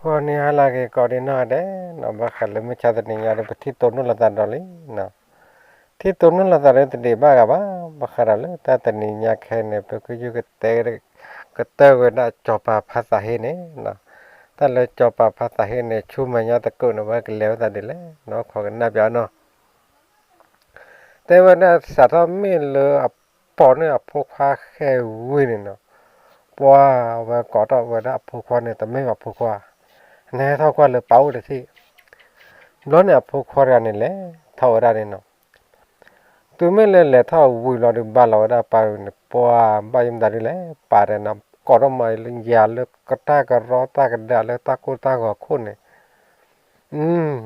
ဂီၤနံၤဟါလၢအဂ့ၤ ကိးဒံနီၢ်ဂၤဒဲးနီၤ, ဘၣ်ဃးလၢမုၢ်ဆါတနံၤညါဒီး ပထံၣ်တိၢ်နီၣ်လိာ်သးဒီးလံနီၤ, ထံၣ်တိၢ်နီၣ်လိာ်သးဒီးတဒံးဘၣ်ဂၤဘၣ်, ဘၣ်ဃးဒီးလၢတၢ်တနံၤညါခဲအံၤန့ၣ် ပကယုၢ်ကတဲ ကတၢၢ်ဝဲဒၣ်စီၤပၤဖါသးဟ့န့ၣ်နီၤ, တၢ်လၢစီၤပၤဖါသးဟ့န့ၣ် ဆူမဲာ်ညါသကိးန့ၣ် ဝဲကလဲၤဝဲသးဒ်လဲၣ်နီၤ, ခိးကနၣ်ပၠးနီၤ. တဲဝဲဒၣ်စးထီၣ်မ့ၢ်လၢအပိာ်န့ၢ်အဖိခွါဃဲၤဝံၤန့ၣ်နီၤ, ပှၤဝဲကိးထီၣ်ဝဲဒၣ်အဖိခွါန့ၣ် တမ့ၢ်ဘၣ်ဖိခွါ, နဟဲထီၣ်ကွၢ်လၢပၢ်အိၣ်တထံၣ်, ဘျီန့ၣ်အဖိခွါတဂၤန့ၣ်လဲၤထီၣ်ဝဲဒၣ်န့ၣ်နီၤ, တုၤမ့ၢ်လၢလဲၤထီၣ်ဝံၤလီၤဒီး ဘၣ်လီၤဝဲဒၣ်ပၢ်န့ၣ် ပှၤဘၣ်ယိၣ်မတၤဒ်လဲၣ်, ပၢ်တဲနီၤ ကိးထီၣ်မၤယၤလၢကတၢ်ကရီတၢ်ကဒးလၢတၢ်ကိၢ်တၢ်ဂီၤခိၣ်န့ၣ်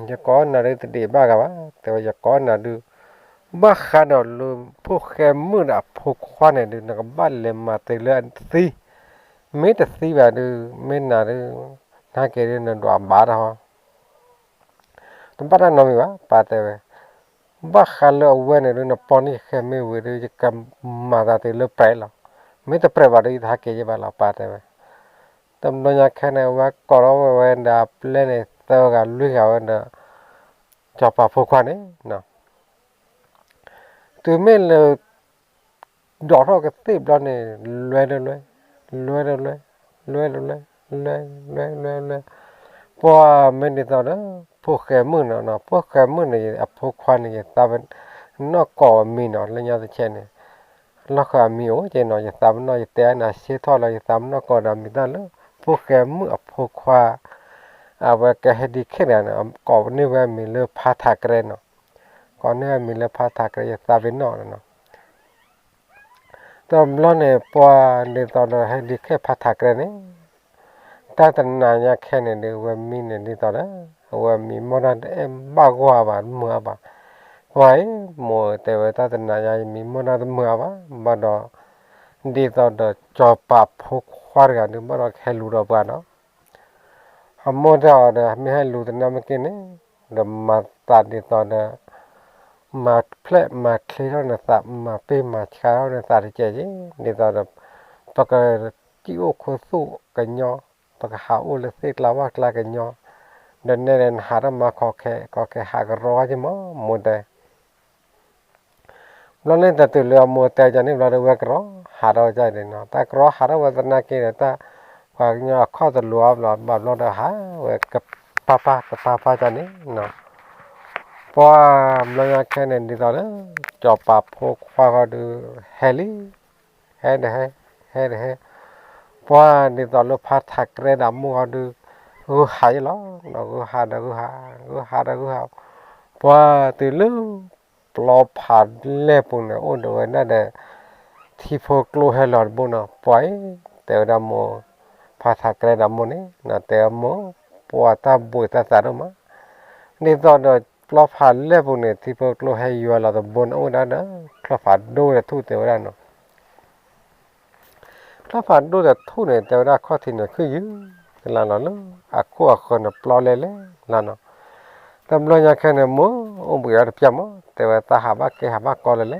ယကိးနၤဒုးတဒံးဘၣ်ဂၤဘၣ်, တဲဝဲယကိးနၤဒုး, ဘၣ်ဃးဒီးလၢဖိဃဲမုၣ်ဒီးအဖိခွါန့ၣ်ဒုး နကဘၣ်လဲၤမၤတ့ၢ်လၢအသံ, မ့ၢ်တသံဘၣ်ဒုး မ့ၢ်နၤဒုး နာ်က့ဒုး နဒွးဘၣ်တၢ်ဟီ တဘၣ်တၢ်နီတမံၤဘၣ် ပၢ်တဲဝဲ, ဘၣ်ဃးလၢအဝဲန့ၣ်ဒုး နပိာ်န့ၢ်ယဃဲၤမ့ၢ်ဝံၤဒုး ယကမၤသးတ့ၢ်လၢပြဲးလီၤ, မ့ၢ်တပြဲးဘၣ်ဒုး ယတဟးက့ၤယဘၣ်လီၤ ပၢ်တဲဝဲ. တဘျီညါခဲန့ၣ် အဝဲကိးထီၣ်ဝဲဒၣ်အပျဲၢ်န့ၣ် သၢဂၤလွံၢ်ဂၤဝဲဒီး စီၤပၤဖိခွါန့ၣ် တုၤမ့ၢ်လၢ ဒိးထီၣ်ကသ့ၣ်ဘျီန့ၣ် လွဲတလွဲ, လွဲတလွဲ, လွဲတလွဲ, လွဲ, လွဲ, လွဲ, လွဲ, ပှၤမ့ၢ်ဒ်သိးဒီး ဖိဃဲမုၣ်နီၤ, ဖိဃဲမုၣ်န့ၣ် အဖိခွါန့ၣ် ယသးပ့ၤနီၣ်ကိးအမံၤနီၤ, လၢညါတဆဲးန့ၣ် လီၢ်ဃၢၤအမံၤအိၣ်က့နီၤ, ယသးပ့ၤနီၣ် ယတဲနၤဆ့ထီၣ်လၢ ယသးပ့ၤနီၣ်ကိးဒီးမံၤတၢ်လၢ ဖိဃဲမုၣ်အဖိခွါ အဝဲကဟဲဒံးခဲန့ၣ် ကိးန့ၢ်ဝဲအမံၤလၢဖါထးကရဲနီၤ, ကိးန့ၢ်ဝဲအမံၤလၢဖါထးကရဲ ယသးပ့ၤနီၣ်နီၤ. တဘျီန့ၣ် ပှၤဒ်သိးဒီးဟဲဒံးခဲဖါထးကရဲန့ၣ် တၢ်တနၤညါခဲန့ၣ်ဒုး အဝဲမံန့ၣ်ဒ်သိးဒီး အဝဲမံမီၢ်တၢ်တအဲၣ်ဘၣ်ဂီၢ်ဘၣ် တမုာ်အါဘၣ်, ပှၤအံၤ မိၢ်တဲဝဲ တၢ်တနၤညါယမံမီၢ်တၢ်တမုာ်အါဘၣ်, ဘၣ်ဒီး ဒ်သိးဒီးစီၤပၤဖိခွါတဂၤဒုး ဘၣ်ဒီးကဟဲလူၤဒီးပှၤနီၤ. အမိၢ်တဲအီၤဒီး မ့ၢ်ဟဲလူၤသနာ်က့န့ၣ် ဒီးမၤသးဒ်သိးဒီး မၤဖျဲးမၤချ့ထီၣ်နသး မၤပ့ၢ်မၤဆှးထီၣ်နသးတကဲးက့ၤ ဒ်သိးဒီး ပကစံၣ်အိၣ်ခူသူၣ်ကညီ, ပကဟးအိၣ်လၢသ့ၣ်ကျါဝၣ်ကျါကညီ, ဒီးနဲဒၣ်နဟးထီၣ်မၤခီခဲ ကီခဲဟးကရီက့ၤမး မိၢ်တဲ ဘျီန့ၣ်တတုၤလၢအမိၢ်တဲကန့ၣ်ဘျီဒီး ဝဲကရီဟးထီၣ်ဝဲဒၣ်န့ၣ်နီၤ, တၢ်ကရီဟးထီၣ်ဝဲသနာ်က့ဒီး တၢ်ပှၤကညီအခီၣ်တလိၤအါဘျီ ဘၣ်ဘျီဒီးဟးဝဲကပၤပၤကပၤပၤကန့ၣ်နီၤ, ပှၤဘျီညါခဲန့ၣ် ဒ်သိးလၢ စီၤပၤဖိခွါဃီဒုး ဟဲလံ ဟဲတဟဲ ဟဲတဟဲ, ပှၤဒ်သိးလၢဖါထးကရဲဒီးမိၢ်ဃီဒုး ဂုာ်ဟးယဲလီၤ, ဂုာ်ဟးဒီးဂုာ်ဟး ဂုာ်ဟးဒီးဂုာ်ဟး, ပှၤတုၤလၢ ပျီဖးလဲၢ်ပူၤန့ၣ် အိၣ်ဒီးဝဲဒၣ်ဒီး ထံဖိကျိဟဲလီၤတဘိနီၤ, ပှၤအံၤ တဲဝဲဒၣ်မိၢ် ဖါထးကရဲဒီးမိၢ်န့ၣ် တဲမိၢ် ပှၤတၢ်ဘှံးတၢ်သးဒိၣ်မး, ဒ်သိးဒီးပျီဖးလဲၢ်ပူၤန့ၣ် ထံဖိကျိဟဲယွၤလီၤတဘိန့ၣ် အိၣ်ဝဲဒၣ်ဒီး ချီၣ်ဖးဒိၣ်တထူၣ်တဲဝဲဒၣ်နီၤ ချီၣ်ဖးဒိၣ်တထူၣ်န့ၣ် တဲဝဲဒၣ်ခီၣ်ထံးန့ၣ် ခုၣ်ယုၢ်ကလါလီၤလၢ အခိၣ်အဃၢၤန့ၣ် ပျီလဲလဲလီၤနီၤ, တဘျီညါခဲန့ၣ် မိၢ်အိၣ်ဘှံးအီၤတပျၢ်မး တဲဝဲတၢ်ဟးဘၣ်ကဲဟးဘၣ်ကီလဲလဲ,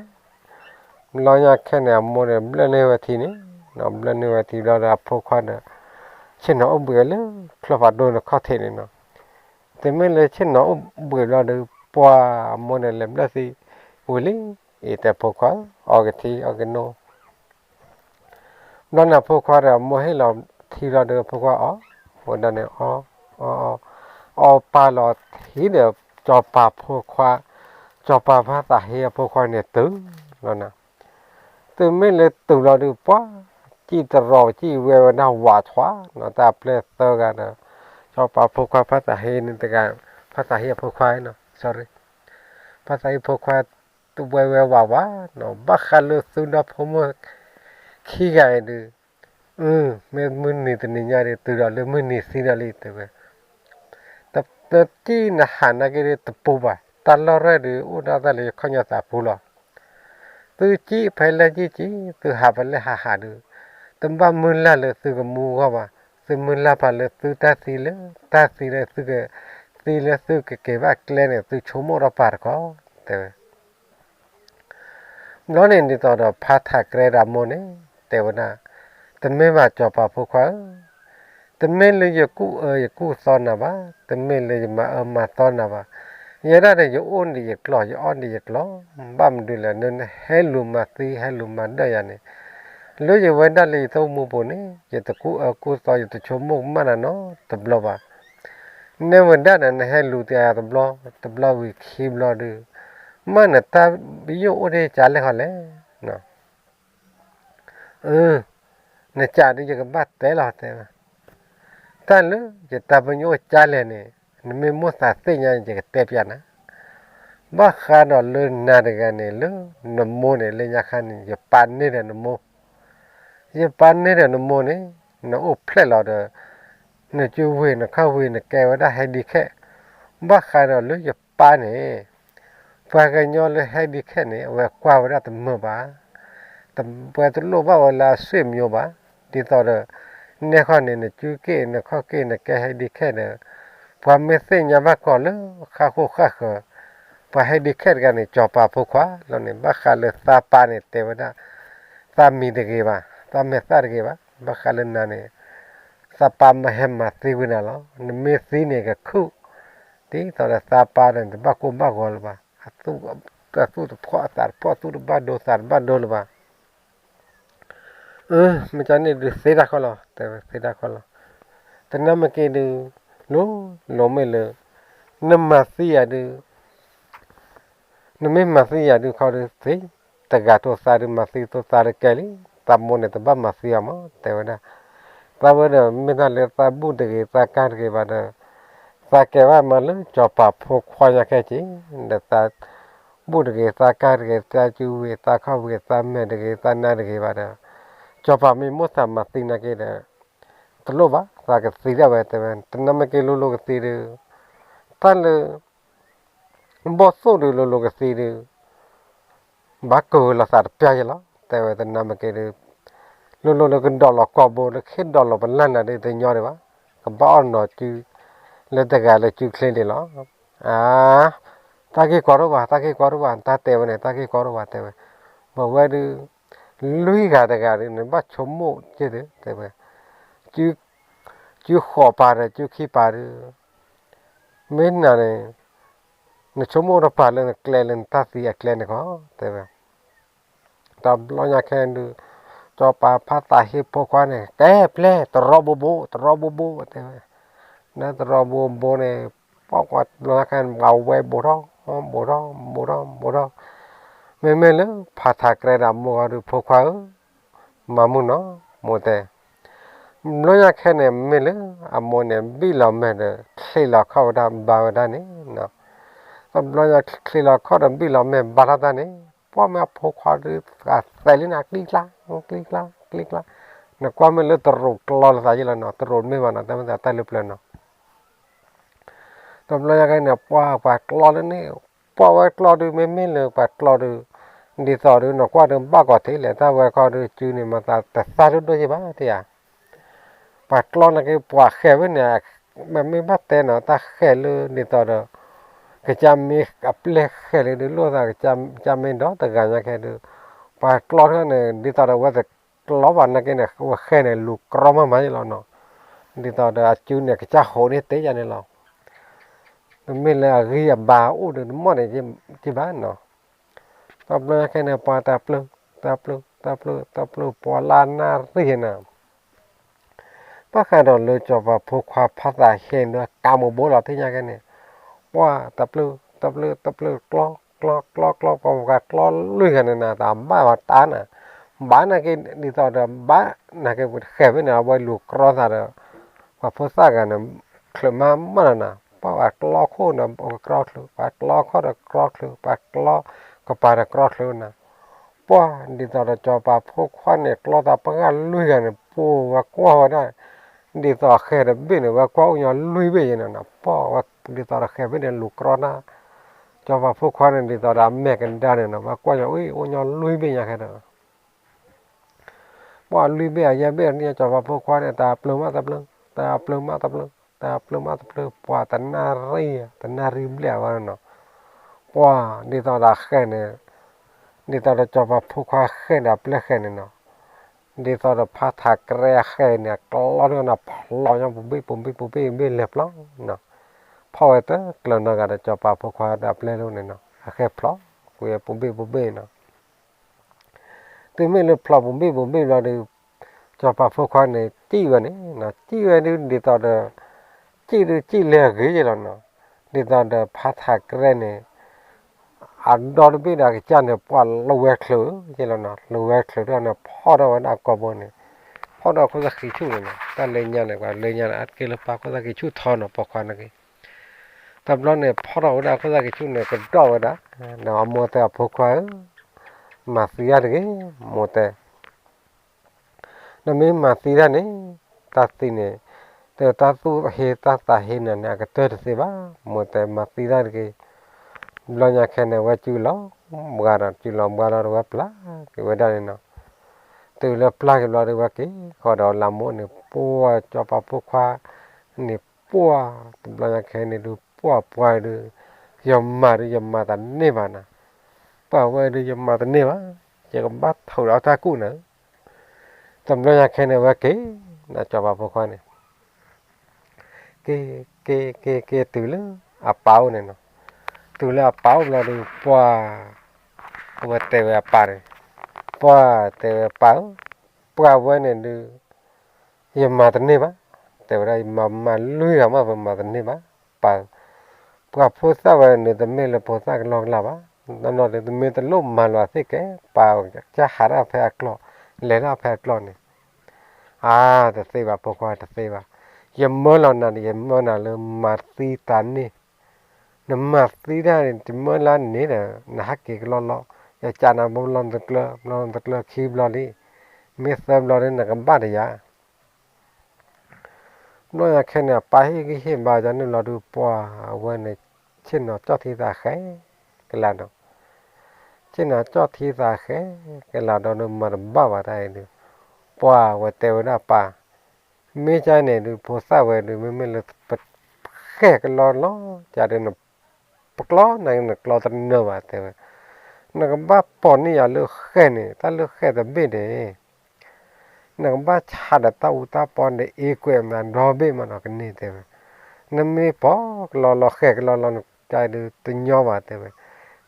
ဘျီညါခဲန့ၣ် အမိၢ်န့ၣ် ဘျၢၣ်န့ၢ်ဝဲထံန့ၣ်, ဘျၢၣ်န့ၢ်ဝဲထံဘျီဒီးအဖိခွါဒီး ဆ့ၣ်နီၤအိၣ်ဘှံးအီၤလၢ ချီၣ်ဖးဒိၣ်န့ၣ်ခီၣ်ထံးန့ၣ်နီၤ, တမ့ၢ်လၢဆ့ၣ်နီၤအိၣ်ဘှံးဘျီဒီး ပှၤအမိၢ်န့ၣ်လဲၤဘျၢၣ်သံဝံၤလံ, အံၤတဲဖိခွါ အီကထံအီကနိ ဘျီန့ၣ်အဖိခွါဒီးအမိၢ်ဟ့ၣ်လီၤထံလီၤဒီးအဖိခွါအီၣ်, ဝဲဒၣ်န့ၣ်အီၣ်, အီၣ်ပာ်လီၤထံဒီး စီၤပၤဖိခွါ, စီၤပၤဖါသးဟ့အဖိခွါန့ၣ်တုၤလီၤနီၤ, တုၤမ့ၢ်လၢတုၤလီၤဒီးပှၤ စံၣ်တရီစံၣ်ဝဲဝဲဒၣ်ဝးဆှးနီၤ, တၢ်ပျဲၢ်သၢဂၤဒီး စီၤပၤဖိခွါဖါသးဟ့န့ၣ်တဂၤ, ဖါသးဟ့အဖိခွါနီၤ sorry, ဖါသးဟ့အဖိခွါ တဝဲဝဲဝးဝးနီၤ, ဘၣ်ဃးလၢသုဒီဖိမိၢ်ခံဂၤအံၤဒုး မ့ၢ်မုၢ်နံၤတနံၤညါဒီး တုၤဒီးလၢမုၢ်နံၤသံဒီးလံတဲဝဲ, တကံၢ်နဟးနာ်က့ဒီးတပူၤဘၣ်, တၢ်လီၢ်ရဲၣ်ဒုး အိၣ်ဒၣ်တၢ်လၢယခီၣ်ညီသးပူၤလီၤ, သုကံၢ်ဖဲလဲၣ်ကံၢ်ကံၢ် သုဟးဖဲလဲၣ်ဟးဟးဒုး တဘၣ်မုၢ်လၢ်လၢသုကမူဂီၢ်ဘၣ်, သုမုၢ်လၢ်ပာ်လၢသုတၢ်သံလၢ တၢ်သံလၢသုက သံလၢသုကက့ၤဘၣ်ကျဲန့ၣ် သုဆိကမိၣ်ထီၣ်ပာ်တခီ တဲဝဲ ဘျီန့ၣ်ဒ်သိးဒီးဖါထးကရဲဒီးအမိၢ်န့ၣ် တဲဝဲဒၣ်, တမ့ၢ်ဘၣ်စီၤပၤဖိခွါဧၢ, တမ့ၢ်လၢယကူၣ်အၢယကူၣ်သီနၤဘၣ်, တမ့ၢ်လၢယမၤအၢမၤသီနၤဘၣ်. ယဲဒၣ်ဒီး ယအိၣ်ဒံးယကျိာ် ယအီၣ်ဒံးယကျိာ်, ဘၣ်မနုၤလဲၣ်, နဟဲလူၤမၤသံ ဟဲလူၤမၤဒၢၣ်ယၤန့ၣ်, လၢယဝဲဒၣ်လၢယသးမူပူၤန့ၣ် ယတကူၣ်အၢကူၣ်သီ ယတဆိကမိၣ်ကမၣ်နၤနီတဘျီဘၣ်. နဲဝဲဒၣ်န့ၣ် နဟဲလူၤတယၤတဘျီ, တဘျီဝံၤခံဘျီဒုး, မ့ၢ်နတၢ်ပညိၣ်အိၣ်ဒ်ကလဲၣ်ဃီလဲၣ်. အၢ, နကးဒုးယကဘၣ်တဲလီၤတဲဝဲ, တၢ်လၢယတၢ်ပညိၣ်ကလဲၣ်န့ၣ်, နမ့ၢ်မိၣ်သးသ့ၣ်ညါန့ၣ် ယကတဲပျးနၤ. ဘၣ်ဃးဒီးလၢနၤတဂၤန့ၣ် လၢနမိၢ်န့ၣ် လၢညါခါန့ၣ် ယပာ်န့ၢ်ဒီးနမိၢ်, ယပာ်န့ၢ်ဒီးနမိၢ်န့ၣ်, နအိၣ်ဖျဲၣ်လီၤဒီး နစုဝ့ၤနခီၣ်ဝ့ၤ နကဲဝဲဒၣ် handicap. ဘၣ်ဃးဒီးလၢယပၢ်န့ၣ်, ပှၤကညီလၢ handicap န့ၣ် အဝဲကွၢ်ဝဲဒၣ်တမုာ်ဘၣ်, ပှၤတလိၣ်ဘၣ်ဝဲလၢအဆွေမျိုးဘၣ်. ဒ်သိးဒီး နဲခီန့ၣ် နစုက့ၣ် နခီၣ်က့ၣ် နကဲ handicap ဒီး ပှၤမ့ၢ်သ့ၣ်ညါဘၣ်ကီးလၢဃၣ်ဃိၣ်ဃၣ်ဃၢၤ, ပှၤ handicap တဂၤန့ၣ် စီၤပၤဖိခွါလီၤန့ၣ်. ဘၣ်ဃးလၢသးပၢ်န့ၣ် တဲဝဲဒၣ် သးမံၤတဂ့ၤဘၣ်, သးမဲာ်သၣ်တဂ့ၤဘၣ်. ဘၣ်ဃးလၢနၤန့ၣ် သးပၢ်မ့ၢ်ဟဲမၤသံဝဲနၤလီၤ. နမ့ၢ်သံန့ၣ်ကခုၣ်, ဒ်သိးဒီးသးပၢ်န့ၣ် တဘၣ်ကိၢ်ဘၣ်ဂီၤလၢၤဘၣ်, အသူၣ်တဖီၣ်အသးတဖီၣ် သူၣ်တဘၣ်ဒိသးတဘၣ်ဒိလၢၤဘၣ်. အၢ, မ့ၢ်ကန့ၣ်ဒုးသ့တၢ်ခီလီၤ, တဲဝဲသ့တၢ်ခီလီၤ. တနၢ်မ့ၢ်က့ဒုး, လိၤလိၤမ့ၢ်လၢ နမၤသံယၤဒုး နမ့ၢ်မၤသံယၤဒုးခီဒုးသ့, တဂၤထိးသးဒုး မၤသံထိးသးတကဲလံ, သးမိၢ်န့ၣ် တဘၣ်မၤသံအီၤမး တဲဝဲဒၣ်. သးဝဲဒီး မ့ၢ်တၢ်လၢသးဘူၣ်တဂ့ၤ သးကါတဂ့ၤဘၣ်ဒီး, သးကဲဘၣ်မးလၢစီၤပၤဖိခွါညါခဲက့ၤ, ဒီးသးဘူၣ်တဂ့ၤ သးကါတဂ့ၤ သးစုဝ့ၤ သးခီၣ်ဝ့ၤ သးမဲာ်တဂ့ၤ သးနါတဂ့ၤဘၣ်ဒီး, စီၤပၤမ့ၢ်မိၣ်သးမၤသံနာ်က့ဒီး တလိၣ်ဘၣ် သးကသံဒၣ်ဝဲ တဲဝဲ. တနၢ်မ့ၢ်က့လိၤလိၤကသံဒုး, တၢ်လၢ ဘီၣ်သိၣ်ဒုးလိၤလိၤကသံဒုး, ဘၣ်ကလီၤသးတပျၢ်ယဲလီၤ တဲဝဲ. တနၢ်မ့ၢ်က့ဒုး, လိၤလိၤလၢကဒီးလီၤကိာ်ဘိ လၢခ့ဒီးလီၤပလၢ်နၤဒုး တညီဒံးဘၣ်, ကဘၣ်အီၣ်နီၤစု လၢတဂၤလၢစုချ့ဒံးလီၤ. အါ, တၢ်ဂ့ၢ်ကီတအိၣ်ဘၣ် တၢ်ဂ့ၢ်ကီတအိၣ်ဘၣ် တၢ်တဲဝဲန့ၣ် တၢ်ဂ့ၢ်ကီတအိၣ်ဘၣ် တဲဝဲ. ပဝဲဒုး လွံၢ်ဂၤတဂၤဒုး နဘၣ်ဆိကမိၣ်က့ၤဒုး တဲဝဲ, စုဃိးပၤဒီးစုခံပၤဒုး, မ့ၢ်နၤန့ၣ် နဆိကမိၣ်တပၤလၢနကျဲလၢနတၢ်သံအကျဲန့ၣ်ကီး တဲဝဲ. တဘျီညါခဲဒုး, စီၤပၤဖးသးဟ့ဖိခွါန့ၣ် ကဲပျဲ တရီဘိဘိ တရီဘိဘိ တဲဝဲ. နတရီဘိဘိန့ၣ်, ပှၤတဘျီညါခဲန့ၣ် အဝဲဘိးထီၣ် ဘိးထီၣ် ဘိးထီၣ် ဘိးထီၣ် မ့မ့ၢ်လၢဖးထးကြဲဒီးအမိၢ်ဂီၤဒုး ဖိခွါဧၢ, မၤမုၢ်နီၤ မိၢ်တဲ. တဘျီညါခဲန့ၣ် မ့ၢ်လၢအမိၢ်န့ၣ် ဘံၣ်လီၤမဲာ်ဒီး ချံးလီၤခီၣ်ဝဲဒၣ်ဘါဝဲဒၣ်န့ၣ်, တဘျီညါချံးလီၤခီၣ်ဒီးဘံၣ်လီၤမဲာ်ဘါထီၣ်တၢ်န့ၣ်, ပှၤမ့ၢ်အဖိခွါဒုး သးသဲးလံနၤ ကျံကျါ ကျံကျါ ကျံကျါ, နကွၢ်မ့ၢ်လၢတရူးကျီလၢသးယ့လီၤနီၤ, တရူးမ့ၢ်ဘၣ်နီၤ တၢ်မ့ၢ်သးတၢ်လၢပျၢၤနီၤ. တဘျီညါခဲန့ၣ် ပှၤပှၤကျီလၢန့ၣ်, ပှၤဝဲကျီဒုး မ့မ့ၢ်လၢပှၤကျီဒုး, ဒ်သိးဒုး နကွၢ်ဒုး ဘၣ်ကီးထံးလဲၣ် တၢ်ဝဲခီဒုး စုန့ၣ် မၤသးတသၣ်ဒိၣ်ဒိၣ်ယ့ၢ်ဘၣ် တယၤ. ပှၤကျီနာ်က့ ပှၤဃဲၤဝဲန့ၣ်, မ့မ့ၢ်ဘၣ်တဲနီၤ တၢ်ဃဲၤလၢဒ်သိးဒီး ကစၢ်မ့ၢ်အပျဲၢ်ဃဲၤလၢဒုးလိၣ်သး ကစၢ်မ့ၢ်ဒီတဂၤညါခဲဒုး, ပှၤကျီန့ၣ် ဒ်သိးဒီးဝဲတကျီဘၣ်နာ်က့န့ၣ် ဝဲဃဲၤန့ၣ် လူၤကြီမးမးယ့ၢ်လီၤနီၤ. ဒ်သိးဒီးအစုန့ၣ် ကစၢ်ဟိးန့ၢ်တ့ၢ်ယၤန့ၣ်လီၤ. တမ့ၢ်လၢအဂံၢ်အဘါအိၣ်ဒီးတမီၢ်န့ၣ် ယဘၣ်နီၤ. တဘျီညါခဲန့ၣ် ပှၤတၢ်ပျုၢ် တၢ်ပျုၢ် တၢ်ပျုၢ် တၢ်ပျုၢ် ပှၤလၢနၣ်ရံၣ်န့ၣ် ဘၣ်ဃးဒီးလၢစီၤပၤဖိခွါဖးသးဟ့ဒီး ကးမိၢ်ဘိလီၤ ထံၣ်ညါခဲန့ၣ်, ပှၤတၢ်ပျုၢ် တၢ်ပျုၢ် တၢ်ပျုၢ် ကျီ ကျီ ကျီ ကျီ ပှၤပှၤကျီလွံၢ်ဂၤန့ၣ်နၤ တၢ်ဘၣ်ဝဲတၢ်နၤ, ဘၣ်နာ်က့ ဒ်သိးဒီးဘၣ်နာ်က့ ဃဲၤဖဲန့ၣ် အဝဲလူၤကြီသးဒီး ပှၤဖိသၣ်ဂၤန့ၣ် ချုးမးမးလီၤနၤ, ပှၤကျီခိၣ်န့ၣ် ပှၤကျီချုး ပှၤကျီခိၣ်ဒီးကျီချုး ပှၤကျီကပၤဒီးကျီချုးနၤ ပှၤဒ်သိးဒီးစီၤပၤဖိခွါန့ၣ် ကျီသးပှၢ်ဂၤလွံၢ်ဂၤန့ၣ် ပှၤဝဲကွၢ်ဝဲဒၣ်, ဒ်သိးဃဲၤဒီးဘ့ၣ်န့ၣ် ဝဲကွၢ်အိၣ်ညီလွံၢ်ဘ့ၣ်ယဲန့ၣ်နၤ, ပှၤဝဲဒ်သိးဒီးဃဲၤဘ့ၣ်န့ၣ် လူၤကြီနၤ, စီၤပၤဖိခွါန့ၣ် ဒ်သိးဒီးအမဲာ်ကဒါန့ၣ်နၤ ဝဲကွၢ်ညီ အိၣ်ညီလွံၢ်ဘ့ၣ်ညါခဲဒီး ပှၤလွံၢ်ဘ့ၣ်အယဲၢ်ဘ့ၣ်န့ၣ် စီၤပၤဖိခွါန့ၣ် တၢ်ပျုၢ်မးတပျုၢ် တၢ်ပျုၢ်မးတပျုၢ် တၢ်ပျုၢ်မးတပျုၢ် ပှၤတနၣ်ရံၣ် တနၣ်ရံၣ်ဘျဲၣ်ဝဲနီၤ, ပှၤဒ်သိးဒီးဃဲၤန့ၣ်, ဒ်သိးဒီးစီၤပၤဖိခွါဃဲၤဒီးအပျဲၢ်ဃဲၤန့ၣ်နီၤ, ဒ်သိးဒီးဖါထးကရဲအဃဲၢ်န့ၣ် အကျီထီၣ်န့ၣ် ဖျိးညီ ပူၤဘ့ၣ်ပူၤဘ့ၣ်ပူၤဘ့ၣ်ပူၤဘ့ၣ်လဲၤဖျိးနီၤ, ဖီၣ်ဝဲတကျၢၤနီတဂၤဒီး စီၤပၤဖိခွါဒီးအပျဲၢ်လိၤန့ၣ်နီၤ အဃဲၢ်ဖျိးကွံာ်ပူၤဘ့ၣ်ပူၤဘ့ၣ်နီၤ. တုၤမ့ၢ်လၢဖျိးပူၤဘ့ၣ်ပူၤဘ့ၣ်ဘျီဒီး စီၤပၤဖိခွါန့ၣ် စံၣ်ဝဲန့ၣ်နီၤ, စံၣ်ဝဲဒုးဒ်သိးဒီး စံၣ်ဒုးစံၣ်လဲၤအဂ့ၤယဲလီၤနီၤ, ဒ်သိးဒီးဖါထးကရဲန့ၣ် အဒီတဘ့ၣ်ဒီးအကစၢ်န့ၣ် ပှၤလီၤဝဲချုးယဲလီၤနီၤ, လီၤဝဲချုးထီၣ်န့ၣ် ဖီၣ်ထီၣ်ဝဲဒၣ်ကိာ်ဘိန့ၣ်, ဖီၣ်ထီၣ်ခိၣ်သၣ်ဃံဆူၣ်န့ၣ်နီၤ, တၢ်လၢညါန့ၣ် ပှၤလၢညါန့ၣ် အါတက့ၢ်လၢပၢ်ခိၣ်သၣ်ဃံဆူၣ်ထီနီၤ ပိာ်ခွါန့ၣ်က့ၤ, တဘျီန့ၣ် ဖီၣ်ထီၣ်ဝဲဒၣ်ခိၣ်သၣ်ဃံဆူၣ်န့ၣ် ကဒီၣ်ဝဲဒၣ်, ဒီးအမိၢ်တဲအဖိခွါဧၢ, မၤသံတၢ်တဂ့ၤ, မိၢ်တဲ နမ့ၢ်မၤသံတၢ်န့ၣ်, တၢ်သံန့ၣ်, တၢ်သူၣ်ဟ့တၢ်သးဟ့နၤန့ၣ် အကတၢၢ်တသ့ဘၣ်, မိၢ်တဲမၤသံတၢ်တဂ့ၤ. ဘျီညါခဲန့ၣ် ဝဲစုလီၤဘှါဒီး စုလီၤဘှါလီၤဒီးဝဲပျၢ်က့ၤဝဲဒၣ်န့ၣ်နီၤ, တုၤလၢပျၢ်က့ၤဘျီဒီးဝဲက့ၤဃီဒီးလၢမိၢ်န့ၣ် ပှၢ်စီၤပၤဖိခွါန့ၣ် ပှၢ်တဘျီညါခဲန့ၣ်ဒုး ပှၢ်ပှၢ်ဒုး, ယမၤဒုးယမၤတန့ၢ်ဘၣ်နီၤ, ပှၢ်ဝဲဒုးယမၤတန့ၢ်ဘၣ်, ယကဘၣ်ထိးဒီးတၢ်ကူၣ်န့ၣ်, တဘျီညါခဲန့ၣ် ဝဲက့ၤနီၤ စီၤပၤဖိခွါန့ၣ် က့ၤ က့ၤ က့ၤ က့ၤတုၤလၢအပၢ်အိၣ်န့ၣ်နီၤ, တုၤလၢအပၢ်အိၣ်ဘျီဒုး ပှၢ် အဝဲတဲဝဲအပၢ်န့ၣ်, ပှၢ်တဲဝဲပၢ်ဧၢ, ပှၢ်ဝဲန့ၣ်ဒုး ယမၤတန့ၢ်ဘၣ်, တဲဝဲဒၣ် ယမၤမၤလွံၢ်ဂၤမး ပမၤတန့ၢ်ဘၣ်, ပၢ် ပှၤဖိသၣ်ဝဲန့ၣ်တမ့ၢ်လၢဖိသၣ်ကလီကလီဘၣ်, နီၢ်နီၢ်ဒုး တမ့ၢ်တလိၣ်မၤလီၤသ့ၣ်ကဲ, ပၢ်ကစၢ်ဟးဒၣ်ဖဲအကျီၢ်, လဲၤဒၣ်ဖဲအကျီၢ်န့ၣ်, အါ တသ့ဘၣ် ဖိခွါတသ့ဘၣ်, ယမၢလီၤနၤန့ၣ် ယမၢနၤလၢမၤသံတၢ်န့ၣ်, နမၤသံတၢ်န့ၣ် ယမၢလၢန့ၣ်ဒီး နဟးက့ၤကလီလီၤ, ယကးနၤဘျီတကျၢၤ ဘျီတကျၢၤခံဘျီလံ, မ့ၢ်သၢဘျီဒီး နကဘၣ်ဒီးယၤ ဘျီညါခဲန့ၣ် အပၢ်ဟ့ၣ်ဂံၢ်ဟ့ၣ်ဘါယၤန့ၣ်လီၤဒုး ပှၢ်ဝဲန့ၣ် ဆ့ၣ်နီၤကၠီၣ်ထံသးဃဲကလၢာ်ဒီး, ဆ့ၣ်နီၤကၠီၣ်ထံသးဃဲကလၢာ်ဒီး မၤတဘၣ်ဘၣ်တၢ်အံၤဒုး, ပှၢ်ဝဲတဲဝဲဒၣ်ပၢ်, မ့ၢ်ကၢ်န့ၣ်ဒုး ဖိသၣ်ဝဲဒုး မ့မ့ၢ်လၢပဃဲၢ်ကလီလီၤ ကၢ်ဒုး နပကျီနၤ နကျီတနၢၤဘၣ် တဲဝဲ, နကဘၣ်ပိာ်န့ၢ်ယၤလၢဃဲၢ်န့ၣ် တၢ်လၢဃဲၢ်တဘ့ၣ်န့ၣ် နကဘၣ်ဆးဒီးတၢ်အူတၢ်ပီဒီး အ့ကွဲးမးဒီဘ့ၣ်မးနီၤ ကန့ၢ် တဲဝဲ, နမ့ၢ်ပိာ်ကလီလီၤ ဃဲၢ်ကလီလီၤ နကဒုးတညီဘၣ် တဲဝဲ,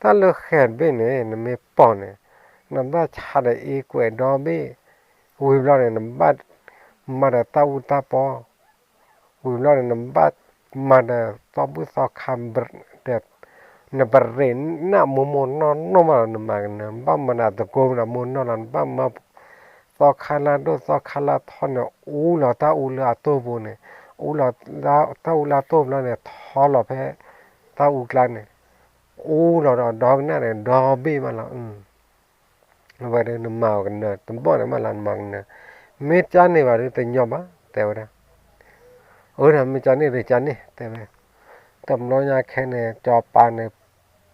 တၢ်လၢဃဲၢ်တဘ့ၣ်န့ၣ် နမ့ၢ်ပိာ်န့ၣ် နဘၣ်ဆးဒီးအ့ကွဲးဒီဘ့ၣ်, ဝံၤဘျီန့ၣ် နဘၣ်မၤဒီးတၢ်အူတၢ်ပီ ဝံၤဘျီန့ၣ် နဘၣ်မၤဒီးသီဘူၣ်သီခါ ဒီး နပရ့းနၢ်မိၢ်မိၢ်နီၢ်နီၢ်မးလီၤ နမၤကနၢၤ, နဘၣ်မၤဒီးတကိးမးဒီးမိၢ်နီၢ်လီၤ, နဘၣ်မၤသီခါလၢအဒိၣ်သီခါလၢအထီန့ၣ် အူလီၤတၢ်အူလၢအတိၢ်ပူၤန့ၣ်, အူလီၤတၢ်အူလၢအတိၢ်ဘျီန့ၣ် ထီလီၤဖဲတၢ်အူကျါန့ၣ်, အူလီၤဒီးဒီကနၣ်န့ၣ် ဒီဘ့ၣ်မးလီၤ. အဝဲဒၣ်နမၤအီၤကနၢၤ တဘီၣ်န့ၣ်မးလီၤ နမၤကနၢၤ, မ့ၢ်ကၢ်န့ၢ်ဘၣ်ဒုးတညီဘၣ် တဲဝဲဒၣ်, အၢ မ့ၢ်ကၢ်န့ၢ်ဒုးကၢ်န့ၢ် တဲဝဲ, တဘျီညါခဲန့ၣ် စီၤပၤန့ၣ်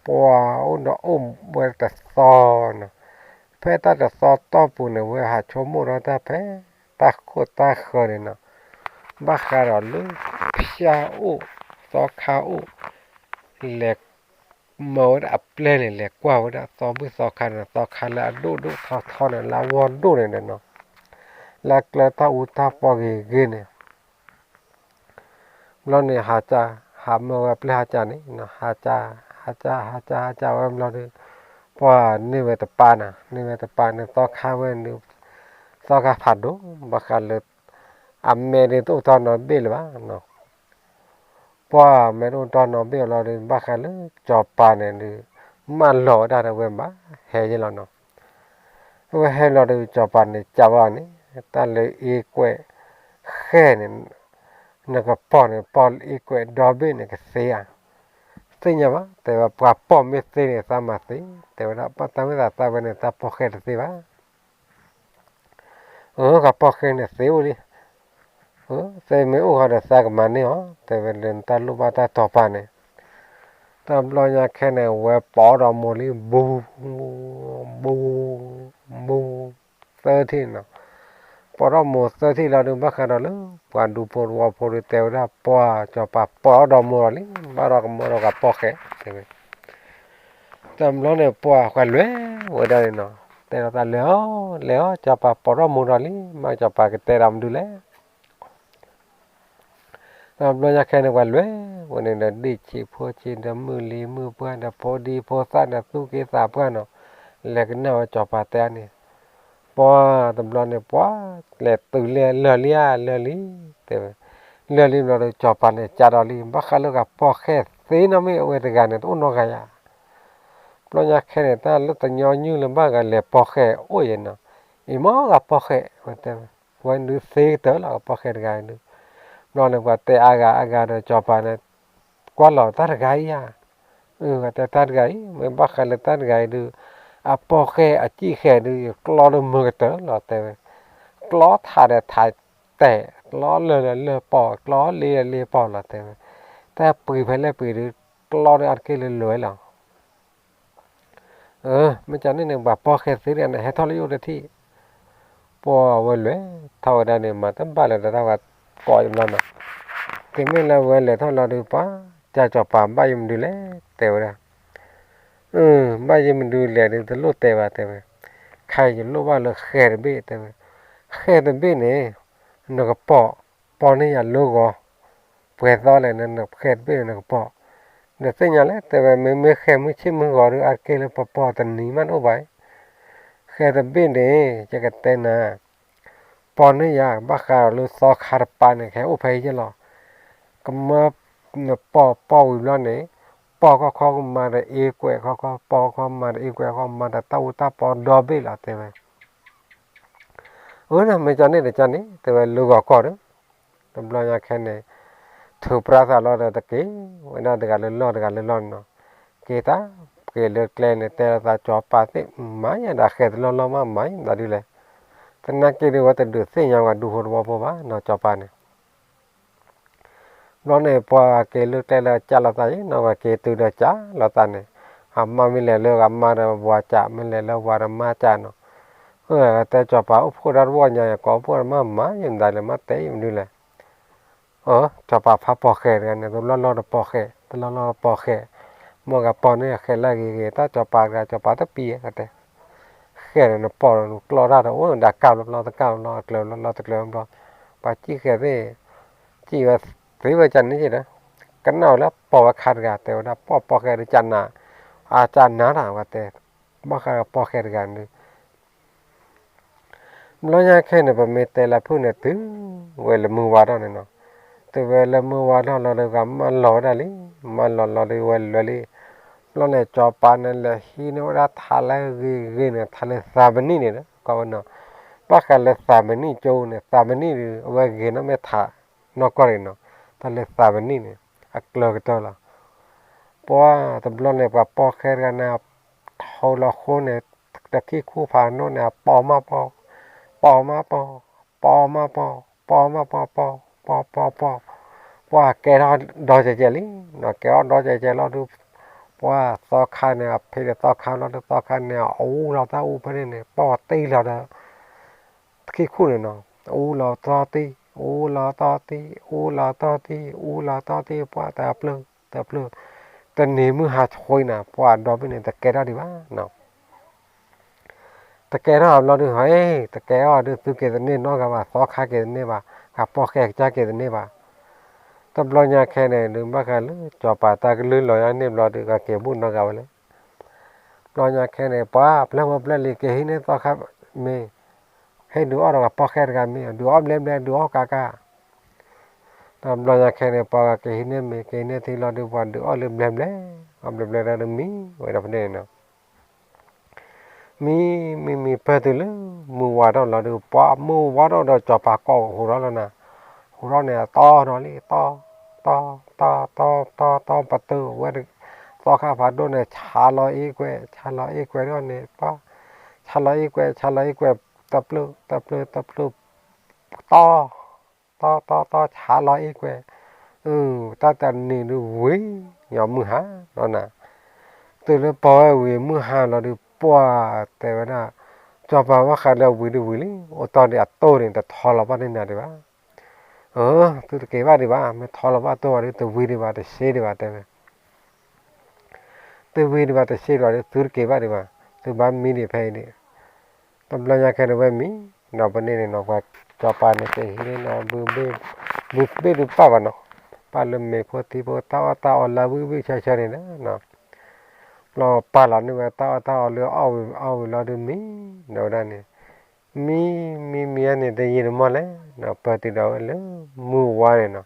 ပှၤအိၣ်ဒီးအိၣ်ဝဲတသီနီၤ, ဖဲတၢ်တသီတီၢ်ပူၤန့ၣ် ဝဲဟးဆိကမိၣ်ထီၣ်တၢ်ဖဲ တၢ်ခိၣ်တၢ်ဃၢၤန့ၣ်နီၤ, ဘၣ်ဃးဒီးလၢဖၠၣ်အိၣ် သီခါအိၣ် လဲၤ မၢဝဲဒၣ်အပျဲၢ်န့ၣ် လဲၤကွၢ်ဝဲဒၣ်သီဘူၣ်သီခါန့ၣ် သီခါလၢအဒိၣ်ဒိၣ်ထီထီန့ၣ် လၢအဝီဒိၣ်န့ၣ်ဒီးနီၤ, လၢအကျၢၤတၢ်အူတၢ်ပီဂ့ၤဂ့ၤန့ၣ်, ဘျီန့ၣ်ဟးကၢ် ဟးမၢဝဲအပျဲၢ်ဟးကၢ်န့ၣ် ဟးကၢ် ဟးကၢ် ဟးကၢ် ဟးကၢ်ဝဲဘျီဒီး ပှၤန့ၢ်ဝဲတပၤနီၤ, န့ၢ်ဝဲတပၤန့ၣ် သီခါဝဲန့ၣ် သီခါဖးဒိၣ် ဘၣ်ဃးလၢ အမဲာ်ဒုးတအိၣ်တီနီတဘ့ၣ်လၢၤဘၣ်နီၤ ပှၤမဲာ်တအိၣ်တီနီတဘ့ၣ်လီၤဒီး ဘၣ်ဃးလၢစီၤပၤန့ၣ်ဒုး မၢလီၤဝဲဒၣ်ဒီးဝဲဘၣ်ဟဲယဲလီၤနီၤ, အဝဲဟဲလီၤဒီးစီၤပၤန့ၣ် ကးဘၣ်န့ၣ် တၢ်လၢအ့ကွဲးဃဲၢ်န့ၣ် နကပိာ်န့ၣ် ပိာ်လၢအ့ကွဲးဒီဘ့ၣ်န့ၣ်ကသ့ဧါ, သ့ၣ်ညါဘၣ် တဲဝဲ ပှၤပိာ်မ့ၢ်သ့န့ၣ် သးမၤသ့ တဲဝဲဒၣ် တၢ်ဝဲသးသးဝဲန့ၣ် တၢ်ပိာ်ဃဲၢ်တသ့ဘၣ် အၢ ကပိာ်ဃဲၢ်န့ၣ်သ့အိၣ်လံ, သ့မ့ၢ်အိၣ်ဃီဒီးသးကမၤန့ၢ်အီၤ တဲဝဲလၢနတၢ်လိၣ်ဘၣ်တၢ်တီၤပာ်န့ၣ်, တဘျီညါခဲန့ၣ် ဝဲပိာ်ဒီးမိၢ်လံ ဘူး ဘူး ဘူး သၢထံၣ်နီၤ, ပိာ်ဒီးမိၢ်သၢထံၣ်လီၤဒီး ဘၣ်ဃးဒီးလၢ ပှၤဒူဖိတဝီဖိဒီး တဲဝဲဒၣ် ပှၤစီၤပၤပိာ်ဒီးမိၢ်လီၤလံ ဘၣ်ဒီးကမၢဒီးကပိာ်ဃဲၢ် တဲဝဲ တဘျီန့ၣ် ပှၤဃုလဲၤဝဲဒၣ်န့ၣ်နီၤ, တဲလီၤသးလဲၤအီၤ လဲၤအီၤ စီၤပၤပိာ်ထီၣ်မူဒီးလံ မ့ၢ်စီၤပၤကတဲဒီးမနုၤလဲၣ်. တဘျီညါခဲန့ၣ် ပှၤလဲၤဝဲန့ၣ်ဒီး ဒ့ၣ်ဆံးဖိဆံးဒီး မုၢ်လံၤမုၢ်ပှၢ်ဒီး ဖိဒံဖိသၣ်ဒီး သူၣ်က့သးပှၢ်နီၤ, လဲၤကနၣ်ဝဲစီၤပၤတဲန့ၣ်, ပှၤတဘျီန့ၣ် ပှၤလဲၤတုၤလဲၤလၢာ်လံဧါ လၢာ်လံ, တဲဝဲ, လၢာ်လံဘျီဒီး စီၤပၤန့ၣ်ကးဒီးလံ ဘၣ်ဃးလၢဂၤပီၢ်ဃဲၣ်သ့နီတမံၤ အဝဲတဂၤန့ၣ် တအိၣ်နီတဂၤယၤ ဘျီညါခဲန့ၣ် တၢ်လၢတညီနုၢ်လၢၤဘၣ်ဂၤလဲၤပီၢ်ဃဲၣ်အိၣ်ယဲနီၤ, အံၤမ့ၢ်ဂၤပီၢ်ဃဲၣ် ဝဲတဲဝဲ, ဝဲဒုးသ့ကတၢၢ်လီၤ ပီၢ်ဃဲၣ်တဂၤဒုး, ဘျီန့ၣ် ပှၤတဲအါဂၤအါဂၤဒီး စီၤပၤန့ၣ် ကွၢ်လီၤတၢ်တဂၤအံၤဧါ, အဝဲတဲတၢ်တဂၤအံၤ မ့ၢ်ဘၣ်ဃးလၢတၢ်တဂၤအံၤဒုး, အပီၢ်ဃဲၣ်အစံၣ်ဃဲၣ်ဒုး ယကျီဒုးမုာ်ကတၢၢ်လီၤ တဲဝဲ, ကျီထးဒီးထးတဲာ် ကျီလၢာ်ဒီးလၢာ်ပီၢ် ကျီလ့ဒီးလ့ပီၢ်လီၤ တဲဝဲ, တၢ်ပှ့ၤဖဲလဲၣ်ပှ့ၤဒုး ကျီဒုးအါတက့ၢ်လၢလၢာ်ဝဲလီၤ မ့ၢ်ကန့ၣ်န့ၣ် ပှၤပီၢ်ဃဲၣ်သ့တဂၤန့ၣ် ဟဲထီၣ်လၢယအိၣ်တထံၣ်, ပှၤဝဲလဲၤထီၣ်ဝဲဒၣ်န့ၣ် မၤတဘၣ်လၢၤဒီးတၢ်ဝဲကိးယဘျီနီၤ, ကမ့ၢ်လၢဝဲလဲၤထီၣ်လီၤဒုး ပှၤစီၤပၤဘၣ်ယမနုၤလဲၣ် တဲဝဲဒၣ်, ဘၣ်ယမနုၤလဲၣ်ဒုး တလိၣ်တဲဘၣ် တဲဝဲ, ခဲအံၤယလိၣ်ဘၣ်လၢဃဲၣ်တဘ့ၣ် တဲဝဲ, ဃဲၣ်တဘ့ၣ်န့ၣ် နကပီၢ်, ပီၢ်န့ၢ်ယၤလၢဂီၤ ပှဲၤသီလဲၣ် နဃဲၣ်တဘ့ၣ်န့ၣ်နကပီၢ်, နသ့ၣ်ညါလဲၣ် တဲဝဲ မ့မ့ၢ်ဃဲၣ်မုၢ်ဆ့ၣ်မုၢ်ဂီၤဒုး အါတက့ၢ်လၢပပီၢ်တနံၤမးတအိၣ်ဘၣ်, ဃဲၣ်တဘ့ၣ်န့ၣ် ယကတဲနၤ, ပီၢ်န့ၢ်ယၤ ဘၣ်ဃးဒီးလၢသီခါတပၤန့ၣ် ကဟဲအိၣ်ဖဲအံၤယဲလီၤ, ကမၢနပီၢ်ပီၢ်ဝံၤဘျီန့ၣ်, ပီၢ်ခီခီကမၤဒီးအ့ကွဲးခီခီ ပီၢ်ခီမၤဒီးအ့ကွဲးခီ မၤဒီးတၢ်အူတၢ်ပီဒီဘ့ၣ်လီၤ တဲဝဲ အၢ မ့ၢ်ကန့ၣ်တကန့ၣ် တဲဝဲလၢဂီၤကီၢ်ဒီး, တဘျီညါခဲန့ၣ် ထုးပြါသးလီၤဒီးတက့ၢ်, ဝဲဒၣ်တဂၤလၢလီၢ်တဂၤလၢလီၢ်န့ၣ်နီၤ, က့ၤတၢ်, က့ၤလၢကျဲန့ၣ် တဲလီၤသးစီၤပၤသ့ၣ် မၤယဲဒၣ်ဃဲၣ်တလီၢ်လီၢ်မး မၤယဲဒၣ်ဒုးလဲၣ်, သနာ်က့ဒုးဝဲတဒုးသ့ၣ်ညါဝဲဒူဖိတဝီဖိဘၣ်နီၤ စီၤပၤန့ၣ် ဘျီန့ၣ် ပှၤက့ၤလၢကျဲလၢကၢ်လိာ်သးယဲနီၤ ပှၤက့ၤတုၤဒီးကၢ်လိာ်သးန့ၣ်, အမါမ့ၢ်လဲၤလၢအမါဒီးဝၤကၢ် မ့ၢ်လဲၤလၢဝၤဒီးမါကၢ်နီၤ, အတဲစီၤပၤအိၣ်ဖှိၣ်ဒီတဝီညါ ကိးဖှိၣ်ဒီးမါမၤ ယမတၤလဲၣ်မ့ၢ်တဲယမနုၤလဲၣ်, အၢ စီၤပၤဖးပီၢ်ဃဲၣ်တဂၤန့ၣ် တလီၢ်လီၢ်တပီၢ်ဃဲၣ် တလီၢ်လီၢ်တပီၢ်ဃဲၣ်, မ့ၢ်ဂၤပီၢ်န့ၢ်ဃဲၣ်လၢအဂ့ၤဂ့ၤ တၢ်စီၤပၤတဂၤ စီၤပၤတပံၤတဲ ဃဲၣ်ဒီးနပီၢ်ဒီးနကျီတၢ်ဒီး အိၣ်ဒၣ်ကၢ်ဘျီဘျီတကၢ်ဘျီ အကျၢၤဘျီဘျီတကျၢၤဘျီ, ပှၤစံၣ်ဃဲၣ်သ့ၣ်, စံၣ်ဝဲသ့ဝဲကန့ၣ်က့ဒီး, ကနၣ်ဝဲလၢပီၢ်ဝဲခါတဂၤ တဲဝဲဒၣ် ပီၢ်ပီၢ်ဃဲၣ်ဒီးကနၣ်, အကနၣ်တၢ်ဝဲတဲ, ဘၣ်ဃးပီၢ်ဃဲၣ်တဂၤန့ၣ် ဘျီညါခဲန့ၣ် ပမ့ၢ်တဲလၢဖုၣ်န့ၣ် တုၤဝဲလၢမုၢ်ဝါထီၣ်န့ၣ်နီၤ, တုၤဝဲလၢမုၢ်ဝါထီၣ်လီၤဒီး ဂၤမၢလီၤဝဲဒၣ်လံ, မၢလီၤလီၤဒီးဝဲလဲၤလံ, ဘျီန့ၣ် စီၤပၤန့ၣ်လဲၤဟံးန့ၢ်ဝဲဒၣ်ထးလၢဂ့ၤဂ့ၤန့ၣ် ထးလၢသးပနံၣ်န့ၣ်ဒီး ကီဝဲနီၤ, ဘၣ်ဃးလၢသးပနံၣ်ကၠိန့ၣ် သးပနံၣ်ဒီး အဝဲဂ့ၤနီၢ်မ့ၢ်ထးနီၢ်ကီၢ်န့ၣ်နီၤ, ထးလၢသးပနံၣ်န့ၣ် အကျၢၤကတၢၢ်လီၤ ပှၤတဘျီန့ၣ် ပှၤပီၢ်ဃဲၣ်တဂၤန့ၣ် ထိးလီၤဃိန့ၣ် တခံခူၣ်ဖးဒိၣ်န့ၣ် ပီၢ်မးပီၢ်, ပီၢ်မးပီၢ်, ပီၢ်မးပီၢ်, ပီၢ်မးပီၢ်, ပီၢ်, ပီၢ်, ပီၢ်, ပီၢ်, ပှၤကဲထီၣ်ဒီကဲကဲလံ, ကဲထီၣ်ဒီကဲကဲလီၤဒုး, ပှၤသီခါန့ၣ် အဖံးဒီးသီခါလီၤဒုး သီခါန့ၣ် အူလီၤတၢ်အူဖဲန့ၣ်န့ၣ် ပီၢ်တံၢ်လီၤဒီး တခံခူၣ်န့ၣ်နီၤ, အူလီၤတီတံၢ်, အူလီၤတီတံၢ်, အူလီၤတီတံၢ်, အူလီၤတီတံၢ်, ပှၤတၢ်ပျၢၢ်, တၢ်ပျၢၢ်, တနံၤမုၢ်ဟါဆှံနၤ ပှၤဒီဘ့ၣ်န့ၣ် တကဲထီၣ်ဒံးဘၣ်နီၤ, တကဲထီၣ်ဘျီဒုး ဟဲ တကဲထီၣ်ဒုး သုက့ၤသန့ၢ်နီတဂၤဘၣ်, သီခါက့ၤသန့ၢ်ဘၣ်, ဂၤပီၢ်ဃဲၣ်ကစၢ်က့ၤသန့ၢ်ဘၣ်, တဘျီညါခဲန့ၣ်ဒုး ဘၣ်ဃးလၢစီၤပၤတၢ်ကလုၢ်လီၤယါန့ၢ်ဘျီဒုး ဂၤက့ၤဘူၣ်နီတဂၤဝဲလဲၣ် ဘျီညါခဲန့ၣ် ပှၤပျဲၢ်မိၢ်ပျဲၢ်လံၤ က့ၤဟံးန့ၢ်သီခါမ့ၤ, ဟဲဒုးအီၣ်ဒီးပီၢ်ဃဲၣ်တဂၤမ့ၤ, ဒုးအီၣ်ဘျဲဘျဲ ဒုးအီၣ်ကါကါ, ဒီးဘျီညါခဲန့ၣ် ပှၤက့ၤဟံးန့ၢ်မ့ၤ က့ၤဟံးန့ၢ်ထံလီၤဒုး ပှၤဒုးအီၣ်လၢဘျဲဘျဲ, အီၣ်ဘျဲဘျဲဒီးမံဝဲဒီးဖဲန့ၣ်နီၤ မံ မံ မံ ပၢၢ်တုၤလၢ မုၢ်ဝါထီၣ်လီၤဒုး ပှၤမုၢ်ဝါထီၣ်ဒီးစီၤပၤကိးဟူးထီၣ်လီၤနၤ, ဟူးထီၣ်န့ၣ် တီၢ်နီၤလံ တီၢ် တီၢ် တီၢ် တီၢ် တီၢ် ပတုာ်ဝဲ သီခါဖးဒိၣ်န့ၣ် ဆါလီၤအ့ကွဲး ဆါလီၤအ့ကွဲးဒီးန့ၣ် ပှၤ ဆါလီၤအ့ကွဲး ဆါလီၤအ့ကွဲး တဖျၢၣ် တဖျၢၣ် တဖျၢၣ် တီၢ် တီၢ် တီၢ် တီၢ် ဆါလီၤအ့ကွဲး, အၢ တၢ်တနံၤဒုးဝံၤ ညီမုၢ်ဟါလီၤနၤ, တုၤလၢပီၢ်ဝဲဝံၤမုၢ်ဟါလီၤဒုး ပှၤတဲဝဲဒၣ် စီၤပၤဘၣ်ဃးလၢအဝံၤဒုးဝံၤလံ အိၣ်တီၢ်ဒံးအတိၢ်န့ၣ် တထီလီၤဘၣ်န့ၢ်နၤဒံးဘၣ်, အၢ သုတက့ၤဘၣ်ဒံးဘၣ် မ့ၢ်ထီလီၤဘၣ်တိၢ်ဝဲဒုး တဝံၤဒံးဘၣ် တဆ့ဒံးဘၣ်တဲဝဲ တဝံၤဒံးဘၣ် တဆ့ဒံးဘၣ်ဒုး သုတက့ၤဘၣ်ဒံးဘၣ် သုဘၣ်မံဒံးဖဲအံၤဒံး, တဘျီညါခဲန့ၣ်ဝဲမံၤ, ဒီးပန့ၣ်န့ၣ်နီၤ ပှၤစီၤပၤန့ၣ်ကဟံးန့ၢ်နီၤ ဘုဘ့ၣ်ဒုးပာ်ဘၣ်နီၤ, ပာ်လၢမ့ၤဖိသံဖိ တၢ်အီၣ်တၢ်အီလၢဝံၣ်ဝံၣ်ဆၢဆၢန့ၣ်, ဘျီပာ်လီၤန့ၢ်ဝဲတၢ်အီၣ်တၢ်အီလၢအီၣ်ဝံၤအီၣ်ဝံၤလီၤဒုးမံ, ဒီးဝဲဒၣ်န့ၣ် မံမံမံန့ၣ် တယံာ်တမီၢ်လဲၣ်, ပၢၢ်တုၤဒီးဝဲလၢမုၢ်ဝါန့ၣ်နီၤ,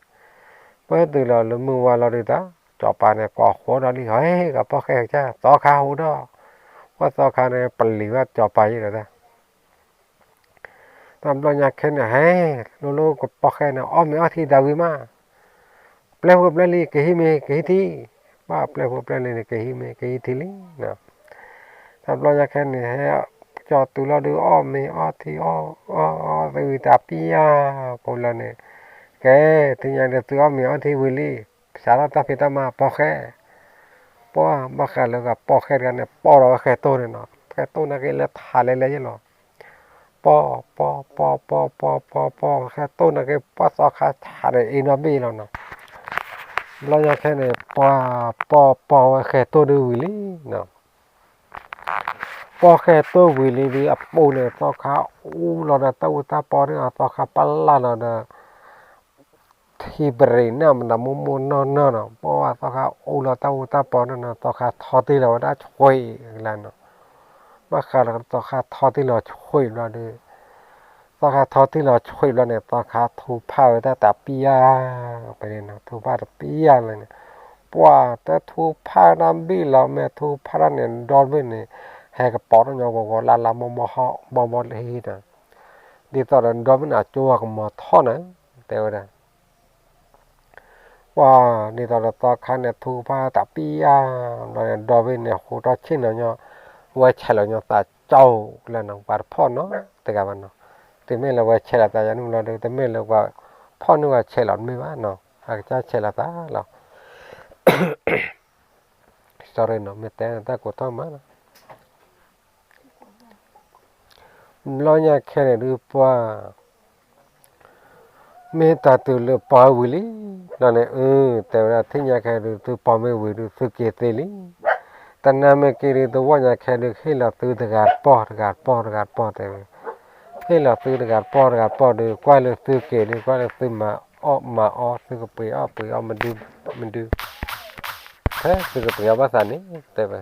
ပၢၢ်တုၤလီၤလၢမုၢ်ဝါလီၤဒုးတၢ် စီၤပၤန့ၣ် ကိးဃီဒီးလံ ဟဲကပီၢ်ဃဲကစၢ် သီခါဟူဒီး, ပှၤသီခါန့ၣ် ပလံၤဘၣ်စီၤပၤယံၤဒီးတၢ် တဘျီညါခဲန့ၣ် ဟဲ လိၤလိၤကပီၢ်ဃဲန့ၣ် အီၣ်မ့ၤအီထံတၢ်ဝံၤမး, ပျဲၢ်ဖိပျဲၢ်လံၤ ကဟံးမ့ၤကဟံးထံ, ဘၣ်ပျဲၢ်ဖိပျဲၢ်လံၤန့ၣ် ကဟံးမ့ၤကဟံးထံလံ. တဘျီညါခဲန့ၣ် ဟဲကၠီတုၤလီၤဒုး အီၣ်မ့ၤအီထံအီၣ်အီသဝံၤတၢ်ပံယါ, ဖိလၢန့ၣ် ကဲ ထံၣ်ညါဒုးသုအီၣ်မ့ၤအီထံဝံၤလံ, စးထီၣ်တၢ်ဖံးတၢ်မၤပီၢ်ဃဲ, ပှၤဘၣ်ဃးလၢကပီၢ်ဃဲတဂၤန့ၣ် ပီၢ်ဒီးဝဲဃဲတိၢ်န့ၣ်နီၤ, ဃဲတိၢ်နာ်က့လၢထးလဲၤလဲၤယ့ၣ်လီၤ, ပီၢ်ပီၢ်ပီၢ်ပီၢ်ပီၢ်ပီၢ်ပီၢ် ဃဲတိၢ်နာ်က့ ပှၤသီခါထးဒီးအ့နီဘ့ၣ်လီၤနီၤ. တဘျီညါခဲန့ၣ် ပှၤပီၢ်ပီၢ်ပီၢ်ဝဲဃဲတိၢ်ဒုးဝံၤလံနီၤ. ပီၢ်ဃဲတိၢ်ဝံၤလံဒုးအပူၤန့ၣ် သီခါအူလီၤဒီးတၢ်အူတၢ်ပီန့ၣ် သီခါပလၢ်လီၤဒီး ထံပရံးန့ၣ်မတၤမိၢ်မိၢ်နီၢ်နီၢ်နီၤ, ပှၤသီခါအူလီၤတၢ်အူတၢ်ပီန့ၣ်နီၤ သီခါထီတ့ၢ်လီၤဝဲဒၣ်ဆှံကလါနီၤ, ဘၣ်ဃးလၢသီခါထီတ့ၢ်လီၤဆှံဘျီဒီး သီခါထီတ့ၢ်လီၤဆှံဘျီန့ၣ် သီခါထူဖးဝဲဒၣ်တၢ်ပံယါ, ပန့ၣ်နီၤ ထူဖးတၢ်ပံယါလၢန့ၣ်, ပှၤတထူဖးတၢ်ဘံၣ်လီၤ မ့ၢ်ထူဖးတၢ်န့ၣ် ဒီဘ့ၣ်န့ၣ် ဟဲကပီၤထီၣ်ညီဂီၤဂီၤလၢ်လၢ်မီၢ်မီၢ်ဟီၣ်ဘီဘီလၢဟံၣ်နီၤ, ဒ်သိးဒီးဒီဘ့ၣ်န့ၣ် အကၠိအကမီၤထီၣ်န့ၣ် တဲဝဲဒၣ် ပှၤဒ်သိးဒီးသီခါန့ၣ် ထူဖးတၢ်ပံယါ, ဘျီန့ၣ် ဒီဘ့ၣ်န့ၣ် ဟူထီၣ်ဆ့ၣ်နီၤညီ, ဝဲဆဲးလီၤညီသးကၠီလၢနီၤ ပှၤတဖီၣ်နီတဂၤဘၣ်နီၤ, တမ့ၢ်လၢဝဲဆဲးလီၤသးယၤန့ၣ်ဘျီဒီး တမ့ၢ်လၢပှၤဖီၣ်န့ၢ်ဝဲဆဲးလီၤတမ့ၢ်ဘၣ်နီၤ, အကစၢ်ဆဲးလီၤသးလီၤ sorry နီၤ မ့ၢ်တဲတၢ်ကိးထီၣ်မးနီၤ, ဘျီညါခဲန့ၣ်ဒုးပှၤ မ့ၢ်တၢ်တုၤလၢပီၢ်ဝံၤလံ, ဘျီန့ၣ် အၢ တဲဝဲဒၣ် ထံၣ်ညါခဲဒုး သုပီၢ်မ့ၢ်ဝံၤဒုး သုက့ၤသ့လံ, တနာ်မ့ၢ်က့ၤဒုး တဝီညါခဲဒုး ဟ့ၣ်လီၤသုတဂၤတပီၢ် တဂၤတပီၢ် တဂၤတပီၢ် တဲဝဲ, ဟ့ၣ်လီၤသုတဂၤတပီၢ် တဂၤတပီၢ်ဒုး ကွၢ်လၢသုက့ၤဒုး ကွၢ်လၢသုမၤအီၣ်မၤအီ သုကပှ့ၤအီၣ်ပှ့ၤအီမဒု မဒု ဖဲသုကပှ့ၤအီၣ်ဘၣ်သးန့ၣ် တဲဝဲ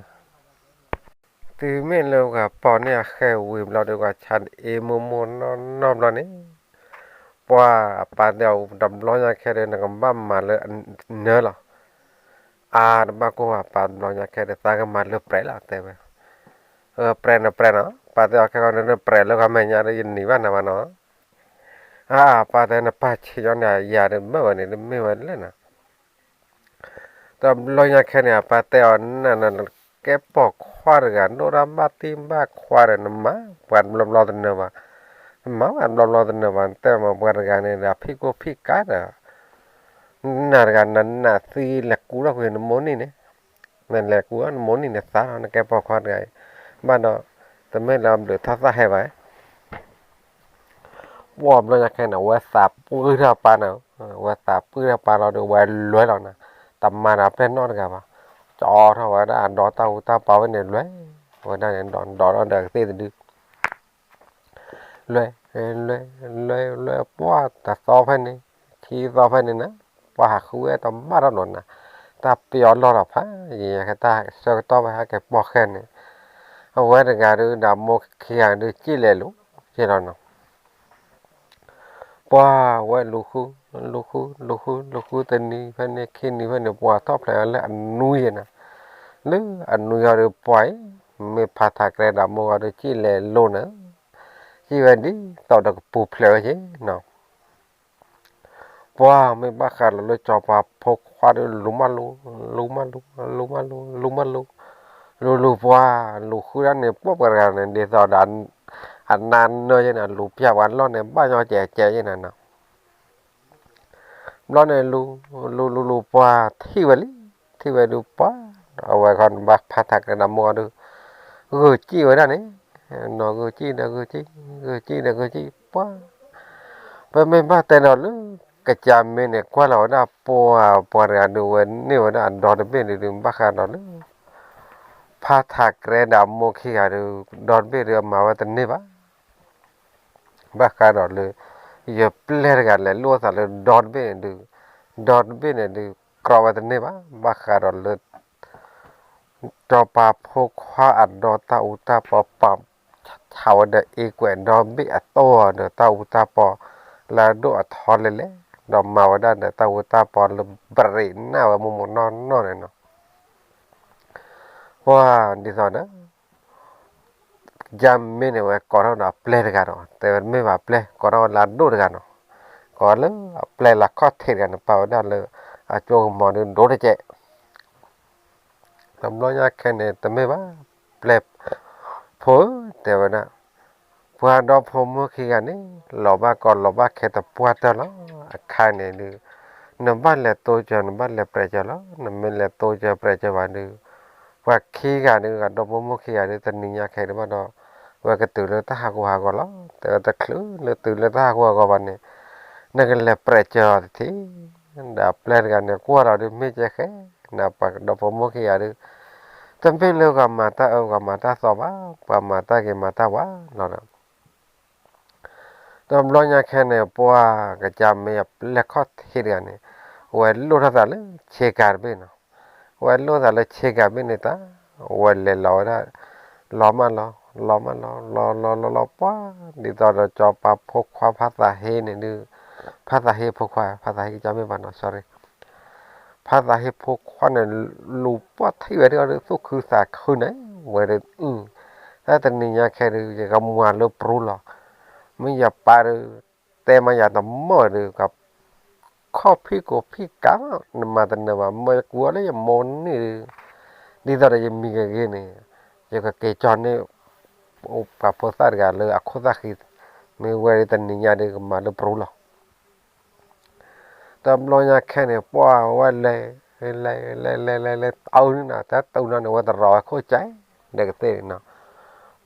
တုၤမ့ၢ်လၢပှၤပီၢ်န့ၣ်အဃဲဝံၤဘျီဒီး ပှၤဆါအ့မိၢ်မိၢ်နီၢ်နီၢ်ဘျီန့ၣ်, ပှၤအပၢ်တဲအီၤတဘျီညါခဲဒီး နကဘၣ်မၤလၢနၢလီၤ, အါတဘၣ်ကိၢ်အပၢ်တဘျီညါခဲဒီး သးကမၤလၢပြဲးလီၤ တဲဝဲ, ပြဲးနပြဲးနီၤ, ပၢ်တဲအီၤခဲကီးဒီး နပြဲးလၢကီၢ်မဲာ်ညါဒီး ယနံၤဘၣ်နၤဘၣ်နီၤ, အါ အပၢ်တဲ နပၢ်ဆံးညီန့ၣ် ယၤဒီးမ့ၢ်ဝဲန့ၣ် တမ့ၢ်ဝဲလၢနီၤ တဘျီညါခဲန့ၣ် အပၢ်တဲအီၤ န နကဲပိာ်ခွါတဂၤ ဒိၣ်တၢ်ဘၣ်တံၢ်ဘၣ်ခွါဒီး နမၤပှၤတဘျီဘျီတနၢၤဘၣ်, နမၤပှၤတဘျီဘျီတနၢၤဘၣ် နတဲမၤပှၤတဂၤန့ၣ်ဒီး အဖံးကိၢ်ဖံးကါဒီး နတဂၤ နနၢ်သံလဲၤကူထီၣ်ကွံာ်နမိၢ်နံၤန့ၣ်, နလဲၤကူထီၣ်နမိၢ်နံၤန့ၣ်သးလီၤ နကဲပိာ်ခွါတဂၤအံၤ, ဘၣ်ဒီး တမ့ၢ်လၢအဘျုးထီၣ်သၣ်ဟဲဘၣ် ပှၤဘျီညါခဲန့ၣ် ဝဲသးပှၢ်ထီၣ်ပၢ်န့ၣ်, ဝဲသးပှၢ်ထီၣ်ပၢ်လီၤဒီး ဝဲလဲၤလီၤနၤ, တမၤဒီးပျဲၢ်နီတဂၤဘၣ်, ကၠီထီၣ်ဝဲဒၣ်အဒီတၢ်ဟူတၢ်ပာ်ဝဲန့ၣ် လဲၤဝဲဒၣ်န့ၣ် ဒီးဒီးဒီးကသ့ၣ်တဒု လဲၤ လဲၤ လဲၤ လဲၤ ပှၢ်တသီဖဲန့ၣ် ခံသီဖဲန့ၣ်နၤ, ပှၢ်ဟးဃုဝဲတဘၣ်ထီၣ်နီၤနၤ, တၢ်ပျီလီၢ်လီၤဖးယံၤ ယကတၢ်ဆၢကတီၢ်ဖဲဟဲက့ၤပိာ်ဃဲန့ၣ်, အဝဲတဂၤဒုးဒီးမိၢ်ခံဂၤဒုးစံၣ်လဲၤလူၤက့ၤလီၤနီၤ ပှၢ်ဝဲလူၤဃု လူၤဃု လူၤဃု လူၤဃုတနံၤဖဲန့ၣ် ခံနံၤဖဲန့ၣ် ပှၢ်ထီၣ်ဖျဲးအီၤလၢအနွံယဲၢ်နၤ, လၢအနွံယဲၢ်ဒီးပှၢ်အံၤ မ့ၢ်ဖးထးကရဲဒီးမိၢ်ဂီၤဒီးစံၣ်လဲၤလူၤနၤ, စံၣ်ဝဲဒ်သိးဒီးကပူၤဖျဲးဝဲက့ၤနီၤ ပှၢ်မ့ၢ်ဘၣ်ဃးလီၤလၢစီၤပၤဖိခွါဒီးလူၤမးလူၤ, လူၤမးလူၤ, လူၤမးလူၤ, လူၤမးလူၤ, လူၤလူၤပှၢ်, လူၤဃုဒၣ်န့ၣ် ပှၢ်ပှၤတဂၤန့ၣ် ဒ်သိးဒီး အနါနၢယဲၢ်န့ၣ် လူၤပျၢ်ပှၤလီၢ်န့ၣ် ဘၣ်ညီကဲးကဲးယဲၢ်န့ၣ်နီၤ ဘျီန့ၣ်လူၤ, လူၤလူၤလူၤပှၢ်ထံၣ်ဝဲလံ, ထံၣ်ဝဲဒုးပှၢ်, အဝဲခီဘၣ်ဖးထးကရဲဒီးမိၢ်ဂီၤဒီး, ဂုာ်စံၣ်ဝဲဒၣ်န့ၣ်, နီၤဂုာ်စံၣ်ဒီးဂုာ်စံၣ်, ဂုာ်စံၣ်ဒီးဂုာ်စံၣ်ပှၢ်, ပမ့ၢ်ဘၣ်တဲဒီးလၢ ကစၢ်မ့ၢ်န့ၣ် ကွၢ်လီၤဝဲဒၣ်ပှၢ်ပှၤတဂၤဒုးဝဲန့ၢ်ဝဲဒၣ်အဒီတဘ့ၣ်ဒုး ဘၣ်ဃးဒီးလၢ ဖးထးကရဲဒီးမိၢ်ခံဂၤဒုး ဒီတဘ့ၣ်ဒုးအမၤဝဲတန့ၢ်ဘၣ် ဘၣ်ဃးဒီးလၢ ယပျဲၢ်တဂၤလဲၤလိၣ်သးလၢဒီတဘ့ၣ်န့ၣ်ဒုး, ဒီတဘ့ၣ်န့ၣ်ဒုး ကြီဝဲတန့ၢ်ဘၣ်. ဘၣ်ဃးဒီးလၢ စီၤပၤဖိခွါအဒီတၢ်အူတၢ်ပီ ပာ်ဆးဝဲဒီးအ့ကွဲးဒီဘ့ၣ်အတီၢ်ဒီးတၢ်အူတၢ်ပီ လၢအဒိၣ်အထီလဲၣ်လဲၣ်, ဒီးမၤဝဲဒၣ်ဒီးတၢ်အူတၢ်ပီလၢဘရံးနၢ်ဝဲမိၢ်မိၢ်နီၢ်နီၢ်န့ၣ်နီၤ. ပှၤဒ်သိးဒီး ကစၢ်မ့ၢ်န့ၣ် ဝဲကိးထီၣ်ဒီးအပျဲၢ်တဂၤဒီး တဲဝဲတမ့ၢ်ဘၣ်ပျဲၢ် ကိးထီၣ်ဝဲလၢအဒိၣ်တဂၤနီၤ. ကိးလၢအပျဲၢ်လၢခီၣ်ထံးတဂၤန့ၣ် ပာ်ဝဲဒၣ်လၢ အကၠိကမီၤဒုးဒိၣ်တကဲး. တဘျီညါခဲန့ၣ် တမ့ၢ်ဘၣ်ပျဲၢ် ဖိဧၢ တဲဝဲဒၣ်, ပှၤဒီဖိမိၢ်ခံဂၤန့ၣ် လီၤဘၣ်ကီလီၤဘၣ်ခဲတပှၢ်တၢၢ်လီၤ. အခါန့ၣ်ဒုး နဘၣ်လဲၤတိစၢၤ နဘၣ်လဲၤပြဲးစၢၤလီၤ. နမ့ၢ်လဲၤတိစၢၤပြဲးစၢၤဘၣ်ဒုး ပှၤခံဂၤဒုး အဒီဖိမိၢ်ခံဂၤဒုး တနံၤညါခဲဒုးဘၣ်ဒီး ဝဲကတုၤလၢတၢ်ဟးဂူာ်ဟးဂီၤလီၤ. တဲဝဲတချုးလၢတုၤလၢတၢ်ဟးဂူာ်ဟးဂီၤဘၣ်န့ၣ် နကလဲၤပြဲးစၢၤအီၤတထံၣ်. ဒီးအပျဲၢ်တဂၤန့ၣ် ကွၢ်လီၤဒုး မ့ၢ်ကဲဃဲ ဒီးပှၤဒီဖိမိၢ်ခံဂၤဒုး တမ့ၢ်လၢပှၤမၤတၢ်အၢပှၤမၤတၢ်သီဘၣ်, ပှၤမၤတၢ်ဂ့ၤမၤတၢ်ဝါလီၤဒီး တဘျီညါခဲန့ၣ် ပှၤကစၢ်မ့ၢ်အပျဲၢ်ခီၣ်ထံးတဂၤန့ၣ် ဝဲလိၣ်ထီၣ်သးလၢဆ့ကၤတဘ့ၣ်နီၤ. ဝဲလိၣ်သးလၢဆ့ကၤဘ့ၣ်န့ၣ်တၢ် ဝဲလဲၤလီၤဝဲဒၣ် လီၤမးလီၤ လီၤမးလီၤ လီၤလီၤလီၤလီၤ ပှၤ ဒ်သိးဒီးစီၤပၤဖိခွါဖါသးဟ့န့ၣ်ဒုး ဖါသးဟ့ဖိခွါ ဖါသးဟ့ကစၢ်မ့ၢ်ဘၣ်နီၤ sorry ဖါသးဟ့ဖိခွါန့ၣ် လူၤပှၢ်ထံၣ်ဝဲဒၣ်ဒီး သူၣ်ခုသးခုန့ၣ် ဝဲဒၣ် တၢ်တနံၤညါခဲဒုး ယကမၤလၢပြူလီၤ. မ့ၢ်ယပၢ်ဒုး တဲမးယၤတမီၢ်ဒုး ကခီၣ်ဖံးကိးဖံးကၤ နမၤတနၢၤဘၣ် မ့ၢ်ယကူအီၤလၢယမိၢ်န့ၣ်ဒုး ဒ်သိးဒီးယမံၤကဂ့ၤန့ၣ် ယကက့ၤကၠီန့ၢ် ပှၤဖိသၣ်တဂၤလၢအခိၣ်သၣ်ဃံ မ့ၢ်ဝဲဒၣ်တနံၤညါဒုး ကမၤလၢပြူလီၤ. တဘျီညါခဲန့ၣ် ပှၤဝဲလဲၤ လဲၤ လဲၤ လဲၤ လဲၤ လဲၤ တအုးန့ၣ်နီၤ တၢ်တအုးနီၤန့ၣ် ဝဲတရီဝဲခိၣ်ကဲ ဒီးကသ့ၣ်န့ၣ်နီၤ.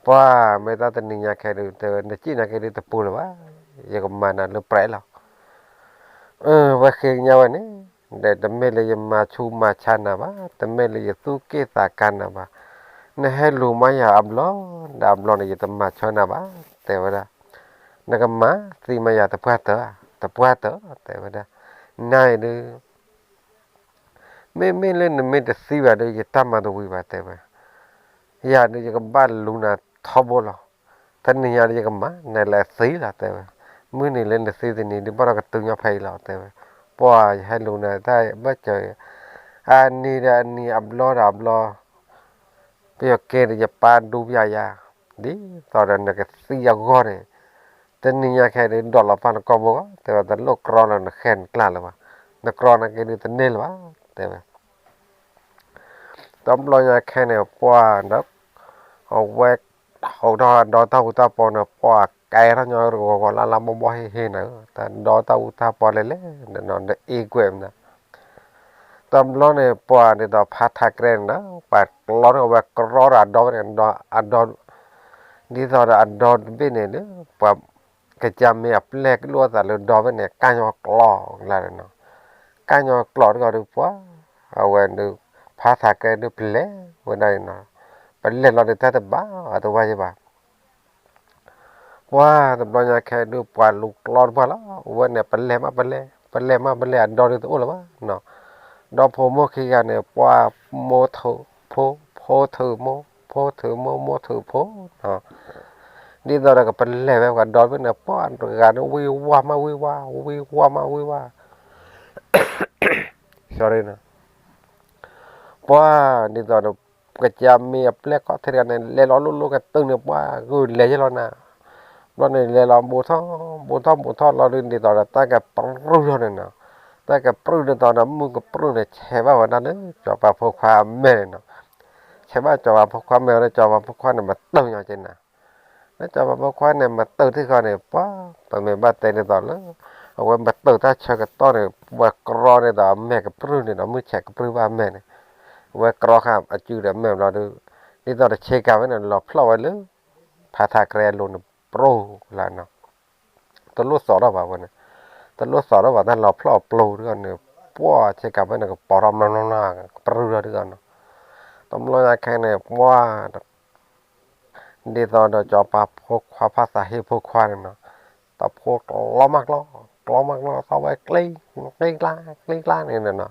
ပှၤမ့ၢ်တၢ်တနံၤညါခဲဒုး တဲဝဲ နစံၣ်ညါခဲဒုးတပူၤလၢၤဘၣ်, ယကမၤနၤလၢပြဲးလီၤ. ဝဲဃ့ကညးဝဲန့ၣ် ဒီးတမ့ၢ်လၢယမၤဆူးမၤဆါနၤဘၣ်, တမ့ၢ်လၢယသူၣ်က့ၣ်သးကါနၤဘၣ်. နဟဲလူၤမးယၤအဘျီ ဒီးအဘျီန့ၣ် ယတမၤဆၢနၤဘၣ် တဲဝဲဒၣ်. နကမၤသံမးယၤတပှၢ်တၢၢ်, တပှၢ်တၢၢ် တဲဝဲဒၣ်. နၤအံၤဒုး မ့မ့ၢ်လၢနမ့ၢ်တသံဘၣ်ဒီး ယတၢ်မၤတဝံၤဘၣ် တဲဝဲ. ယၤဒုးယကဘၣ်လူၤနၤထီဘိလီၤ. တနံၤညါဒုးယကမၤ နလဲၤသံလီၤ တဲဝဲ. မုၢ်နံၤလၢနသံတနံၤဒုး ဘၣ်ဒီးကတုၤညီဖဲအံၤလီၤ တဲဝဲ. ပှၤယဟဲလူၤနၤတၢ်ဘၣ်စၢၤ အနံၤဒီးအနံၤ အဘျီဒီးအဘျီ ပယီၤကဲဒီးယပၢ်ဒူပယၤယၤ ဒ်သိးဒီးနကသံအဂီၢ်န့ၣ် တနံၤညါခဲဒုး ဒိးလီၤပာ်နကိာ်ဘိဂီၢ် တဲဝဲ တလိၣ်ကြီလၢနဃဲနကျါလၢၤဘၣ်, နကြီနာ်က့ဒုးတန့ၢ်လၢၤဘၣ် တဲဝဲ. တဘျီညါခဲန့ၣ် ပှၤဒီး အဝဲ ဟိးထီၣ်ဒီတၢ်အူတၢ်ပီန့ၣ် ပှၤကဲထီၣ်ညီဂီၤဂီၤလၢ်လၢ်ဘီဘီဟ့ၣ်ဟ့ၣ်န့ၣ် တၢ်ဒီတၢ်အူတၢ်ပီလဲၣ်လဲၣ် ဒီးအ့ကွဲးမနုၤ တဘျီန့ၣ် ပှၤဒ်သိးဖါထးကြဲန့ၣ်ဒီး ပှၤကြီထီၣ်ဝဲကြီဒီးအဒီဝဲန့ၣ် အဒီ ဒ်သိးဒီးအဒီတဘ့ၣ်န့ၣ်ဒီး ပှၤကစၢ်မ့ၢ်အပျဲၢ်ကလိၣ်အသးလၢဒီဘ့ၣ်န့ၣ် ကၢ်ညီကျီလၢ်န့ၣ်နီၤ. ကၢ်ညီကျီတဂီၢ်ဒီးပှၤ အဝဲဒုး ဖါထးကြဲဒုးပလဲၤဝဲဒၣ်န့ၣ်နီၤ. ပလဲၤလီၤဒီးတၢ်တဘၣ်အတဝါယဘၣ် ပှၤတဘျီညါခဲဒုး ပှၤလူၤကြီတပှၢ်လီၤ. အဝဲန့ၣ် ပလဲၤမးပလဲၤ ပလဲၤမးပလဲၤ အဒီဒုးတအိၣ်လၢၤဘၣ်နီၤ. ဒီဖိမိၢ်ခံဂၤန့ၣ် ပှၤမိၢ်ထုးဖိ ဖိထုးမိၢ် ဖိထုးမိၢ် မိၢ်ထုးဖိနီၤ. ဒ်သိးဒီးကပလဲၤဝဲ ပှၤဒီဘ့ၣ်န့ၣ် ပှၤတဂၤန့ၣ် ဝံၤဝါမးဝံၤဝါ ဝံၤဝါမးဝံၤဝါ sorry နီၤ. ပှၤဒ်သိးဒီး ကစၢ်မ့ၢ်အပျဲၢ်ခီၣ်ထံးတဂၤန့ၣ် လဲၤလီၤလိၤလိၤကတုၤန့ၣ် ပှၤဂုာ်လဲၤယဲလီၤနၤ. ဘျီန့ၣ် လဲၤလီၤဘူးထီၣ် ဘူးထီၣ်ဘူးထီၣ်လီၤဒုး ဒ်သိးဒီးတၢ်ကပြုၢ်ထီၣ်န့ၣ်နီၤ. တၢ်ကပြုၢ်ဒ်သိးဒီး မုၢ်ကပြုၢ်န့ၣ် ဆဲးဘၣ်ဝဲဒၣ်လၢ စီၤပၤဖိခွါအမဲာ်န့ၣ်နီၤ. ဆဲးဘၣ်စီၤပၤဖိခွါမဲာ်ဝဲဒၣ် စီၤပၤဖိခွါန့ၣ် မတုၤညီက့နၤ လၢစီၤပၤဖိခွါန့ၣ် မတုၤထံၣ်ဃီန့ၣ် ပှၤ ပမ့ၢ်ဘၣ်တဲဒ်သိးလၢ အဝဲမတုၤတၢ်ဆၢကတီၢ်န့ၣ် ဝဲကြီန့ၣ်ဒီး အမဲာ်ကပြုၢ်န့ၣ်ဒီး မုၢ်ဆဲးကပြုၢ်ဘၣ်အမဲာ်န့ၣ် ဝဲကြီဃာ်အစုဒီးအမဲာ်ဘျီဒုး ဒ်သိးဒီးဆ့ကၤဝဲန့ၣ် လီၤဖျီၣ်ဝဲလၢ ဖါထးကြဲအလိၤန့ၣ် ပြိလၢနီၤ. တလိၣ်သီၣ်ထီၣ်ဘၣ်ဝဲန့ၣ် တလိၣ်သီၣ်ထီၣ်ဘၣ်တၢ်လီၤဖျီၣ်အပျိတဂီၢ်န့ၣ် ပှၤဆ့ကၤဝဲန့ၣ် ကပီၤထီၣ်မျီမျီမျီ ကပြုၢ်ထီၣ်တဂီၢ်နီၤ. တဘျီညါခဲန့ၣ် ပှၤ ဒ်သိးဒီးစီၤပၤဖိခွါ ဖါသးဟ့ဖိခွါန့ၣ်နီၤ တၢ်ဖိကျီမးကျီ, ကျီမးကျီ သီဝဲကျ့, ကျ့ကျါ, ကျ့ကျါန့ၣ်နီၤ,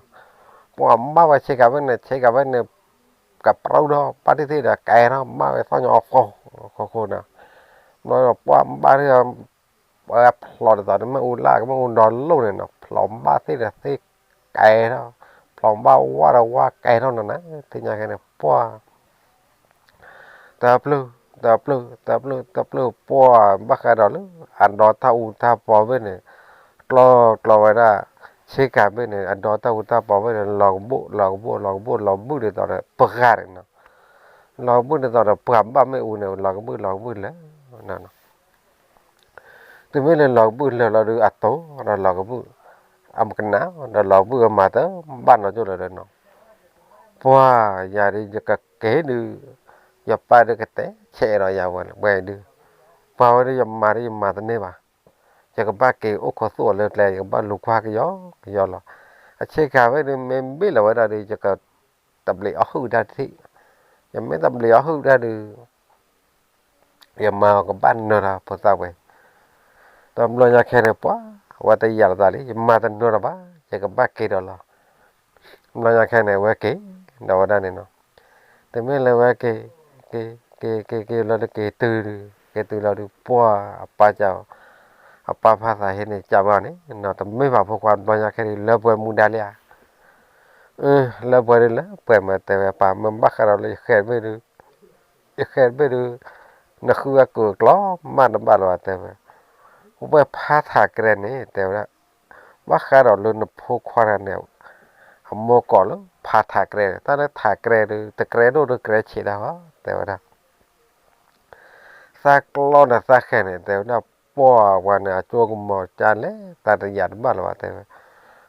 ပှၤဘၣ်ဝဲဆ့ကၤဖဲန့ၣ် ဆ့ကၤဖဲန့ၣ် ကပြုထီၣ်ပၣ်တ့ၢ်သ့ၣ်ဒီးကဲထီၣ် ဘၣ်ဝဲသီၣ်ညီအဃိ, ဃိဃိနီၤ, ဘျီဒီးပှၤဘၣ်ထံၣ် ပှၤဖျိးဒ်သိးဒီးမ့ၣ်အူလၢ် ကမ့ၣ်အူဒီလိၣ်န့ၣ်နီၤ, ဖျိးဘၣ်သ့ၣ်ဒီးသ့ၣ်ကဲထီၣ်, ဖျိးဘၣ်ဝါဒီးဝါကဲထီၣ်နီၤန့ၣ် သ့ၣ်ညါခဲန့ၣ် ပှၤ တၢ်ပျုၢ်, တၢ်ပျုၢ်, တၢ်ပျုၢ်, တၢ်ပျုၢ်ပှၤဘၣ်ဃးဒီးလၢ အဒီတၢ်အူတၢ်ပီဖဲန့ၣ်, ကျီကျီဝဲဒၣ် ဆ့ကၤဖဲန့ၣ် အဒီတၢ်အူတၢ်ပီဖဲန့ၣ် လီၤကဘိၣ် လီၤကဘိၣ် လီၤကဘိၣ် လီၤဘုၣ်ဒ်သိးဒီးပှၤဂၤန့ၣ်နီၤ, လီၤကဘုၣ်ဒ်သိးဒီးပှၤဘၣ်မ့ၣ်အူန့ၣ် လီၤကဘုၣ် လီၤကဘုၣ်လၢာ် တုၤမ့ၢ်လၢလီၤကဘုၣ်လၢာ်လီၤဒီး အတိၢ်ဒီးလီၤကဘုၣ် အမကနၣ် ဒီးလီၤကဘုၣ်အမၤတဘၣ်နီတဘျီလၢၤဒီးနီၤ, ပှၤယၤဒုး ယကက့ၤဒုး ယပၢ်ဒုးကတဲဆဲးဒီးယၤဝဲဒုး, ပှၤဝဲဒုးယမၤဒုးယမၤတန့ၢ်ဘၣ်, ယကဘၣ်က့ၤအိၣ်ခိးသူၣ်အီၤလၢကျဲ ယကဘၣ်လူၤကွၢ်ကယီကယီလီၤ, အဆ့ကၤဖဲဒုး မ့ၢ်ဘ့ၣ်လီၤဝဲဒၣ်ဒီး ယကတဘျံးအီၣ်ဟုၣ်တၢ်တထံၣ်, ယမ့ၢ်တဘျံးအီၣ်ဟုၣ်တၢ်ဒုး ယမၤအီၤကဘၣ်နၢၤဒီးဖိသၣ်ဝဲ, ဒီးဘျီညါခဲန့ၣ် ပှၤဝဲတယာ်လီၤသးလံ ယမၤတနၢၤဒီးဘၣ် ယကဘၣ်က့ၤဒီးလီၤ, ဘျီညါခဲန့ၣ် ဝဲက့ၤဒီးဝဲဒၣ်န့ၣ်နီၤ, တမ့ၢ်လၢဝဲက့ၤ, က့ၤ, က့ၤ, က့ၤ, က့ၤလီၤဒီးက့ၤတုၤဒုး, က့ၤတုၤလီၤဒုး ပှၤအပၢ်က အပၢ်ဖးသးဟ့န့ၣ် ကးဘၣ်န့ၣ်နီၤ, တမ့ၢ်ဘၣ်ဖိခွါ ဘျီညါခဲဒုး လၢပှဲၤမူဒါလံဧါ, လၢပှဲၤဒုး လၢပှဲၤမး တဲဝဲပၢ် မ့ၢ်ဘၣ်ဃးဒီးလၢယဃဲၤတဘ့ၣ်ဒုး ယဃဲၤတဘ့ၣ်ဒုး နဃုအကုာ်အကျီမးတဘၣ်လၢၤဘၣ် တဲဝဲ, ဝဲဖးထးကရဲန့ၣ် တဲဝဲဒၣ်, ဘၣ်ဃးဒီးလၢနဖိခွါတဂၤန့ၣ် အမိၢ်ကိးလၢဖးထးကရဲန့ၣ် တၢ်လၢထးကရဲဒုး တကရဲဒိၣ်ဒုးကရဲဆံးတၢ်ဘၣ် တဲဝဲဒၣ် သးကျီဒီးသးဃဲၤန့ၣ် တဲဝဲဒၣ် ပှၤဝဲန့ၣ် အစိကမီၤကလဲၣ် သးတယာ်တဘၣ်လၢၤဘၣ် တဲဝဲ,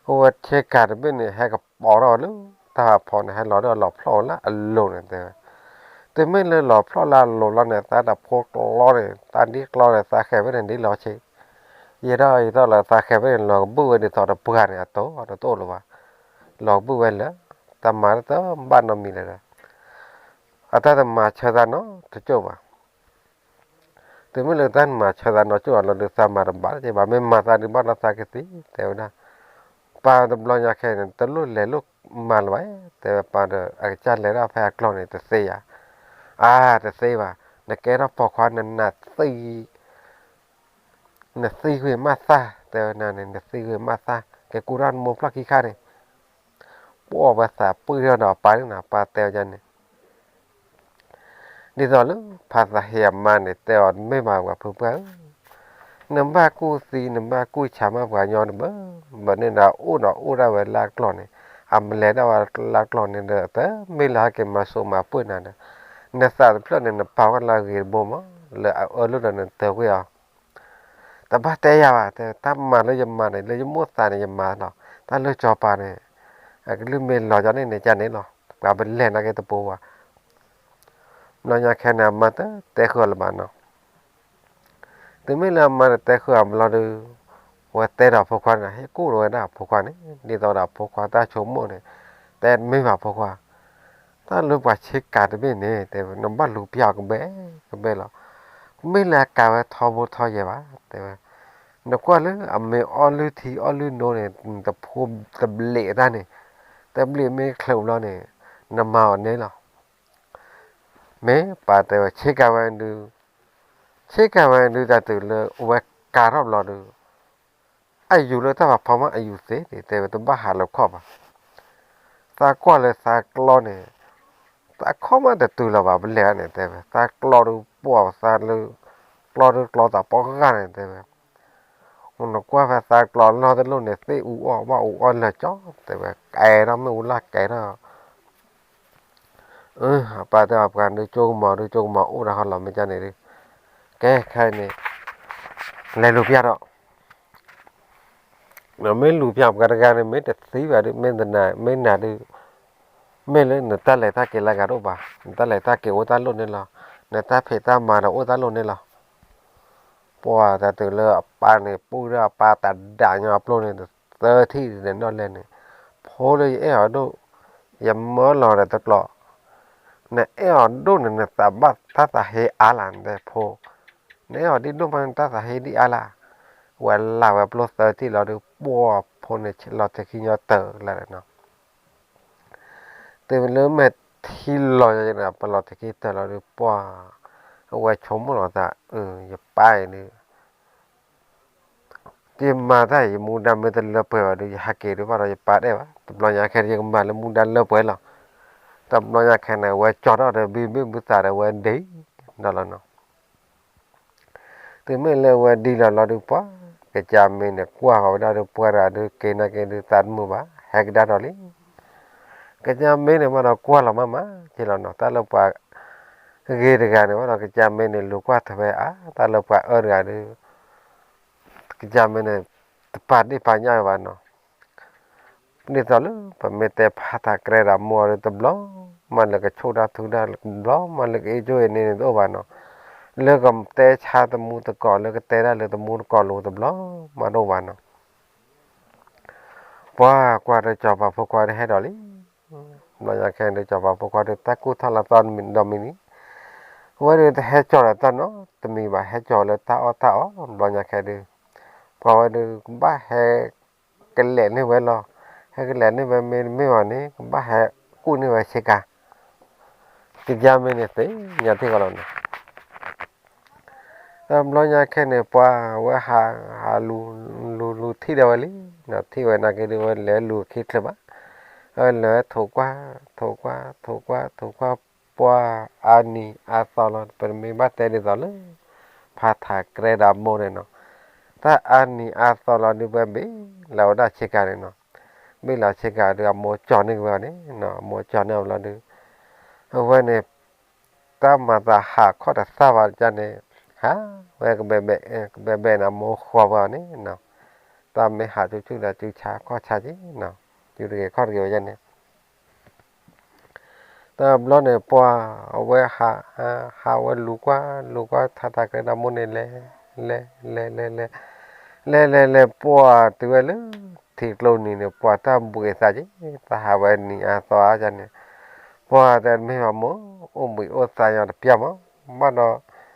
အဝဲဆ့ကၤတဘ့ၣ်န့ၣ် ဟဲကပီၤထီၣ်လၢတၢ်ဖီန့ၣ် ဟဲလီၤဒီးလီၤဖျီၣ်ဝဲလၢအလိၤန့ၣ် တဲဝဲ, တမ့ၢ်လၢလီၤဖျီၣ်လၢအလိၤလီၤန့ၣ် သးတၢ်ဖိကျီန့ၣ် သးဒ်ကျီန့ၣ် သးဃဲၤဖဲန့ၣ်ဒ်လီၤဆံး, ယဲၢ်ထီၣ်ယဲၢ်ထီၣ်လၢသးဃဲၤဖဲန့ၣ် လီၤကဘုၣ်ဝဲဒ်သိးဒီးပှၤန့ၣ် အတိၢ်ဒီးတအိၣ်လၢၤဘၣ်, လီၤကဘုၣ်ဝဲလၢ တၢ်မၤတဘၣ်နီတမံၤလၢၤဒီး အတၢ်တမၤဆၢသးနီတကၠိၢ်ဘၣ် တုၤမ့ၢ်လၢတၢ်မၤဆၢသးနီကၠိၢ်အလီၢ်ဒီး သးမၤတဘၣ်တက့ၢ်ဘၣ် မ့ၢ်မၤသးဒုးဘၣ်ဒီးသးကသံ တဲဝဲဒၣ်, ပၢ်တဘျီညါခဲအံၤန့ၣ် တလိၣ်လဲၤလိၣ်မၤလၢၤဘၣ်, တဲဝဲပၢ်ဒီး အကစၢ်လဲၤဒၣ်ဖဲအကျီၢ်န့ၣ် တသ့ယၤ, အါ တသ့ဘၣ်, နကဲထီၣ်ပိာ်ခွါ နနၢ်သံ နသံဂ့ၤမးသၣ် တဲဝဲန့ၣ် နသံဂ့ၤမးသၣ် ကဲကူၣ်ထီၣ်နမိၢ်ဖျီၣ်ခံခါန့ၣ်, ပှၤဝဲသးပှၢ်ထီၣ်ဒီးပၢ်န့ၣ်နီၤ ပၢ်တဲဝဲန့ၣ် ဒ်သိးလၢဖါသးဟ့အမါန့ၣ် တဲအီၤမ့ၢ်မးပှၤဖုပှၢ်ဧၢ, နဘၣ်ကူၣ်သံ နဘၣ်ကူၣ်ဆါမးပှၤညီတဘၢ, ဘၣ်န့ၣ်ဒီးအိၣ်ဒီးအိၣ်ဒၣ်ဝဲလၢအကျီၢ်န့ၣ်, အမလဲၤဒၣ်ဝဲလၢအကျီၢ်န့ၣ်ဒီး တမ့ၢ်လၢဟဲက့ၤမၤစိာ်မၤပှၢ်နၤဒီး, နသးတဖျၢၣ်န့ၣ် နပာ်ဝဲလၢအဂ့ၤတဘိမး, လၢအအၢလီၤဒီးနတၢ်ကွံာ်အီၤ တဘၣ်တဲယၤဘၣ်, တဲတၢ်မၤလၢယမၤန့ၣ် လၢယမိၣ်သးန့ၣ်ယမၤလီၤ, တၢ်လၢစီၤပၤန့ၣ် အကလုၢ်မ့ၢ်လီၤကန့ၣ်န့ၣ် ကန့ၣ်လီၤ, ပှၤပလဲၤနာ်က့တပိၤဘၣ်, ဘျီညါခဲန့ၣ် အမါတတဲဃုာ်အီၤလၢၤဘၣ်နီၤ, တုၤမ့ၢ်လၢအမါတတဲဃုာ်အီၤဘျီဒီး, ဝဲတဲဒီးဖိခွါန့ၣ် ဟ့ၣ်ကူၣ်လီၤဝဲဒၣ်ဖိခွါန့ၣ် ဒ်သိးဒီးဖိခွါတၢ်ဆိကမိၣ်န့ၣ်, တဲမ့ၢ်ဘၣ်ဖိခွါ တၢ်လၢပှၤဆ့ကၤတဘ့ၣ်န့ၣ် တဲဝဲ နဘၣ်လူၤပျၢ်အီၤကဘဲကဘဲလီၤ, မ့ၢ်လၢအကၤဝဲထီဘိထီယဲၢ်ဘၣ် တဲဝဲ, နကွၢ်လၢအမ့ၢ်အီၣ်လုၢ်ထံအီၣ်လုၢ်နိန့ၣ် တဖိတဘျံးတၢ်န့ၣ်, တဘျံးမ့ၢ်ချုးဘျီန့ၣ် နမၤအီၤန့ၣ်လီၤ, မ့ၢ်ပၢ်တဲဝဲ ဆ့ကၤဝဲဒုး, ဆ့ကၤဝဲဒုး တၢ်တုၤလၢအဝဲကၤထီၣ်ဘျီဒီး အယူၤလၢတၢ်ဖးဖီမးအယူၤသ့န့ၣ် တဲဝဲတဘၣ်ဟးလၢခီၣ်ဘၣ်, သးကွၢ်လၢသးကျီန့ၣ်, သးခီၣ်မးတတုၤလီၤဘၣ် ပလဲၤန့ၣ် တဲဝဲ သးကျီဒုးပှၢ်သးလၢ, ကျီဒုးကျီသးပှၢ်ဂၤန့ၣ် တဲဝဲ, နကွၢ်ဖဲသးကျီလီၢ်တလိၣ်န့ၣ် သ့ၣ်အူအီၣ်ဘၣ်အူအီၣ်လၢာ်ကၠီ တဲဝဲ ကဲထီၣ်မ့ၣ်အူလၢ်ကဲထီၣ် အပၢ်တဲအီၤ ပှၤဒုးကၠိကမီၤ ဒုးကၠိကမီၤအိၣ်တၢ်ဃီလီၤ မ့ၢ်ကန့ၣ်ဒုး, ကဲခဲအံၤန့ၣ် လဲၤလူၤပျၢ်ဒီး, မ့ၢ်လူၤပျၢ်ပှၤတဂၤန့ၣ် မ့ၢ်တသံဘၣ်ဒုး မ့ၢ်တနာ် မ့ၢ်နာ်ဒုး, မ့ၢ်လၢနတၢ်လဲၤတၢ်က့ၤလၢဂၤတအိၣ်ဘၣ်, နတၢ်လဲၤတၢ်က့ၤအိၣ်တၢ်လိၣ်န့ၣ်လီၤ, နတၢ်ဖံးတၢ်မၤဒီးအိၣ်တၢ်လိၣ်န့ၣ်လီၤ. ပှၤတၢ်တုၤလၢအပၢ်န့ၣ် ပူၣ်ဒၣ်အပၢ်တဒးညီအပျိၢ်န့ၣ် သၢထံၣ်ဒီးနီၢ်လဲၣ်န့ၣ်, ဖိလၢယအဲၣ်အီၤဒိၣ်, ယမၢလီၤဒီးတကျိၤ, နအဲၣ်အီၤဒိၣ်န့ၣ် နသးဘၣ်တၢ်သးဟ့အါလၢ် နတဲဖိ, နအဲၣ်အီၤဒ်ဒိၣ်မး နတၢ်သးဟ့ဒ်အါလၢ်, ဝဲလၢ်ဝဲပျိၢ်သၢထံၣ်လီၤဒုး ပှၢ်ဖိန့ၣ်လီၤထဲခံညီတၢၤလၢာ်နီၤ တုၤလၢမဲာ်ထံလီၤန့ၣ် ပလီၤထဲခံတၢၤလီၤဒုး ပှၢ် အဝဲဆိကမိၣ်လီၤသး အၢ ယပၢ်အံၤဒုး တမၤတၢ် ယမူဒါမ့ၢ်တလၢပှဲၤဘၣ်ဒီး ယဟးက့ၤဒုးဘၣ်ဒီး ယပၢ်ဒဲးဘၣ်. တဘျီညါခဲ ယကမၤလၢမူဒါလၢပှဲၤလီၤ. တဘျီညါခဲန့ၣ် အဝဲကၠီထီၣ်ဒီး ဘံဘံဘူသးဒီး အဝဲဒံလီၤလီၤနီၤ. တုၤမ့ၢ်လၢအဝဲဒံလီၤလီၤဒုး ပှၢ် ကစၢ်မ့ၢ်န့ၣ် ကွၢ်ဃီၤဝဲဒၣ်ဒုး ပှၢ်တဂၤဒုး က့ၤနာ်က့ဒုး သးတမုာ်ဘၣ် ဟဲကဒါဒီးလံ. ကစၢ်မ့ၢ်န့ၣ်မးဒီး ကွၢ်လီၤမးမး က့ၤလီၤနီၤ တၢ်လၢပှၤဂ့ၤတဂၤန့ၣ်မးဒီး ကစၢ်မ့ၢ်န့ၣ် လူၤကွၢ်ထွဲဝဲအါ တၢ်လၢပှၤအၢတဂၤဒုး ကစၢ်မ့ၢ်န့ၣ် တပာ်ဒ့ၣ်ပာ်ညၣ်ဝဲဘၣ်နီၤ. ဒ်သိးလၢ ပမ့ၢ်တဲဖးထးကြဲဒီးမိၢ်အီၤဒုး တဘျီမးလၢကဆိၣ်တၢ်ထုတၢ် တဘျီမးလၢကအ့ၣ်ကၠိအ့န့ၣ်န့ၣ် တအိၣ်ဘၣ်နီၤ. လၢကတဲဆါတမူတကိး လၢကတဲတၢ်လၢတမူတကိးလိၤ တဘျီမးတအိၣ်ဘၣ်နီၤ. ပှၢ်ကွၢ်ဒီး စီၤပၤဖိခွါဒုးဟဲဒီးလံ. ဘျီညါခဲဒုး စီၤပၤဖိခွါဒုး တၢ်ကူၣ်ထီၣ်လၢသီတမံၤဒီးမံၤန့ၣ် အဝဲဒုးတဟဲကၠီၤဒီးတၢ်နီတမံၤဘၣ် ဟဲကၠီၤလၢတၢ်အီၣ်တၢ်အီ ဘျီညါခဲဒုး ပှၢ်ဝဲဒုး ကဘၣ်ဟဲကလဲာ်န့ၢ်ဝဲလီၤ. ဟဲကလဲာ်န့ၢ်ဝဲမ့တမ့ၢ်ဘၣ်န့ၣ် ကဘၣ်ဟဲကူၣ်န့ၢ်ဝဲဆ့ကၤ ကစၢ်မ့ၢ်န့ၣ်သ့ၣ်ညါထံၣ်ကီးလီၤနီၤ. တဘျီညါခဲန့ၣ် ပှၢ်ဝဲဟး ဟးလူၤ လူၤလူၤထံၣ်ဒီးဝဲလံနီၤ. ထံၣ်ဝဲနာ်က့ဒုး ဝဲလဲၤလူၤခံချၢးဘၣ်. ဝဲလဲၤထိးကွၢ် ထိးကွၢ် ထိးကွၢ် ထိးကွၢ် ပှၢ်အါနံၤအါသီလီၤ. ပမ့ၢ်ဘၣ်တဲဒ်သိးလၢ ဖးထးကြဲဒီးအမိၢ်န့ၣ်နီၤ. တၢ်အါနံၤအါသီလီၤဒုး ဝဲဘ့ၣ်လီၤဝဲဒၣ်ဆ့ကၤန့ၣ်နီၤ. ဘ့ၣ်လီၤဆ့ကၤဒုး အမိၢ်ကၠီၤန့ၢ်က့ၤဝဲအီၤန့ၣ်နီၤ. အမိၢ်ကၠီၤန့ၢ်အီၤလီၤဒုး အဝဲန့ၣ် တၢ်မၤသးဟးခီၣ်တသၣ်ဘၣ်တကါန့ၣ် ဟးဝဲကဘဲဘဲ ကဘဲဘဲန့ၣ် အမိၢ်ဃီၤဝဲအီၤန့ၣ်နီၤ. တၢ်မ့ၢ်ဟးဆူၣ်ဆူၣ်ဒီး စုဆါခီၣ်ဆါက့ၤနီၤ. စုတဂ့ၤခီၣ်တဂ့ၤဝဲဒၣ်န့ၣ် တဘျီန့ၣ် ပှၢ်အဝဲဟး ဟးဝဲလူၤကွၢ် လူၤကွၢ် ဖးထးကြဲဒီးမိၢ်န့ၣ် လဲၤ လဲၤ လဲၤ လဲၤ လဲၤ လဲၤ လဲၤ လဲၤ ပှၢ်တုၤဝဲလၢ ထံကျိနံၤန့ၣ် ပှၢ်တၢ်ဘှံးအသးက့ၤ တၢ်ဟးဝဲနံၤအါသီအါန့ၣ် ပှၢ်တဲတမ့ၢ်ဘၣ်မိၢ် အိၣ်ဘှံးအိၣ်သါညီတပျၢ်မး ဘၣ်ဒီး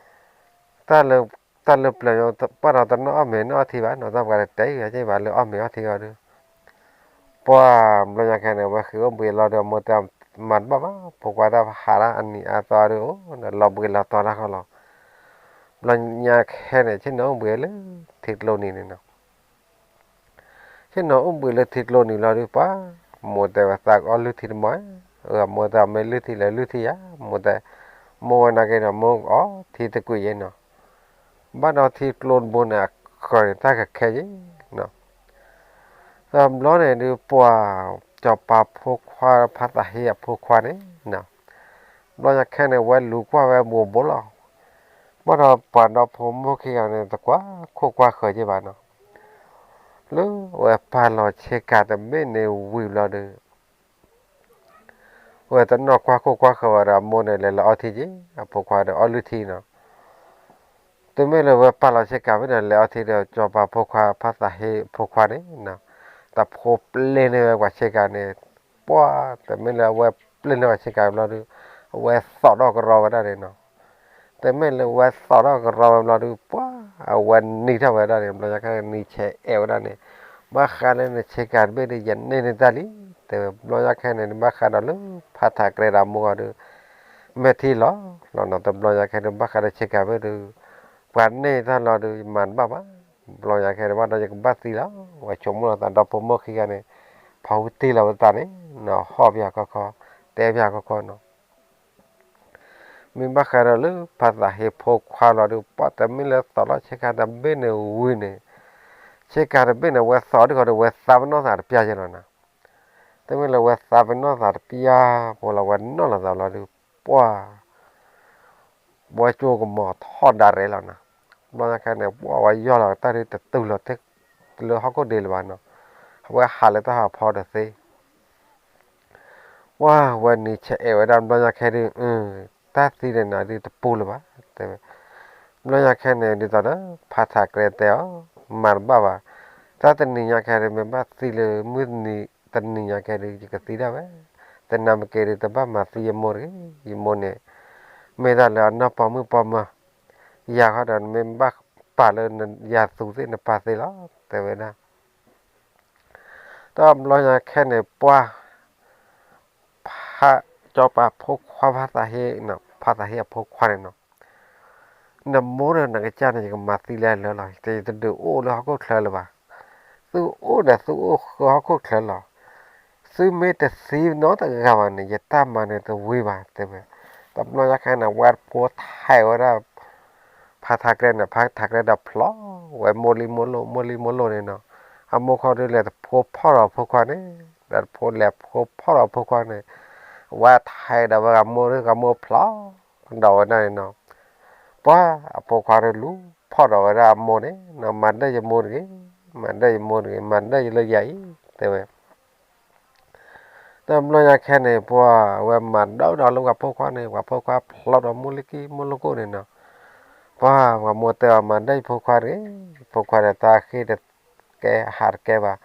တၢ်လၢ တၢ်လၢပျၢၤညီ ဘၣ်ဒီးတနီၣ်အီၣ်မ့ၤနီၣ်အီထံဘၣ်နီၤ တၢ်ပှၤတတဲအံၤဘၣ်လၢအီၣ်မ့ၤအီထံအီၤဒုး ပှၢ်ဘျီညါခဲန့ၣ် အဝဲဃ့အိၣ်ဘှံးလီၤဒီး အမိၢ်တဲမၤတဘၣ်ဘၣ် ဖိခွါတၢ်ဟးဒၣ်အနံၤအါသီဒုး အိၣ်ဒီးလီၤဘှံးလီၤတီၤတၢ်ဃီလီၤ. ဘျီညါခဲန့ၣ် ဆ့ၣ်နီၤအိၣ်ဘှံးလၢထံကျိနံၤန့ၣ်နီၤ ဆ့ၣ်နီၤအိၣ်ဘှံးလၢထံကျိနံၤလီၤဒုး ပှၢ် မိၢ်တဲဝဲသးကအီၣ်လုၢ်ထံတမီၤ အမိၢ်တဲမ့ၢ်လုၢ်ထံလဲၣ်လုၢ်ထံယါ မိၢ်တဲ မိၢ်ဝဲနာ်က့ဒီး မိၢ်ကအီထံတကွံာ်ယဲနီၤ ဘၣ်ဒီးထံကျိတဘိန့ၣ် အဃၢၤန့ၣ်တၢ်ကခဲယဲနီၤ တဘျီန့ၣ်ဒုး ပှၢ်စီၤပၤဖိခွါ ဖါသးဟ့အဖိခွါန့ၣ် ဘျီညါခဲန့ၣ် ဝဲလူၤကွၢ်ဝဲဘူးဘူးလီၤ. ဘၣ်ဒီးပှၤဒီဖိမိၢ်ခံဂၤန့ၣ် တကွၢ်ခိၣ်ကွၢ်ဃၢၤက့ၤဘၣ်နီၤ လၢဝဲပာ်လီၤဆ့ကၤတဘ့ၣ်န့ၣ်ဝံၤဘျီဒုး ဝဲတနီၣ်ကွၢ်ခိၣ်ကွၢ်ဃၢၤဝဲဒီး အမိၢ်န့ၣ် လဲၤလီၤအီထံက့ၤ အဖိခွါဒီးအီလုၢ်ထံနီၤ တုၤမ့ၢ်လၢဝဲပာ်လီၤဆ့ကၤဖဲန့ၣ် လဲၤအီထံဒီး စီၤပၤဖိခွါ ဖါသးဟ့ဖိခွါန့ၣ် တဖိပျဲန့ၢ်ဝဲပှၤဆ့ကၤန့ၣ် ပှၢ် တမ့ၢ်လၢအဝဲပျဲန့ၢ်ပှၤဆ့ကၤဘျီဒုး အဝဲသိးထီၣ်ကရီဝဲဒၣ်န့ၣ်နီၤ တမ့ၢ်လၢဝဲသိးထီၣ်ကရီဝဲဘျီဒုး ပှၢ် အဝဲနံၤထီၣ်ဝဲဒၣ်န့ၣ် ဘျီညါခဲန့ၣ် နံၤဆဲးအဲၣ်ဝဲဒၣ်န့ၣ် ဘၣ်ဃးလၢနဆ့ကၤတဘ့ၣ်ဒုး ယန့ၢ်န့ၢ်တၢ်လံ တဲဝဲ ဘျီညါခဲန့ၣ် ဘၣ်ဃးဒီးလၢဖါထးကြဲဒီးမိၢ်အီၤဒုး မဲာ်ထံလီၤလီၤနီၤ တဘျီညါခဲဒုး ဘၣ်ဃးဒီးဆ့ကၤဘ့ၣ်ဒုး ပှၤန့ၢ်တၢ်လီၤဒုး ယမၤတဘၣ်ဘၣ် ဘျီညါခဲဒုး ဘၣ်ဒီးယကဘၣ်သံလီၤ ဝဲဆိကမိၣ်လီၤသးဒီဖိမိၢ်ခံဂၤန့ၣ် ဖီဝံတံၢ်လီၤဝဲသးန့ၣ်နီၤ ဟီၣ်ပယီၤခီခီ တဲပယီၤခီခီနီၤ မ့ၢ်ဘၣ်ဃးဒီးလၢဖါသးဟ့ဖိခွါလီၤဒုး ပှၢ် တမ့ၢ်လၢသိးထီၣ်ဆ့ကၤတဘ့ၣ်န့ၣ်ဝံၤန့ၣ် ဆ့ကၤတဘ့ၣ်န့ၣ် ဝဲသိးဒုးဃီဒုး ဝဲသးပနီၣ်သးတပျၢ်ယဲလီၤနီၤ တမ့ၢ်လၢဝဲသးပနီၣ်သးတပျၢ် ပှၤလီၤဝဲနီၣ်လီၤသးလီၤဒုး ပှၢ် ဝဲကၠိကမီၤထီၣ်ဒၣ်ရဲၣ်လီၤနီၤ ဘျီညါခဲန့ၣ် ပှၢ်ဝဲယီၢ်လီၤတၢ်ဒုးတတုၤလီၤထဲလၢဟီၣ်ခိၣ်ဒ့လၢၤဘၣ်နီၤ အဝဲဟးလၢတၢ်ဟးဖီတသ့ ပှၢ်ဝဲနံၤဆဲးအဲၣ်ဝဲဒၣ် ဘျီညါခဲဒုး တၢ်သံန့ၣ်နၤဒုးတပူၤလၢၤဘၣ် တဲဝဲ ဘျီညါခဲန့ၣ် ဒ်သိးဒီး ဖါထးကြဲတဲအီၤ မၤတဘၣ်ဘၣ် တၢ်တနံၤညါခဲဒုး မ့ၢ်ဘၣ်သံလၢမုၢ်နံၤတနံၤညါခဲဒုး ယကသံဒၣ်ဝဲ တနၤမ့ၢ်က့ၤဒုး တဘၣ်မၤသံယမိၢ်တဂ့ၤ ယမိၢ်န့ၣ် မ့ၢ်တၢ်လၢအနီၢ်ပိာ်မုၣ်ပိာ်မၢၤ ယၤဃီဒီး မ့ၢ်ဘၣ် နပာ်လၢယၤသူးသ့ၣ် နပာ်သ့လီၤ တဲဝဲဒၣ်. တဘျီညါခဲန့ၣ် ပှၢ် ဖး စီၤပၤဖိခွါဖါသးဟ့ ဖါသးဟ့အဖိခွါန့ၣ်နီၤ, နမိၢ်ဒီးနကစၢ်န့ၣ် ယကမၤသံလၢအလၢာ်လီၤ, ယတဒုးအိၣ်လၢဟီၣ်ခိၣ်ချၢလၢၤဘၣ်. သုအိၣ်ဒီးသုအိၣ်ဃၢဟီၣ်ခိၣ်ချၢလီၤ. သုမ့ၢ်တသံနီတဂၤဘၣ်န့ၣ် ယတၢ်မၤန့ၣ်တဝံၤဘၣ် တဲဝဲ. တဘျီညါခဲန့ၣ် ဝဲဖိထဲးဝဲဒၣ် ဖါထါကြဲန့ၣ်, ဖါထါကြဲဒီးဖျိဝဲ မိၢ်လံမိၢ်လိၣ် မိၢ်လံမိၢ်လိၣ်န့ၣ်နီၤ. အမိၢ်ခီဒုးလဲၤတဖိဖီၣ်ဒီးဖိခွါန့ၣ်, ဒီးတဖိလဲၤဖိဖီၣ်ဒီးဖိခွါန့ၣ်, ဝဲထဲးဒီးဝဲဂၤမိၢ်ဒုး ဂၤမိၢ်ဖျိဒီးဝဲဒၣ်န့ၣ်နီၤ. ပှၢ်အဖိခွါဒုးလူၤဖီၣ်ဒီးဝဲဒၣ်အမိၢ်န့ၣ်နီၤ, မၤဒၢၣ်ယမိၢ်တဂ့ၤ, မၤဒၢၣ်ယမိၢ်တဂ့ၤ, မၤဒၢၣ်ယလၢယၤအံၤ တဲဝဲ. တဘျီညါခဲန့ၣ် ပှၢ်ဝဲမၤဒၢၣ်ဒီးလၢပှၤဖိခွါန့ၣ်, ပှၤဖိခွါဖျိဒီးမိၢ်လံကံမိၢ်လံကိၣ်န့ၣ်နီၤ. ပှၢ်ပှၤမိၢ်တဲအီၤ မၤဒၢၣ်ယဖိခွါတဂ့ၤ, ဖိခွါဒီးတၢ်ဃ့ၢ်တကဲဟးတကဲဘၣ်,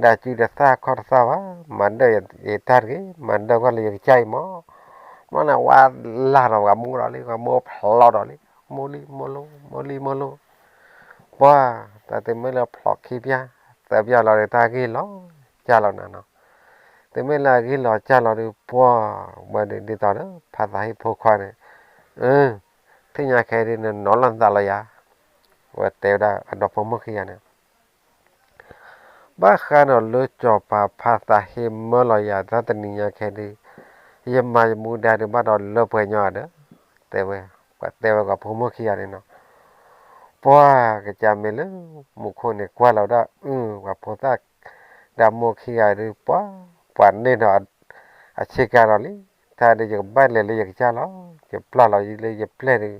ဒၣ်စုတသၣ်ခီၣ်တသၣ်ဘၣ်, မၤဒၢၣ်ယတၢ်တဂ့ၤ, မၤဒၢၣ်ကွၢ်လၢယကစၢ်အံၤမး. ဘျီန့ၣ် ဝဲလၢ်ဒီးပှၤမိၢ်ဒီးလံ, ပှၤမိၢ်ဖျိဒီးလံ, မိၢ်လံမိၢ်လိၣ် မိၢ်လံမိၢ်လိၣ်. ပှၢ်တၢ်တမ့ၢ်လၢဖျိခံဖျၢၣ် သၢဖျၢၣ်လီၤဒီး တၢ်ဂ့ၢ်လီၤကၢ်လီၤနၤနီၤ. တမ့ၢ်လၢအဂ့ၢ်လီၤကၢ်လီၤဒုး ပှၢ်ဝဲဒ်သိးဒီး ဖါသးဟ့ဖိခွါန့ၣ်, ထံၣ်ညါခဲအံၤဒုး နနီၤလီၤနသးလီၤယၤ, ဝဲတဲဝဲဒၣ်အဒီဖိမိၢ်ခံဂၤန့ၣ်. ဘၣ်ဃးဒီးလၢစီၤပၤဖါသးဟ့မၢလီၤယၤ တၢ်တနံၤညါခဲဒုး, ယမၤယမူဒါဒုးဘၣ်ဒီးလၢပှဲၤညီဒီး, တဲဝဲ, ပှၤတဲဝဲပှၤဖိမိၢ်ခံဂၤန့ၣ်နီၤ. ပှၢ်ကစၢ်မ့ၢ်လၢမူခိၣ်န့ၣ် ကွၢ်လီၤဝဲဒၣ် အု ပှၤဖိသၣ် ဒီးမိၢ်ခံဂၤဒုး ပှၢ်ပှၤန့ၢ်ဒီးအဆ့ကၤဒီးလံ, တၢ်ဒုးယကဘၣ်လဲၤလၢယကစၢ်လီၤ, ယပျၢ်လီၤလၢယပျဲၢ်ဒုး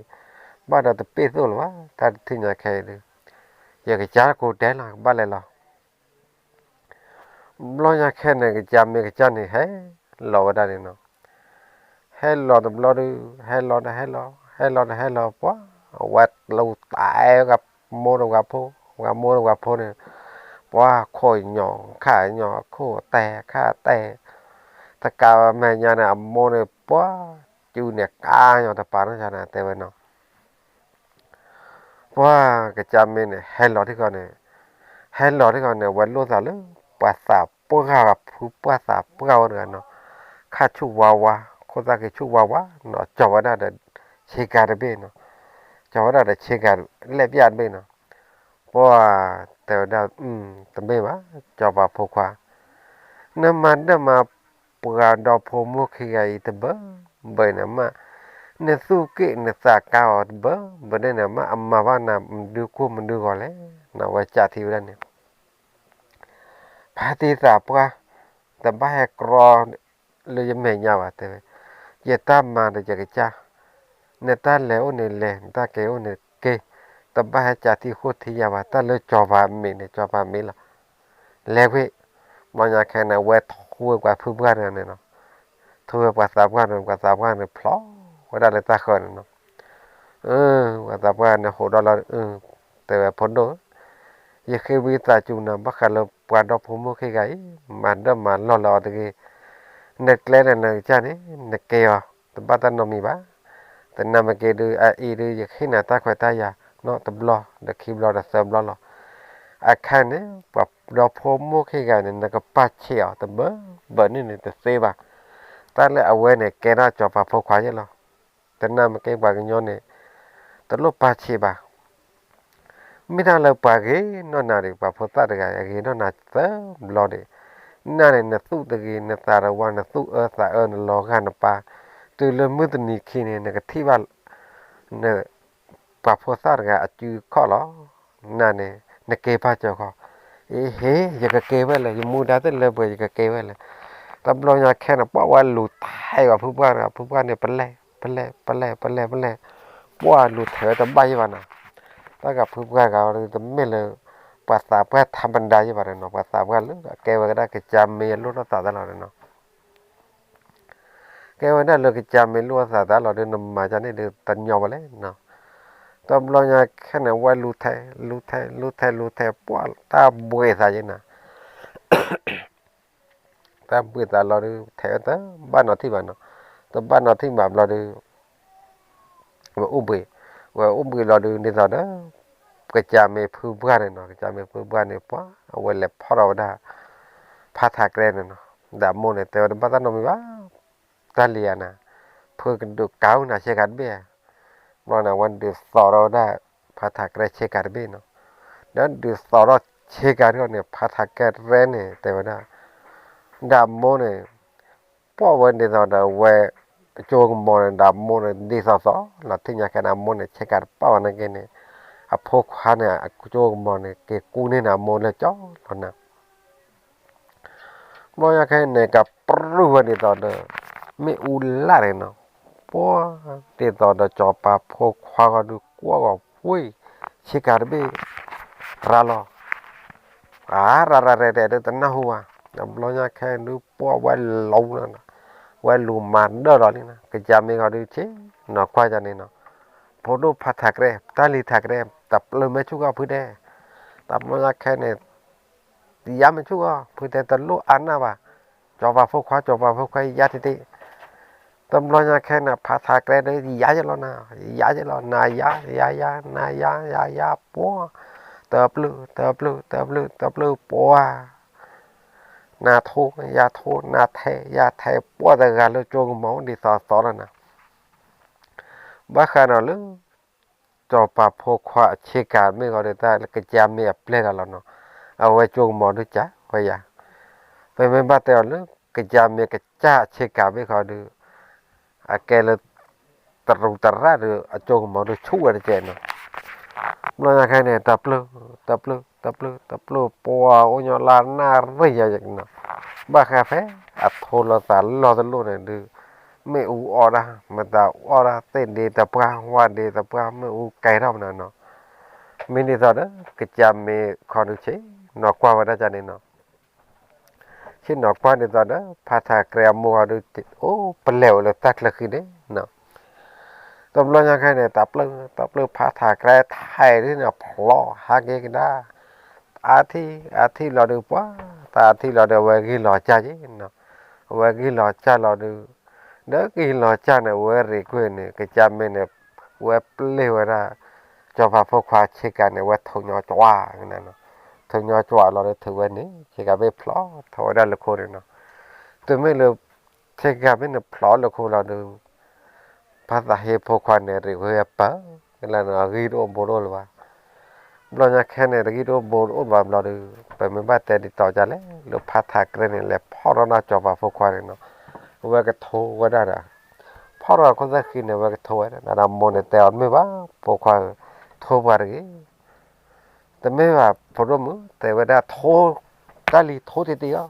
ဘၣ်ဒီးတပ့ၢ်သိၣ်လၢၤဘၣ်, တၢ်တထံၣ်ညါခဲအံၤဒုး, ယကစၢ်ကိးတဲလီၤ ကဘၣ်လဲၤလီၤ. ဘျီညါခဲန့ၣ် ကစၢ်မ့ၢ်ကစၢ်န့ၣ် ဟဲလီၤဝဲဒၣ်န့ၣ်နီၤ. ဟဲလီၤတဘျီဒုး ဟဲလီၤဒီးဟဲလီၤ ဟဲလီၤဒီးဟဲလီၤ ပှၢ်ဝဲလူၤတဲဝဲဂၤမိၢ်ဒီးဂၤဖိ, ဂၤမိၢ်ဒီးဂၤဖိန့ၣ်, ပှၢ်ခိၣ်ညီ ခါညီ ခိၣ်တဲ ခါတဲ, တကးဘၣ်မဲာ်ညါန့ၣ် အမိၢ်န့ၣ် ပှၢ်စုန့ၣ် ကါညီတပၤနီၢ်ကန့ၣ် တဲဝဲနီၤ. ပှၢ်ကစၢ်မ့ၢ်န့ၣ် ဟဲလီၤထံၣ်ဃီန့ၣ်, ဟဲလီၤထံၣ်ဃီန့ၣ် ဝဲလိၣ်သးလၢ ပှၤသးပှၢ်ဂၤ ဖုပှၢ်သးပှၢ်ဝဲတဂၤနီၤ, ခါဆူၣ်ဝါဝါ, ခိၣ်သၣ်က့ၤဆူၣ်ဝါဝါနီၤ, ကၠီၤဝဲဒၣ်ဒီးဆ့ကၤတဘ့ၣ်နီၤ, ကၠီၤဝဲဒၣ်ဒီးဆ့ကၤလဲၣ်ပျၢ်တဘ့ၣ်နီၤ. ပှၢ်တဲဝဲဒၣ် တမ့ၢ်ဘၣ်, စီၤပၤဖိခွါ, နမၤဒၢၣ်မၤပှၤဒီဖိမိၢ်ခံဂၤအံၤတဘၢဘၢန့ၣ်မး, နသူၣ်က့ၣ်နသးကါအီၤတဘၢဘၢန့ၣ်န့ၣ်မး အမၤဘၣ်နၤမနုၤကိၢ်မနုၤဂီၤလဲၣ်, နဝဲကးထံၣ်ဝဲဒၣ်န့ၣ် ဖါတံၢ်သးပှၢ်, တဘၣ်ဟဲကြီလၢယမဲာ်ညါဘၣ် တဲဝဲ, ယတၢ်မၤဒီးယကစၢ်, နတၢ်လဲၤအိၣ်န့ၣ်လဲၤ နတၢ်က့ၤအိၣ်န့ၣ်က့ၤ, တဘၣ်ဟဲကးထံၣ်ဃိထံၣ်ယၤဘၣ်, တၢ်လၢစီၤပၤအမံၤန့ၣ် စီၤပၤအမံၤလီၤ. လဲၤကွံာ်, ဘျီညါခဲန့ၣ် ဝဲထိဝဲပှၤဖုပှၢ်န့ၣ်န့ၣ်လီၤ, ထိဝဲပှၤသးပှၢ်န့ၣ် ပှၤသးပှၢ်န့ၣ်ဖျိဝဲဒၣ်လၢတၢ်ဃၢၤန့ၣ်လီၤ. ပှၤသးပှၢ်န့ၣ်ဟးဒီးလီၤ, တဲဝဲဖိဒိၣ်ဧၢ, ယဃ့ဝံသးစူၤနၤ ဘၣ်ဃးလၢပှၤဒီဖိမိၢ်ခံဂၤအံၤ, မၤဒၢၣ်မၤလီၢ်လၢအီၤတဂ့ၤ, နကျဲန့ၣ်နကစၢ်န့ၣ် နကဲအီၤ, တဘၣ်တၢ်နီတမံၤဘၣ်. သနာ်က့ဒုး အအံၤဒုး ယကဟ့ၣ်နၤတၢ်ခွဲးတၢ်ယာ်နီၤ, တဘျီဒီးခံဘျီဒီးသၢဘျီလီၤ. အခါန့ၣ် ပှၤဒီဖိမိၢ်ခံဂၤန့ၣ် နကပာ်ဆံးအီၤတဘၢဘၢန့ၣ်န့ၣ်တသ့ဘၣ်. တၢ်လၢအဝဲန့ၣ် ကဲဒၣ်စီၤပၤဖိခွါယဲလီၤ. သနာ်က့ပှၤကညီန့ၣ် တလိၣ်ပာ်ဆံးဘၣ်. မ့ၢ်တၢ်လၢပှၤဂ့ၤနီၢ်နၤဒီး ပှၤဖိသၣ်တဂၤ အဂ့ၤနီၢ်နၤသၢဘျီဒီး, နၤန့ၣ် နသူၣ်တဂ့ၤ နသးတဝါ နသူၣ်အၢသးအၢ နလီၤဂာ်နပၢ်, တုၤလၢမုၢ်တနံၤခံန့ၣ် နကထံၣ်ဘၣ် န ပှၤဖိသၣ်တဂၤအစုအခီၣ်လီၤ. နၤန့ၣ် နကဲဘၣ်စၢၤခီ, အ့ဟ့ ယကကဲဝဲလဲၣ်, ယမူဒါသ့ၣ်လၢပှဲၤ ယကကဲဝဲလဲၣ်. တဘျီညါခဲန့ၣ် ပှၢ်ဝဲလူၤထဲးပှၤဖုပှၢ်တဂၤ, ဖုပှၢ်န့ၣ် ပလဲၣ် ပလဲၣ် ပလဲၣ် ပလဲၣ် ပလဲၣ်, ပှၢ်လူၤထဲးဝဲတဘၣ်ယဲၢ်ဘၣ်နီၤ. တၢ်ဂၤဖုပှၢ်ဂၤအံၤ တမ့ၢ်လၢ ပှၤသးပှၢ်ထးမဒါယဲၢ်ဘၣ်နီၤ, ပှၤသးပှၢ်လၢအကဲဝဲဒၣ်ကစၢ်မ့ၢ်အလိၣ်ထီၣ်သးတၢ်လီၤနီၤ. ကဲဝဲဒၣ်လၢကစၢ်မ့ၢ်လိၣ်အသးတၢ်လီၤဒီး နမၤကန့ၣ်ဒီးတညီဘၣ်လဲၣ်နီၤ. တဘျီညါခဲန့ၣ် ဝဲလူၤထဲး လူၤထဲး လူၤထဲး လူၤထဲး ပှၢ်တၢ်ဘှံးသးယဲၢ်နီၤ. တၢ်ဘှံးသးလီၤဒီး ထဲးဝဲတဘၣ်နီၤထံၣ်ဘၣ်နီၤ. တဘၣ်နီၤထံၣ်ဘၣ်ဘျီဒီး ဝဲအိၣ်ဘှံး, ဝဲအိၣ်ဘှံးလီၤဒီး ဒ်သိးဒီး ကစၢ်မ့ၢ်ဖုပှၢ်န့ၣ်နီၤ, ကစၢ်မ့ၢ်ဖုပှၢ်န့ၣ် ပှၤအဝဲလဲၤဖီၣ်ထီၣ်ဝဲဒၣ် ဖါထးကရဲန့ၣ်နီၤ, ဒီးအမိၢ်န့ၣ် တဲဝဲတဘၣ်တၢ်နီတမံၤဘၣ်, တၢ်လံၤဧါနၤ, ဖုကဒုးကးအိၣ်နၤဆ့ကၤတဘ့ၣ်ဧါ, ဘျီန့ၣ် အဝဲဒုးသိးထီၣ်ဝဲဒၣ် ဖါထးကရဲဆ့ကၤတဘ့ၣ်နီၤ, ဒီးဒုးသိးထီၣ်ဆ့ကၤတဘ့ၣ်န့ၣ် ဖါထးကရဲန့ၣ် တဲဝဲဒၣ်, ဒီးအမိၢ်န့ၣ် ပှၢ်ဝဲဒ်သိးဒီးဝဲ ကၠိကမီၤန့ၣ် ဒီးအမိၢ်န့ၣ် ဒ်သိးသိးလီၤ, ထံၣ်ညါခဲန့ၣ် အမိၢ်န့ၣ် ဆ့ကၤတပာ်ဘၣ်နာ်က့န့ၣ် အဖိခွါန့ၣ် အကၠိကမီၤန့ၣ် က့ၤကူန့ၢ်န့ၣ် အမိၢ်လၢကၠီလီၤနၤ ဘျီညါခဲအံၤန့ၣ် ကပြုၢ်ဝဲဒ်သိးဒီး မ့ၣ်အူလၢ်န့ၣ်နီၤ, ပှၢ်ဒ်သိးဒီး စီၤပၤဖိခွါဂီၤဒုး ကွၢ်ဂီၤပှ့ၢ် ဆ့ကၤတဘ့ၣ် ရၤလီၤ, အါ ရၤရၤရဲၣ်ရဲၣ်ဒီး တနၢ်ဟူဘၣ်, ဒီးဘျီညါခဲအံၤဒုး ပှၢ်ဝဲလူၤလီၤနီၤ, ဝဲလူၤမၤဒၢၣ်လီၤလံနီၤ, ကစၢ်မ့ၢ်ဂီၤဒုးဆ့ၣ်နီၤကွၢ်ကန့ၣ်နီၤ, ဖိဒိၣ်ဖါထးကရဲ တၢ်လံၤထးကရဲ တၢ်ပျၢၤမဲာ်ဆူၣ်ဂီၢ်ဖုတဲ, တၢ်ဘျီညါခဲန့ၣ် ယါမဲာ်ဆူၣ်ဂီၢ် ဖုတဲ တလိၣ်အါနၢ်ဘၣ်, စီၤပၤဖိခွါ စီၤပၤဖိခွါ ယါတ့ၢ်တ့ၢ်, တဘျီညါခဲန့ၣ် ဖါထးကရဲဒီး ယါယဲလီၤနၤ, ယါယဲလီၤ နၤယါ ယါယါ နၤယါ ယါယါ ပှၢ်, တပျၢၤ တပျၢၤ တပျၢၤ တပျၢၤ ပှၢ်, နၤထိ ယၤထိ နၤထဲ ယၤထဲ ပှၢ်တဂၤလၢကၠိကမီၤ ဒ်သိးသိးလီၤနၤ, ဘၣ်ဃးဒီးလၢ စီၤပၤဖိခွါအဆ့ကၤမ့ၢ်ဂီၤဒီး တၢ်လၢကစၢ်မ့ၢ်အပျဲၢ်လီၤလီၤနီၤ, အဝဲကၠိကမီၤဒုးကးဝဲယၤ, ပမ့ၢ်ဘၣ်တဲအီၤလၢ ကစၢ်မ့ၢ်ကစၢ်ဆ့ကၤမ့ၢ်ဂီၤဒီး အကဲလၢ တရူးတရၣ်ဒီး အကၠိကမီၤဒုးဆူၣ်ဝဲတကဲးနီၤ, ဘျီညါခဲန့ၣ် တပျၢၤ တပျၢၤ တပျၢၤ တပျၢၤ ပှၢ်အိၣ်ညီလၢနၣ်ရံၣ်ယၤနီၤ, ဘၣ်ဃးဖဲ အထိလီၤသးလီၢ်တလိၣ်န့ၣ်ဒုး မ့ၣ်အူအီၣ်ဒၣ် မတၤအီၣ်ဒၣ် သ့ၣ်ဒ့တပှၢ် ဝၣ်ဒ့တပှၢ် မ့ၣ်အူကဲထီၣ်မနုၤနီၤ, မ့ၢ်ဒ်သိးဒီး ကစၢ်မ့ၢ်ခီဒုးဆ့ၣ်နီၤကွၢ်ဝဲဒၣ်ကန့ၣ်နီၤ ဆ့ၣ်နီၤကွၢ်ဒ်သိးဒီး ဖါထးကရဲအမိၢ်ဂီၤဒုး အိၣ်ပလဲၤဝဲလၢတၢ်ချၢဃံန့ၣ်နီၤ, တဘျီညါခဲန့ၣ် တပျၢၤ တပျၢၤ ဖါထးကရဲထဲဒ်န့ၣ် ဖျိဟးက့ၤကဒါ အါထံၣ် အါထံၣ်လီၤဒုးပှၢ် တၢ်အါထံၣ်လီၤဒီး အဝဲဂ့ၢ်လီၤကၢ်က့ၤနီၤ, အဝဲဂ့ၢ်လီၤကၢ်လီၤဒုး ဒီးဂ့ၢ်လီၤကၢ်န့ၣ် အဝဲရ့ၣ်ကွံာ်န့ၣ် ကစၢ်မ့ၢ်န့ၣ် ဝဲပျဲၢ်ဝဲဒၣ် စီၤပၤဖိခွါဆ့ကၤန့ၣ် ဝဲထိးညီကွၢ်ကဒါနီၤ, ထိးညီကွၢ်လီၤဒီး ထုးဝဲန့ၣ် ဆ့ကၤဘ့ၣ်ဖျိထီၣ်ဝဲဒၣ်လၢခိန့ၣ်နီၤ, တုၤမ့ၢ်လၢ ဆ့ကၤဘ့ၣ်န့ၣ်ဖျိလၢခိလီၤဒုး ဖါသးဟ့ဖိခွါန့ၣ် ရ့ၣ်ဝဲပၢၤ လၢနီၤ အဂံၢ်တအိၣ်ဘူးတအိၣ်လၢၤဘၣ်, ဘျီညါခဲန့ၣ် တဂံၢ်တအိၣ်ဘူးတအိၣ်ဘၣ်ဘျီဒုး ပမ့ၢ်ဘၣ်တဲဒ်သိးဒ်လဲၣ် လၢဖါထးကရဲန့ၣ် လဲၤဖီၣ်ထီၣ်ဒၣ်စီၤပၤဖိခွါန့ၣ်နီၤ, အဝဲကထိဝဲဒၣ်ဒီး ဖီၣ်ထီၣ်အခိၣ်သၣ်ဃံန့ၣ် အဝဲကထိဝဲဒၣ် ဒီးမိၢ်န့ၣ်တဲအီၤ တမ့ၢ်ဘၣ် ဖိခွါဧၢ, ထိပှၤတဂ့ၤ တမ့ၢ်ဘၣ် ဖိဒိၣ်မုၣ် တဲဝဲဒၣ်ထိ, တၢ်လံၤထိတ့ၢ်တ့ၢ်အီၤ,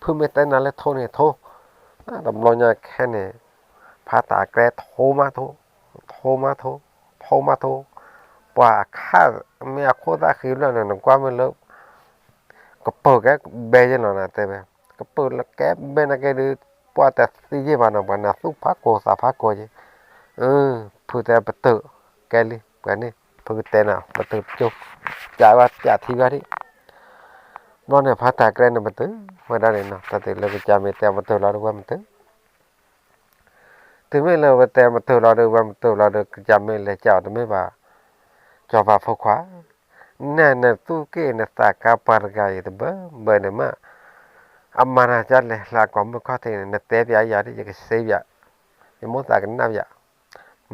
ဖုမ့ၢ်တဲနၤလၢထိန့ၣ်ထိ, တဘျီညါခဲန့ၣ် ဖါထးကရဲထိမးထိ, ထိမးထိ, ထိမးထိ, ပှၤအခါမ့ၢ်အခိၣ်သၣ်ဃံလၢာ်န့ၣ် နကွၢ်မ့ၢ်လၢ ကပၢၤကဲဘဲယဲလီၤနၤတဲဝဲ, ကပၢၤလၢကဲဘဲနာ်က့ဒုး ပှၤတသံယ့ၢ်ဘၣ်နီၤ ပှၤနၢ်သူၣ်ဖးကိာ်သးဖးကိာ်က့ၤ, ဖုတဲပတုာ်, ကဲလံ ပှၤန့ၣ် ဖုကတဲနၤ ပတုာ်ကၠိ, ကးဘၣ်ကးထံဘၣ်ဒံး, ဘျီန့ၣ် ဖါထးကရဲန့ၣ်ပတုာ်ဝဲဒၣ်န့ၣ်နီၤ တၢ်တုၤလၢကစၢ်မ့ၢ်တဲပတုာ်လီၤဒုးဝဲမတုာ် တုၤမ့ၢ်လၢဝဲတဲမတုာ်လီၤဒီး ဝဲမတုာ်လီၤဒီး ကစၢ်မ့ၢ်လဲၤကးအီၤတမ့ၢ်ဘၣ်, စီၤပၤဖိခွါ, နနသူၣ်က့ၣ်နသးကါပှၤတဂၤအံၤတဘၢဘၢန့ၣ်မး, အမၤနၤဒ်လဲၣ်လၢအကိာ်မုၣ်ခီၣ်ထံးန့ၣ် နတဲပျးယၤဒ် ယကစ့ပျး, ယမိၣ်သးကနၣ်ပျး,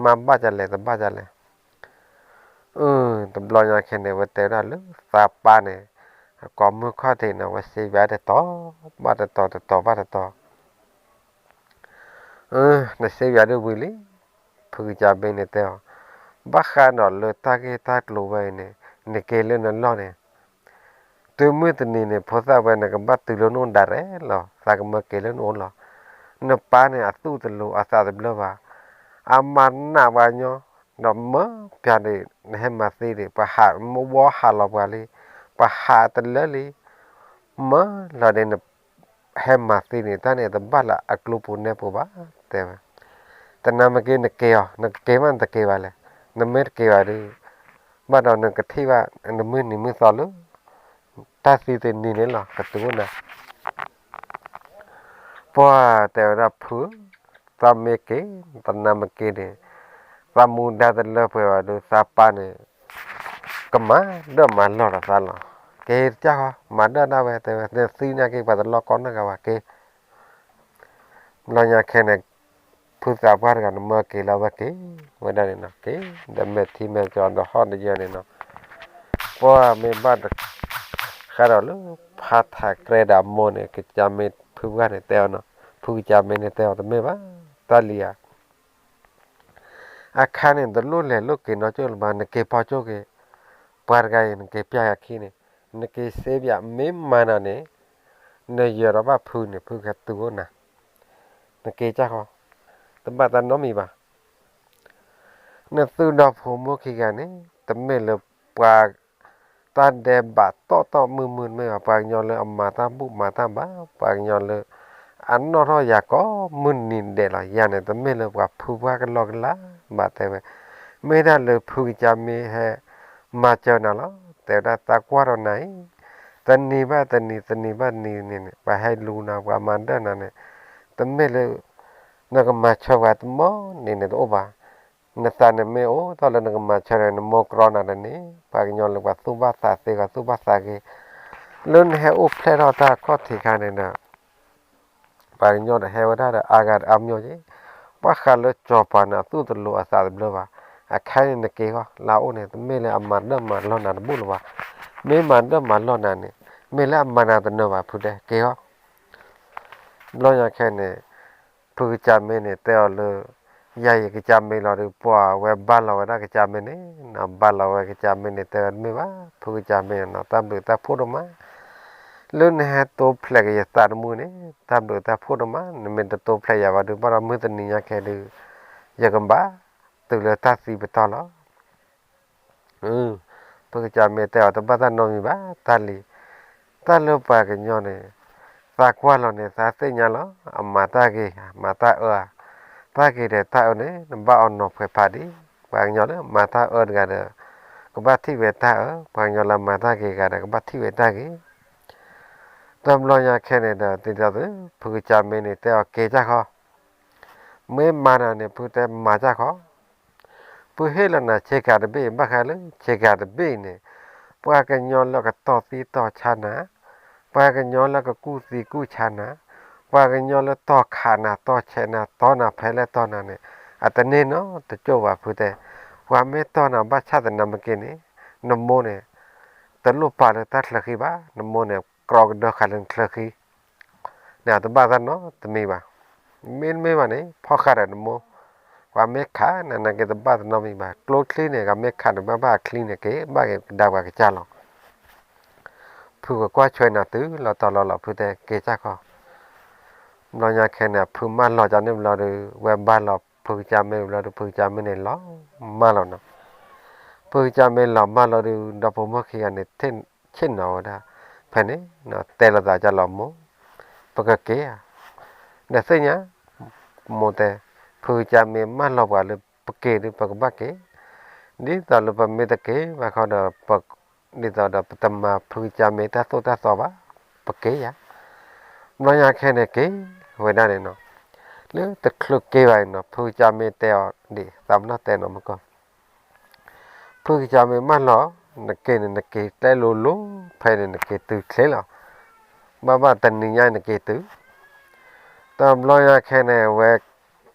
မၤဘၣ်ဒ်လဲၣ် တဘၣ်ဒ်လဲၣ် တဘျီညါခဲန့ၣ် ဝဲတဲဝဲဒၣ်လၢသးပၢ်န့ၣ် အကိာ်မုၣ်ခီၣ်ထံးန့ၣ် ဝဲစ့ပျးတတီၤဘၣ်တတီၤ တတီၤဘၣ်တတီၤ, နစ့ပျးဒ်ဝံၤလံ, ဖုကစၢ်ဘ့န့ၣ်တဲအီၤ, ဘၣ်ဃးဒီးလၢတၢ်ဂ့ၢ်တၢ်ကျိၤဝဲအံၤန့ၣ် နက့ၤလၢနလီၢ်န့ၣ် တုၤမုၢ်တနံၤန့ၣ် ဖိသၣ်ဝဲန့ၣ် ကဘၣ်တုၤလၢနအိၣ်ဒၣ်ရဲၣ်လီၤ သးကမၢက့ၤလၢနအိၣ်လီၤ, နပၢ်န့ၣ် အသူၣ်တလိၤအသးတဘျၢဘၣ်, အမၤနးပှၤညီ, ဒီးမၢပျၢၤန့ၣ် နဟဲမၤသံန့ၣ် ပှၤဟးမ့ၢ်ဝီဟးလီၤပှၤလံ, ပှၤဟးတလၢလံ, မၢလီၤဒ်န့ၣ် ဟဲမၤသံန့ၣ် တၢ်န့ၣ်တဘၣ်လၢအကျိပူၤနဲပူၤဘၣ် တဲဝဲ, တနၤမ့ၢ်က့ၤနက့ၤအီၤ နကက့ၤမးနတက့ၤဘၣ်လဲၣ်, နမ့ၢ်တက့ၤဘၣ်ဒီး ဘၣ်ဒီးနကထံၣ်ဘၣ် နမုၢ်နံၤမုၢ်သီလၢ တၢ်သံတနံၤန့ၣ်လီၤ ကတုၤအိၣ်နၤ ပှၤတဲဝဲဒၣ်ဖု, သးမ့ၢ်က့ၤ တနၤမ့ၢ်က့ၤန့ၣ် သးမူဒါတလၢပှဲၤဘၣ်ဒီး သးပၢ်န့ၣ် ကမၤဒၢၣ်မၤလီၢ်ဒီးသးလီၤ. က့ၤတကၢ်ဃီ မၤဒၢၣ်ဒၣ်ဝဲ တဲဝဲ နသံနာ်က့ ပှၤတလီၢ်ကီနၢ်ဂၤဝဲက့ၤ. ဘျီညါခဲန့ၣ် ဖုသးပှၢ်တဂၤန့ၣ် မၢက့ၤလီၤဝဲက့ၤ ဝဲဒၣ်န့ၣ်နီၤ က့ၤ ဒီးမဲာ်ထံမဲာ်ကၠီဒီးဟီၣ်တယၢန့ၣ်နီၤ. ပှၢ်မ့ၢ်ဘၣ်တ ဃးဒီးလၢ ဖါထးကြဲဒီးအမိၢ်န့ၣ် ကစၢ်မ့ၢ်ဖုပှၢ်န့ၣ်တဲအီၤနီၤ ဖုကစၢ်မ့ၢ်န့ၣ်တဲအီၤတမ့ၢ်ဘၣ် တၢ်လံၤဧါ အခါန့ၣ် တလိၣ်လဲၤလိၣ်က့ၤနီၢ်ကၠိၣ်လၢၤဘၣ် နက့ၤဖီကၠိၣ်က့ၤ ပှၤတဂၤအံၤ နက့ၤပျၢ်ယၤခံန့ၣ် နက့ၤစ့ပျၢ် မ့ၢ်မၤနၤန့ၣ် နယၢၤဒီးဘၣ်ဖုန့ၣ် ဖုကဟဲတုၤအိၣ်နၤ နက့ၤကၢ်ဃီ တဘၣ်တၢ်နီတမံၤဘၣ်. နသုဒီးဖိမုၣ်ခံဂၤန့ၣ် တမ့ၢ်လၢပှၤ တၢ်ဒဲးဘးတီၢ်တီၢ်မုၢ်မုၢ်တမ့ၢ်ဘၣ် ပှၤကညီလၢအမၤတၢ်ဘူၣ်မၤတၢ်ဘါ ပှၤကညီလၢ အနီၣ်ထီၣ်ယၤကိးမုၢ်နံၤဒဲးလီၤ ယၤန့ၣ် တမ့ၢ်လၢပှၤဖုပှၢ်ကလီကလီဘၣ်တဲဝဲ မ့ၢ်ဒၣ်လၢဖုကစၢ်မ့ၢ်ဟဲမၤစၢၤနၤလီၤ တဲဝဲဒၣ်သးကွၢ်ဒီးနၤအံၤ တနံၤဘၣ်တနံၤ တနံၤဘၣ်တနံၤန့ၣ် ပှၤဟဲလူၤနၤ ပှၤမၤဒၢၣ်နၤန့ၣ် တမ့ၢ်လၢ နကမၤဆၢပှၤတမီၢ်န့ၣ်န့ၣ်တအိၣ်ဘၣ်. နသးန့ၣ်မ့ၢ်အိၣ်ထီၣ်လၢနကမၤဆၢန့ၣ် နမိၢ်ကြီနၤတန့ၢ် ပှၤကညီလၢပှၤသူၣ်ဘၣ်သးသ့ ပှၤသူၣ်ဘၣ်သးဂ့ၤ လၢနဟဲအိၣ်ဖျဲၣ်ထီၣ်တၢ်ခီၣ်ထံးခါန့ၣ်ဒီး ပှၤကညီဒီးဟဲဝဲဒၣ်ဒီးအါဂၤဒီးအါမီၢ်က့ၤ ဘၣ်ဃးလၢစီၤပၤန့ၣ် အသူၣ်တလိၤအသးတဘျၢဘၣ်. အခါန့ၣ်နက့ၤဃီ လၢအအိၣ်န့ၣ် တမ့ၢ်လၢအမၤဒၢၣ်မၤလီၢ်နၤတဘူၣ်လၢၤဘၣ်. မ့ၢ်မၤဒၢၣ်မၤလီၢ်နၤန့ၣ် မ့ၢ်လၢအမၤနၤတနၢၤဘၣ် ဖုတဲ က့ၤဃီ ဘျီညါခဲန့ၣ် ဖုကစၢ်မ့ၢ်န့ၣ် တဲအီၤလၢ ယၤအံၤကစၢ်မ့ၢ်လီၤဒီး ပှၤဝဲဘါလီၤဝဲဒၣ်ကစၢ်မ့ၢ်န့ၣ် ဘါလီၤဝဲကစၢ်မ့ၢ်န့ၣ် တဲဝဲတမ့ၢ်ဘၣ် ဖုကစၢ်မ့ၢ်န့ၣ် တၢ်ဘျုးတၢ်ဖှိၣ်ဒိၣ်မး လၢနဟဲတိဖျဲးက့ၤယသးတမုၢ်န့ၣ် တၢ်ဘျုးတၢ်ဖှိၣ်ဒိၣ်မး နမ့ၢ်တတိဖျဲးယၤဘၣ်ဒီး ဘၣ်ဒီးမုၢ်တနံၤညါခဲဒီး ယကဘၣ်တုၤလၢတၢ်သံပတီၢ်လီၤ. ဖုကစၢ်မ့ၢ်တဲအီၤ တဘၣ်တၢ်နီတမံၤဘၣ် တၢ်လံၤ, တၢ်လၢပှၤကညီန့ၣ် သးကွၢ်လီၤန့ၣ် သးသ့ၣ်ညါလီၤ အမၤတၢ်ဂ့ၤ မၤတၢ်အၢဧါ, တၢ်ဂ့ၤဒီးတၢ်အၢန့ၣ် နဘၣ်အီၤနီၤဖှဲးဖးဒံး, ပှၤကညီလၢမၤတၢ်အၢတဂၤဒီး ကဘၣ်ထံၣ်ဝဲတၢ်အၢ, ပှၤကညီလၢမၤတၢ်ဂ့ၤတဂၤဒီး ကဘၣ်ထံၣ်ဝဲတၢ်ဂ့ၤ. တဘျီညါခဲန့ၣ်ဒီး ဒ်သိးသု ဖုကစၢ်မ့ၢ်န့ၣ် တဲအီၤက့ၤတၢ်ဃီ, မ့ၢ်မၤနၤန့ၣ် ဖုတဲမၤတၢ်ဃီ ဖုဟ့ၣ်လီၤနၤဆ့ကၤတဘ့ၣ် ဘၣ်ဃးလၢဆ့ကၤတဘ့ၣ်အံၤန့ၣ်, ပှၤကညီလၢကတီၢ်သံတီၢ်ဆါနၤ, ပှၤကညီလၢကကူၣ်သံကူၣ်ဆါနၤ, ပှၤကညီလၢတီၢ်ခးနၤ တီၢ်ဆဲးနၤ တီၢ်နၤဖဲလဲၣ်တီၢ်နၤန့ၣ် အတန့ၢ်နီတကၠိၢ်ဘၣ်ဖုတဲ, ပှၤမ့ၢ်တီၢ်နၤဘၣ်ဆၣ်သနာ်က့န့ၣ်, နမိၢ်န့ၣ် တလိၣ်ပာ်လၢတၢ်ချၢဃံဘၣ်, နမိၢ်န့ၣ် ကြီကဒၢဃာ်လၢနချၢဃံ န့ၣ် တဘၣ်တၢ်နီတမံၤဘၣ်. မ့တမ့ၢ်ဘၣ်န့ၣ် ဖီၣ်ဃာ်ဒီးနမိၢ်, ပှၤမ့ၢ်ခးနၤနာ်က့ တဘၣ်တၢ်နီတမံၤဘၣ်. ကျိချံန့ၣ် ကမ့ၢ်ခးန့ၣ် ဘၣ်ဘၣ်အချံန့ၣ်က့ၤ ဘၣ်က့ၤကဒါပှၤကစၢ်လီၤ. ဖုကကွၢ်ဆွဲနၤတုၤလီၤတီၤလီၤလီၤ ဖုတဲက့ၤစၢ်ခီ. ဘျီညါခဲန့ၣ် ဖုမၢလီၤကန့ၣ်ဘျီဒီး ဝဲဘါလီၤဖုကစၢ်မ့ၢ်ဘျီဒီး ဖုကစၢ်မ့ၢ်န့ၣ်လီၤမၢ်လီၤနီၤ. ဖုကစၢ်မ့ၢ်လီၤမၢ်လီၤဒီး ဒီဖိမိၢ်ခံဂၤန့ၣ် ဆ့ၣ်နီၤဝဲဒၣ် ဖဲန့ၣ် တဲလိာ်သးကၢ်လီၤမိၢ်, ပကက့ၤဧါ. ဒီးသ့ၣ်ညါ, မိၢ်တဲ, ဖုကစၢ်မ့ၢ်မၢလီၤပှၤလၢပက့ၤဒီး ပကဘၣ်က့ၤ, ဒ်သိးလၢပမ့ၢ်တက့ၤဘၣ်ခီဒီး ဒ်သိးဒီးပတမၤဖုကစၢ်မ့ၢ်တၢ်သိၣ်တၢ်သီဘၣ်, ပက့ၤဧါ. ဘျီညါခဲန့ၣ်က့ၤဝဲဒၣ်န့ၣ်နီၤ. လၢတချုးက့ၤဘၣ်န့ၣ်နီၤ ဖုကစၢ်မ့ၢ်တဲအီၤဒ်သးပနီၣ်တဲနီၤမကီၢ် ဖုကစၢ်မ့ၢ်မၢလီၤ, နက့ၤန့ၣ် နက့ၤတဲလိၤလိၤ ဖဲန့ၣ် နက့ၤတုၤချ့လီၤ. ဘၣ်ဘၣ်တနံၤညါနက့ၤတုၤ, တဘျီညါခဲန့ၣ် ဝဲ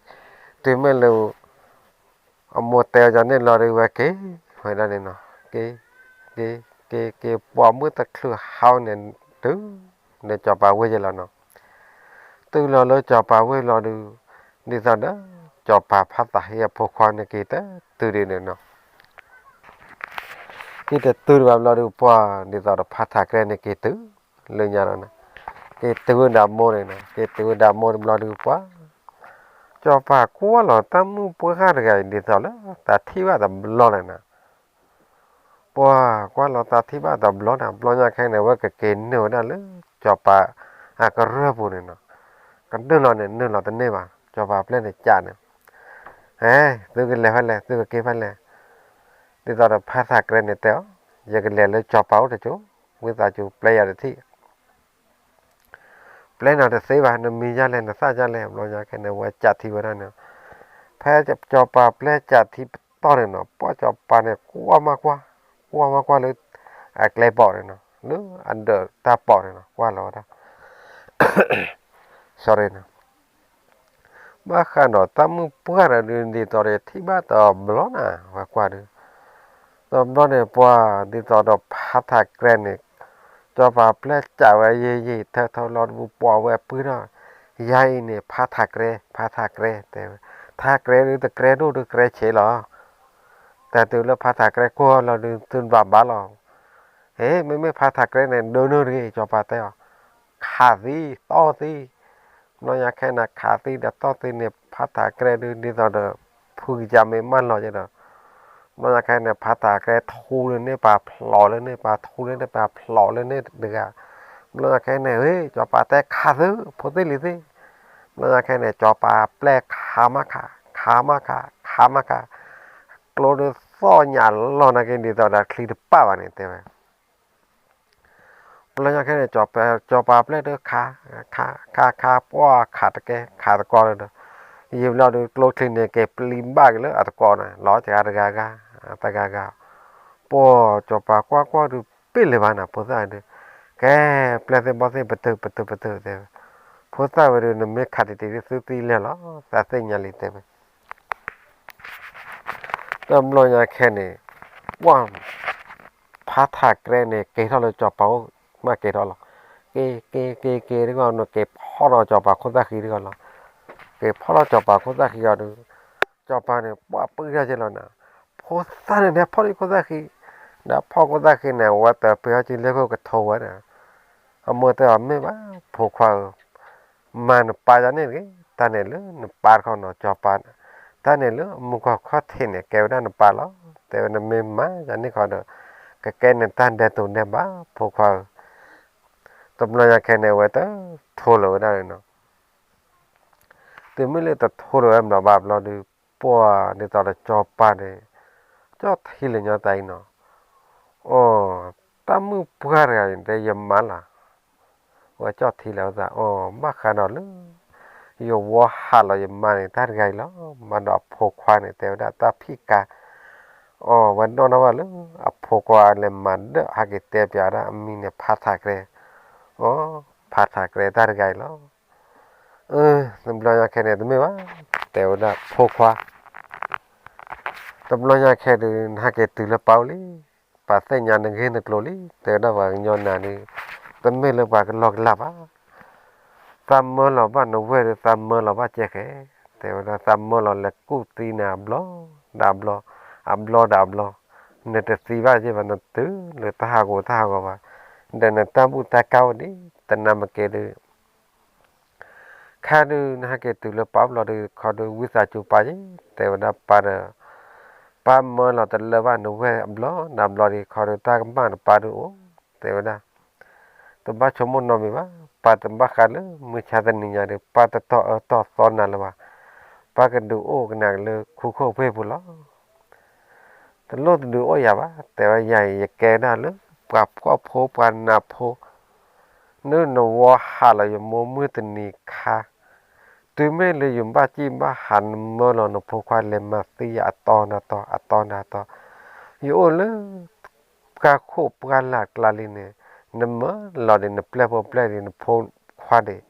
တုၤမ့ၢ်လၢ အမိၢ်တဲအီၤန့ၣ်လီၤဒီး ဝဲက့ၤဝဲဒၣ်န့ၣ်နီၤ, က့ၤ, က့ၤ, က့ၤ, က့ၤ ပှၤမုၢ်တချုးဟါန့ၣ် တုၤလၢစီၤပၤဝ့ၢ်ယဲလီၤနီၤ. တုၤလီၤလၢစီၤပၤဝ့ၢ်လီၤဒီး ဒ်သိးဒီး စီၤပၤဖါသးဟ့အဖိခွါန့ၣ်က့ၤတတုၤဒံးန့ၣ်နီၤ. က့ၤတတုၤဒံးဘၣ်ဘျီဒီး ပှၤဒ်သိးဒီးဖါထးကြဲန့ၣ်က့ၤတုၤလၢညါလီၤနီၤ. က့ၤတုၤဝဲဒၣ်မိၢ်န့ၣ်နီၤ, က့ၤတုၤဝဲဒၣ်မိၢ်တဘျီဒီး ပှၤ စီၤပၤကွၢ်လီၤတၢ်မုၣ်ပှၢ်တဂၤအံၤ ဒ်သိးလၢသးထံၣ်ဘၣ်တဘျီလၢၤနီၤ. ပှၤကွၢ်လီၤသးထံၣ်ဘၣ်တဘျီန့ၣ် ဘျီညါခဲန့ၣ် ဝဲကက့ၤနုာ်ဝဲဒၣ်လၢ စီၤပၤအကရၢၢ်ပူၤန့ၣ်နီၤ. ကနုာ်လီၤန့ၣ် နုာ်လီၤတန့ၢ်ဘၣ်, စီၤပၤပျဲၢ်န့ၣ်ကးန့ၣ်, ဟဲ, သုကလဲၤဖဲလဲၣ်, သုကက့ၤဖဲလဲၣ်. ဒ်သိးဒီးဖါသးကြဲန့ၣ်တဲအီၤ, ယကလဲၤလၢစီၤပၤအိၣ်တစိၤ, ဝံသးစူၤပျဲယၤတထံၣ် ပျဲနၤတသ့ဘၣ်, နမံၤဒ်လဲၣ် နသၣ်ဒ်လဲၣ်. ဘျီညါခဲန့ၣ် ဝဲကးထံဝဲဒၣ်န့ၣ်, ဖဲစီၤပၤပျဲကးထံပတီၢ်န့ၣ်နီၤ, ပှၤစီၤပၤန့ၣ် ကွၢ်မးကွၢ်, ကွၢ်မးကွၢ်လၢ အကျဲပိာ်န့ၣ်နီၤ, လၢအဒၢးတၢ်ပိာ်န့ၣ်နီၤ, ကွၢ်လီၤဝဲဒၣ် sorry နီၤ, ဘၣ်ဃးဒီးတၢ်မုၢ်ပှၢ်ဒီးဒုး ဒ်သိးဒီးယထံၣ်ဘၣ်တဘျီနီၤ, ဝဲကွၢ်ဒုး တဘျီန့ၣ် ပှၤဒ်သိးဒီးဖးထးကြဲန့ၣ်, စီၤပၤပျဲၢ်စးဝဲယံာ်ယံာ်ထၢထၢလီၤတဘူၣ် ပိာ်ဝဲပုၢ်ထီၣ်, ယၤအံၤန့ၣ် ဖးထးကြဲ, ဖးထးကြဲတဲဝဲ, ထးကြဲဒုးတကြဲဒိၣ်ဒုးကြဲဆံးလီၤ, တၢ်တုၤလၢဖးထးကြဲကွၢ်လီၤဒုး သုဘၣ်ဘၣ်လီၤ, ဟ့ၣ် မ့မ့ၢ်ဖးထးကြဲန့ၣ် ဒိၣ်နုၢ်တဂ့ၤ စီၤပၤတဲအီၤ, ခးသံ တီၢ်သံ ဘျီညါခဲန့ၣ် ခးသံဒီးတီၢ်သံန့ၣ် ဖးထးကြဲဒုး ဒ်သိးဒီး ဖုကစၢ်မ့ၢ်မၢလီၤက့ဒီး, ဘျီညါခဲန့ၣ် ဖးထးကြဲထူလၢန့ၣ် ပာ်ဖျိးလၢန့ၣ် ပာ်ထူလၢန့ၣ် ပာ်ဖျိးလၢန့ၣ်တဂၤ, ဘျီညါခဲန့ၣ် ဟ့ၣ် စီၤပၤတဲခးသု ဖိသ့ၣ်လံၤသ့ၣ်, ဘျီညါခဲန့ၣ် စီၤပၤပျဲၢ်ခးမးခး ခးမးခး ခးမးခး, ကျိဒုးသီၣ်ညၣ်လီၤနာ်က့ ဒ်သိးဒီးချံတပာ်ဘၣ်န့ၣ်တဲဝဲ ဘျီညါခဲန့ၣ် စီၤပၤပျဲၢ်ဒုးခး, ခး ခး ခး ပှၢ်ခးတကဲ ခးသကိးလၢဒီး, ယံာ်ဘျီဒုး ကျိချံန့ၣ် က့ၤပျံၤဘၣ်က့ၤလၢအသကိးန့ၣ် လီၤစှၤတဂၤဂၤ, တဂၤဂၤ, ပှၢ်စီၤပၤကွၢ်ကွၢ်ဒုး ပ့ၢ်လၢၤဘၣ်နၤ ဖိသၣ်ဒုး, ကဲ ပျဲၢ်သ့ၣ်ဘီၣ်သ့ၣ် ပတုာ် ပတုာ် ပတုာ်တဲဝဲ, ဖိသၣ်ဝဲဒုး နမ့ၢ်ခးတံၢ်တံၢ်ဒုး သုသံလဲၢ်လီၤ သးသ့ၣ်ညါလံတဲဝဲ တဘျီညါခဲန့ၣ်, ပှၢ်, ဖးထးကြဲန့ၣ် က့ၤထီၣ်လၢစီၤပၤအိၣ် မ့ၢ်က့ၤထီၣ်လီၤ, က့ၤ က့ၤ က့ၤ က့ၤတဂီၢ်န့ၣ် က့ၤဖီၣ်ဒီးစီၤပၤခိၣ်သၣ်ဃံတဂီၢ်လီၤ, က့ၤဖီၣ်လီၤစီၤပၤခိၣ်သၣ်ဃံအီၤဒီး, စီၤပၤန့ၣ် ပှၢ်ပၢၢ်ထီၣ်က့ၤလီၤနၤ, ဖိသၣ်န့ၣ် နဟဲဖီၣ်လံခိၣ်သၣ်ဃံ, ဒီးဖီၣ်ခိၣ်သၣ်ဃံန့ၣ် အဝဲတပ့ၤဟီၣ်က့ၤလၢခိၣ်ကထိဝဲဒီး အမိၢ်တဲအီၤမ့ၢ်ဘၣ် ဖိခွါဧၢ, မၤနပၢ်ယၤန့ၣ်တဂ့ၤ, တၢ်န့ၣ်လၢနပၢ်တခီနီၤ စီၤပၤ, တၢ်န့ၣ်လၢမူကီၢ်ခီၣ်ထံးန့ၣ် ကဲဝဲဒၣ်နပၢ်လီၤ, တဲဝဲနမ့ၢ်မၤယၤန့ၣ်ခီဒီး, ကကဲန့ၣ်တၢ်ဒဲးတိၤဒဲးဘး ဖိခွါဧၢ, တဘျီညါခဲန့ၣ် အဝဲတထိလၢၤဝဲဒၣ်န့ၣ်နီၤ တုၤမ့ၢ်လၢတထိလၢၤဝဲဘျီဘၣ်ဘျီဒီး, ပှၢ်ဒ်သိးဒီးစီၤပၤန့ၣ်, ကၠီၣ်ထံလၢညါတၢ်အံၤနီၤ, အိ, တၢ်မုၣ်ပှၢ်တဂၤအံၤတဲယမါလီၤ, ဝဲကၠီၣ်ထံလၢအသး အိ, ဘၣ်ဃးဒီးလၢ ယဝီဟးလီၤယမါန့ၣ် တၢ်တဂၤအံၤလီၤ, မၤဒီးအဖိခွါန့ၣ် တဲဝဲဒၣ်တၢ်ဖံးကါ, အိ, ဝဲနီၣ်ထီၣ်ဘၣ်လၢ အဖိခွါလဲၤမၤဒၢး ဟဲက့ၤတဲပၠးဒၣ်အမံၤန့ၣ် ဖးထးကြဲ, အိ, ဖးထးကြဲတၢ်တဂၤအံၤလီၤ အၢ, တဘျီညါခဲန့ၣ် တမ့ၢ်ဘၣ်, တဲဝဲဒၣ်ဖိခွါ, တဘျီညါခဲဒုး နဟဲက့ၤတုၤလၢပၢ်အိၣ်လံ, ပၢ်သ့ၣ်ညါနဂ့ၢ်နကျိၤလံ, တဲဝဲဒၣ်ပှၤကညီနၤဒုး, တမ့ၢ်လၢပှၤကလီၢ်ကလၢ်ဘၣ်, သးမၢလီၤဘၣ်နဝဲၢ်ဒီး သးမၢလီၤဘၣ်ကဲဃဲ, တဲဝဲဒၣ်သးမၢလီၤလဲၤကူၣ်သံနၤအဘျီ ဒီးအဘျီ, အဘျီဒီးအဘျီ, နတသံဘၣ်က့ဘၣ် နတုၤလၢတၢ်ဟးဂီၤတၢ်ဟးဂီၤဘၣ်, ဒီးနတၢ်ဘူၣ်တၢ်ကါအိၣ်ဒံး တနၤမ့ၢ်က့ၤဒုး ခါဒုး နဟဲက့ၤတုၤလၢပၢ်အိၣ်ဘျီဒီး ခီဒုးဝံသးစူၤပၢ်က့ၤ, တဲဝဲဒၣ်ပၢ်ဒီး, ပၢ်မၢလီၤတလၢဘၣ်နဝဲၢ်အဘျီဒီးအဘျီဒီး ခီဒုးတၢ်ကမၣ်နပၢ်ဒုးအိၣ်, တဲဝဲဒၣ်, တဘၣ်ဆိကမိၣ်နီတမံၤဘၣ်, ပၢ်တဘၣ်ဃးလၢမုၢ်ဆါတနံၤညါဒီး ပၢ်တတီၢ်အၢတီၢ်သီနၤလၢၤဘၣ်, ပၢ်ကဒုးအိၣ်ကနၣ်လၢခူခိၣ်ဖ့ၣ်ပူၤလီၤ တလိၣ်တဒုးအိၣ်ယၤဘၣ်, တဲဝဲယၤအံၤ ယကဲဒၣ်လၢ ပှၤဖှီၣ်ဖိပှၤနးဖိ, နနဝီဟးလီၤယမိၢ်မုၢ်တနံၤခါ, တုၤမ့ၢ်လၢယဘၣ်စံၣ်ဘၣ်ဟး နမၢလီၤနဖိခွါလဲၤမၤသံယၤအတီနၤတီ အတီနၤတီ, ယအိၣ်လၢ ပှၢ်ခိၣ်ပှၢ်လၢ်ကျါလံန့ၣ်, နမၢလီၤဒီးနပျဲၢ်ဖိပျဲၢ်ဒီးနဖိခွါန့ၣ်,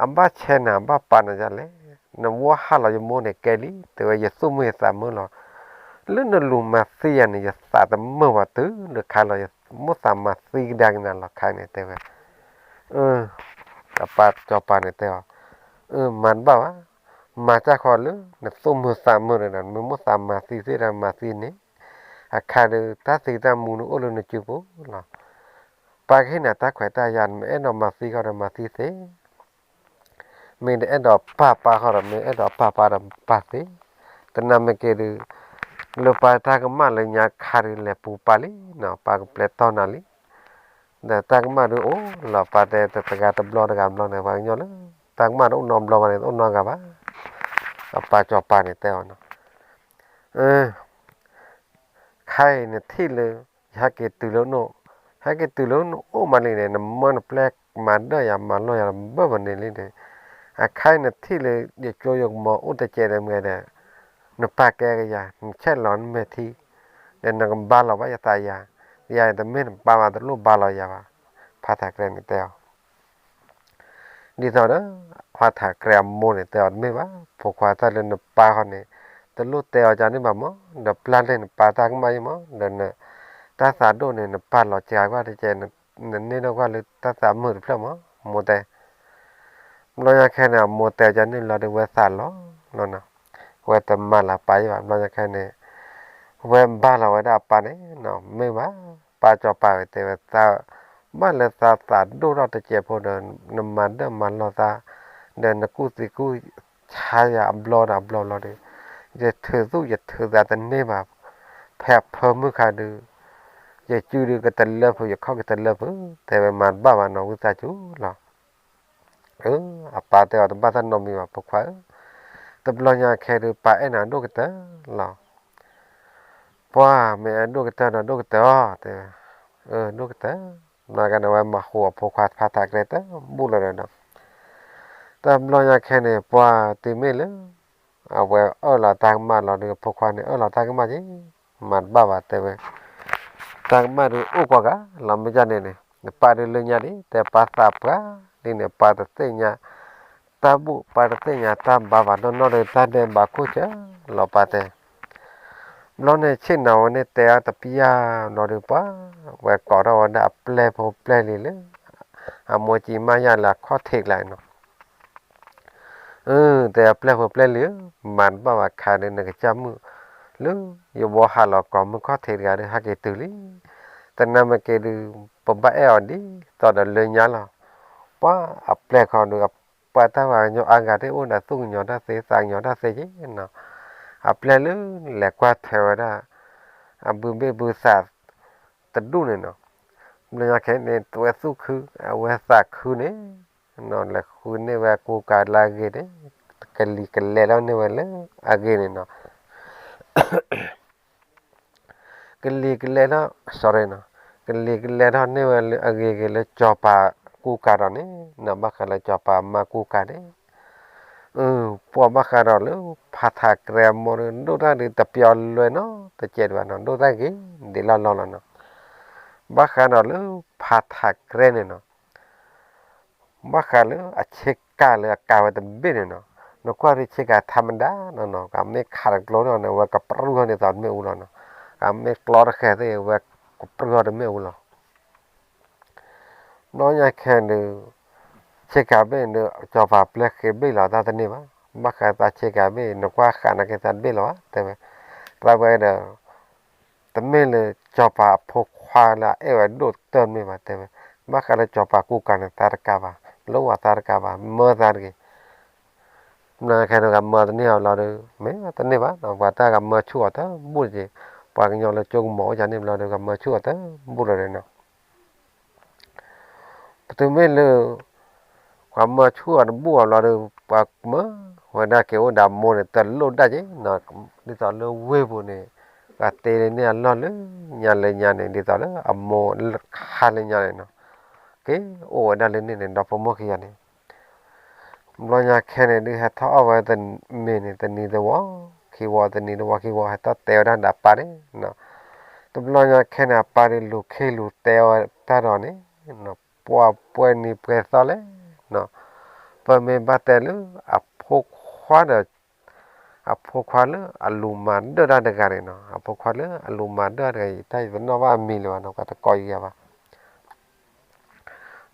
အဘၣ်ဆဲးနၤ အဘၣ်ပာ်နၤဒ်လဲၣ်, နဝီဟးလီၤယမိၢ်န့ၣ်ကဲလံ, တဲဝဲယသူၣ်မုာ်ယသးမုာ်လီၤ, လၢနလူၤမၤသံယၤန့ၣ် ယသးတမုာ်ဘၣ်တုၤလၢခါလီၤ, ယမိၢ်သးမၤသံကဒါက့ၤနၤလီၤခါန့ၣ်တဲဝဲ အၢ, စီၤပၤန့ၣ်တဲအီၤ, အၢ မၤတဘၣ်ဘၣ်, မၤတၢ်ဃီလၢ နသူၣ်မုာ်သးမုာ်ဒီး နမ့ၢ်မိၢ်သးမၤသံသ့ဒီးမၤသံန့ၣ်, အခါဒီး တၢ်သံတၢ်မူန့ၣ်အိၣ်လၢနစုပူၤလီၤ, ပၢ်ကဟ့ၣ်နၤတၢ်ခွဲးတၢ်ယာ် နမ့ၢ်အဲၣ်ဒိးမၤသံဃီဒီးမၤသံသ့ မ့ၢ်တအဲၣ်ဒိးပာ်ပၢ်ဃီဒီး မ့ၢ်အဲၣ်ဒိးပာ်ပၢ်ဒီးပာ်သ့, တနၤမ့ၢ်က့ၤဒုး, လၢပၢ်တၢ်ကမၣ်လၢညါခါဒုးလဲၤပူၤပၢ်လံနီၤ, ပၢ်ကပျဲတၢ်နၤလံ, ဒီးတၢ်ကမၣ်ဒုးအိၣ်လီၤ ပၢ်တဲတဂၤတဘျီတဂၤဘျီန့ၣ် ပှၤကညီလၢ တၢ်ကမၣ်တအိၣ်နီတဘျီဘၣ်န့ၣ် တအိၣ်နီတဂၤဘၣ်, အပၢ်စီၤပၤန့ၣ်တဲအီၤနီၤ, ခါအံၤနထံၣ်လၢ ယဟဲက့ၤတုၤလၢနအိၣ်, ဟဲက့ၤတုၤလၢနအိၣ်မးလံန့ၣ် နမၢနပျဲၢ်မၤဒၢၣ်ယၤမၤလိာ်ယၤတဘၢၣ်ဘၣ်န့ၣ်လံန့ၣ်, အခါအံၤနထံၣ်လၢ ယကၠိယကမီၤအိၣ်တစဲးဒီးမ့ၢ်ဒီး, နပာ်ကဲကယၤ နဆဲးလီၤနမဲာ်ထံ, ဒီးနကဘါလီၤဘၣ်ယသးယၤ, ယၤတမ့ၢ်နပၢ်ဘၣ် တလိၣ်ဘါလီၤယၤဘၣ်, ဖါထးကြဲန့ၣ်တဲအီၤ ဒ်သိးဒီး ဖါထးကြဲအမိၢ်န့ၣ်တဲအီၤတမ့ၢ်ဘၣ်, ဖိခွါတၢ်လၢနပၢ်ဃီန့ၣ် တလိၣ်တဲအီၤကန့ၣ်ဘၣ်မး, ဒီးပျၢ်လၢနပၢ်တၢ်ကမၣ်ယံမး, ဒီးန တၢ်သးဒိၣ်န့ၣ် နပာ်လီၤစှၤကွၢ်တကဲး, နန့ၢ်ထီၣ်ကွၢ်လၢတၢ်သးမုာ်တဖျၢၣ်မး, မိၢ်တဲ ဘျီညါခဲန့ၣ် အမိၢ်တဲကန့ၣ်လီၤဒီး ဝဲသးလီၤလီၤနီၤ, ဝဲတမၤလၢပၢ်ယံဘၣ်, ဘျီညါခဲန့ၣ် ဝဲဘါလီၤဝဲဒၣ်အပၢ်န့ၣ်နီၤ, မ့ၢ်ဘၣ်, ပၢ်စီၤပၤဝဲတဲဝဲသး, ဘၣ်လၢသးသးဒိၣ်ထီၣ်တစဲးဖိဒီး နမၤဒၢၣ်မၤလီၤသး, ဒီးနကူၣ်သံကူၣ်ဆါယၤအဘျီဒီးအဘျီလီၤဒီး, ယထုးသူၣ်ယထုးသးတန့ၢ်ဘၣ်, ဖဲအဖၢမုၢ်ခါဒုး ယစုဒုးကတလၢဖုး ယခီၣ်ကတလၢဖုး, တဲဝဲမၤတဘၣ်ဘၣ်နီၤ ဝံသးစူၤလီၤ. အပၢ်တဲအီၤတဘၣ်တၢ်နီတမံၤဘၣ် ဖိခွါဧၢ, တဘျီညါခဲဒုး ပၢ်အဲၣ်နၤဒိၣ်ကတၢၢ်လီၤ. ပှၢ်မ့ၢ်အဲၣ်ဒိၣ်ကတၢၢ်ဒီး ဒိၣ်ကတၢၢ်အီၤ တဲဝဲ, ဒိၣ်ကတၢၢ်, ဘျီကန့ၣ် ဝဲမၤဃုာ်အဖိခွါဖါထးကြဲတဘူၣ်လီၤဒီးနီၤ, တဘျီညါခဲန့ၣ် ပှၢ်တုၤမ့ၢ်လၢ အဝဲအၢၣ်လီၤတၢ်ကမၣ်လီၤဒီး အဖိခွါန့ၣ် အၢၣ်လီၤတၢ်ကမၣ်က့ၤ, မၤတဘၣ်ဘၣ်တဲဝဲ, တၢ်ကမၣ်ဒုးအိၣ်ကွၢ်ဂၤလီၤ မ့ၢ်ဒ်န့ၣ်န့ၣ် နပၢ်ဒုးလၢညါဒ် တဲပၢ်သးပှၢ်ဒ်န့ၣ် ပၢ်တသ့ၣ်ညါ တၢ်ဘူၣ် ပၢ်တသ့ၣ်ညါတၢ်ဘါဘၣ်နီၢ်နီၢ်ဒီး တၢ်ဒဲးဘးခိၣ်ဆၢလီၤ ပၢ်တဲ ဘျီန့ၣ်ဆ့ၣ်နီၤဝဲန့ၣ်တဲအီၤတပျၢ်ဘျီဒီး ပှၢ်ဝဲကိးထီၣ်ဝဲဒၣ်အပျဲၢ်ဖိပျဲၢ်လံၤလၢ အမိၢ်ကံမါယၢ်လၢအခီၣ်ထံးကျါန့ၣ်နီၤ, တဲအပျဲၢ်ဖိပျဲၢ်လံၤဧၢ, မၤတဘၣ်ဘၣ်ခါဒီး နကစၢ်မုၣ်လၢ ယဘီဟးလီၤကိးမုၢ်ခီၣ်ထံးတဂၤဒီး ဟဲက့ၤတုၤလံ, တနၤမ့ၢ်က့ၤဒုး ပဘၣ်အဲၣ်အီၤဒ်သိးဒီးလၢညါလီၤ, ပှၢ်အပျဲၢ်ခီဒုး ပှၢ်တၢ်ပှၤကညီအါဂၤသ့ၣ်အိၣ်ဒီးသူၣ်ကညီၤတၢ်သ့ သးကညီၤတၢ်သ့က့ၤနီၤ, အပျဲၢ်လၢလဲၤကွၢ်ထွဲဝဲဒၣ် အဘုဘ့ၣ်ဘုသး တဒူၣ်န့ၣ်နီၤ, ဘျီညါခဲန့ၣ် ဝဲသူၣ်ခု အဝဲသးခုန့ၣ် လဲၤဃုန့ၢ်ဝဲအကူကၤလၢအဂ့ၤန့ၣ်, ကလံၤကလဲၤထီၣ်န့ၢ်ဝဲလၢအဂ့ၤန့ၣ်နီၤ, ကလံၤကလဲၤထီၣ် sorry နီၤ, ကလံၤကလဲၤထီၣ်န့ၢ်ဝဲလၢအဂ့ၤဂ့ၤလၢစီၤပၤကူကၤဒီးန့ၣ်နီၤ, ဘၣ်ဃးလၢစီၤပၤမါကူကၤန့ၣ် ပှၢ်ဘၣ်ဃးဒီးလၢဖါထးကြဲအမိၢ်ဒီး ဒိၣ်တၢ်ဒုးတပျီလွဲနီတစဲးဒံးဘၣ်နီၤ, ဒိၣ်တၢ်ဂ့ၤဒ်လီၢ်လီၢ်လီၤနီၤ, ဘၣ်ဃးဒီးလၢဖါထးကြဲန့ၣ်နီၤ, ဘၣ်ဃးလၢအဆ့ကၤလၢအကၤဝဲတဘ့ၣ်န့ၣ်နီၤ, နကွၢ်ဒုးဆ့ကၤထါမဒါနီၤနီၤ, ကမ့ၢ်ခးတကျိန့ၣ် အဝဲကပြုၢ်ထီၣ်န့ၢ်သးတမ့ၢ်အူလီၤနီၤ, ကမ့ၢ်ကျီတဃဲၤသ့ၣ် အဝဲကပြုၢ်ထီၣ်တမ့ၢ်အူလီၤ ဘျီညါခဲဒုး ဆ့ကၤဘ့ၣ်န့ၣ်ဒီး စီၤပၤပျဲၢ်ဃ့ဘ့ၣ်လီၤတၢ်တန့ၢ်ဘၣ်, ဘၣ်ဃးသးဆ့ကၤဘ့ၣ် နကွၢ်ဃးနာ်က့ၤသးတဘ့ၣ်လီၤဘၣ် တဲဝဲ, သးဝဲဒီး တမ့ၢ်လၢစီၤပၤအဖိခွါလၢအအဲၣ်ဝဲဒိၣ်တၢ်တမ့ၢ်ဘၣ် တဲဝဲ, ဘၣ်ဃးလၢစီၤပၤကူကၤန့ၣ် သးတကးဘၣ်, လၢဝဲသးတကးဘၣ် မၢသးတဂ့ၤ ဘျီညါခဲဒုး ကမၢတန့ၢ်အီၤဘျီဒီး မ့ၢ်တန့ၢ်ဘၣ်နီၤ, ပှၤတၢ်ကမၢဆူၣ်အီၤတဘူၣ်တက့ၢ်, ပှၤကညီလၢကၠိကမီၤအိၣ်ကန့ၣ်ဘျီဒီး ကမၢဆူၣ်အီၤတဘူၣ်လီၤဒီးနီၤ ပတုၤမ့ၢ်လၢ ပှၤမၢဆူၣ်အီၤတဘူၣ်အီၤဘျီဒီး ပှၤမၢဝဲဒၣ်က့ၤအိၣ်ဒီးအမိၢ်န့ၣ် တလိၣ်ဒၣ်က့ၤနီၤ, ဒ်သိးလၢဝ့ၢ်ပူၤန့ၣ် ပှၤတ့လၢန့ၣ်အလီၢ်လၢညါလၢညါန့ၣ် ဒ်သိးလၢအမိၢ်ခါလၢညါန့ၣ်နီၤ, က့ၤအိၣ်ဝဲဒၣ်လၢန့ၣ်န့ၣ် ဒီဖိမိၢ်ခံဂၤန့ၣ် ဘျီညါခဲန့ၣ်ဒုး ဟဲထီၣ်အီၣ်ဝဲတမ့ၢ်န့ၣ် တနံၤတဝီ ခံဝီ တနံၤတဝီခံဝီ ဟဲထီၣ်တဲဝဲဒၣ်ဒီးအပၢ်န့ၣ်, တဘျီညါခဲန့ၣ် အပၢ်ဒုးလူၤခ့လူၤတဲဝဲတၢ်ဒီးန့ၣ်, ပှၢ်ပှဲၤနံၤပှဲၤသီလဲၣ်, ပမ့ၢ်ဘၣ်တဲလၢ အဖိခွါဒီး အဖိခွါလၢအလူၤမၤဒၢၣ်တၢ်တဂၤန့ၣ်နီၤ, အဖိခွါလၢအလူၤမၤဒၢၣ်တဂၤအံၤ တၢ်ယတနီၣ်ဘၣ်အမံၤလၢၤဘၣ်နီၤ, ပှၤတကိးယၤဘၣ်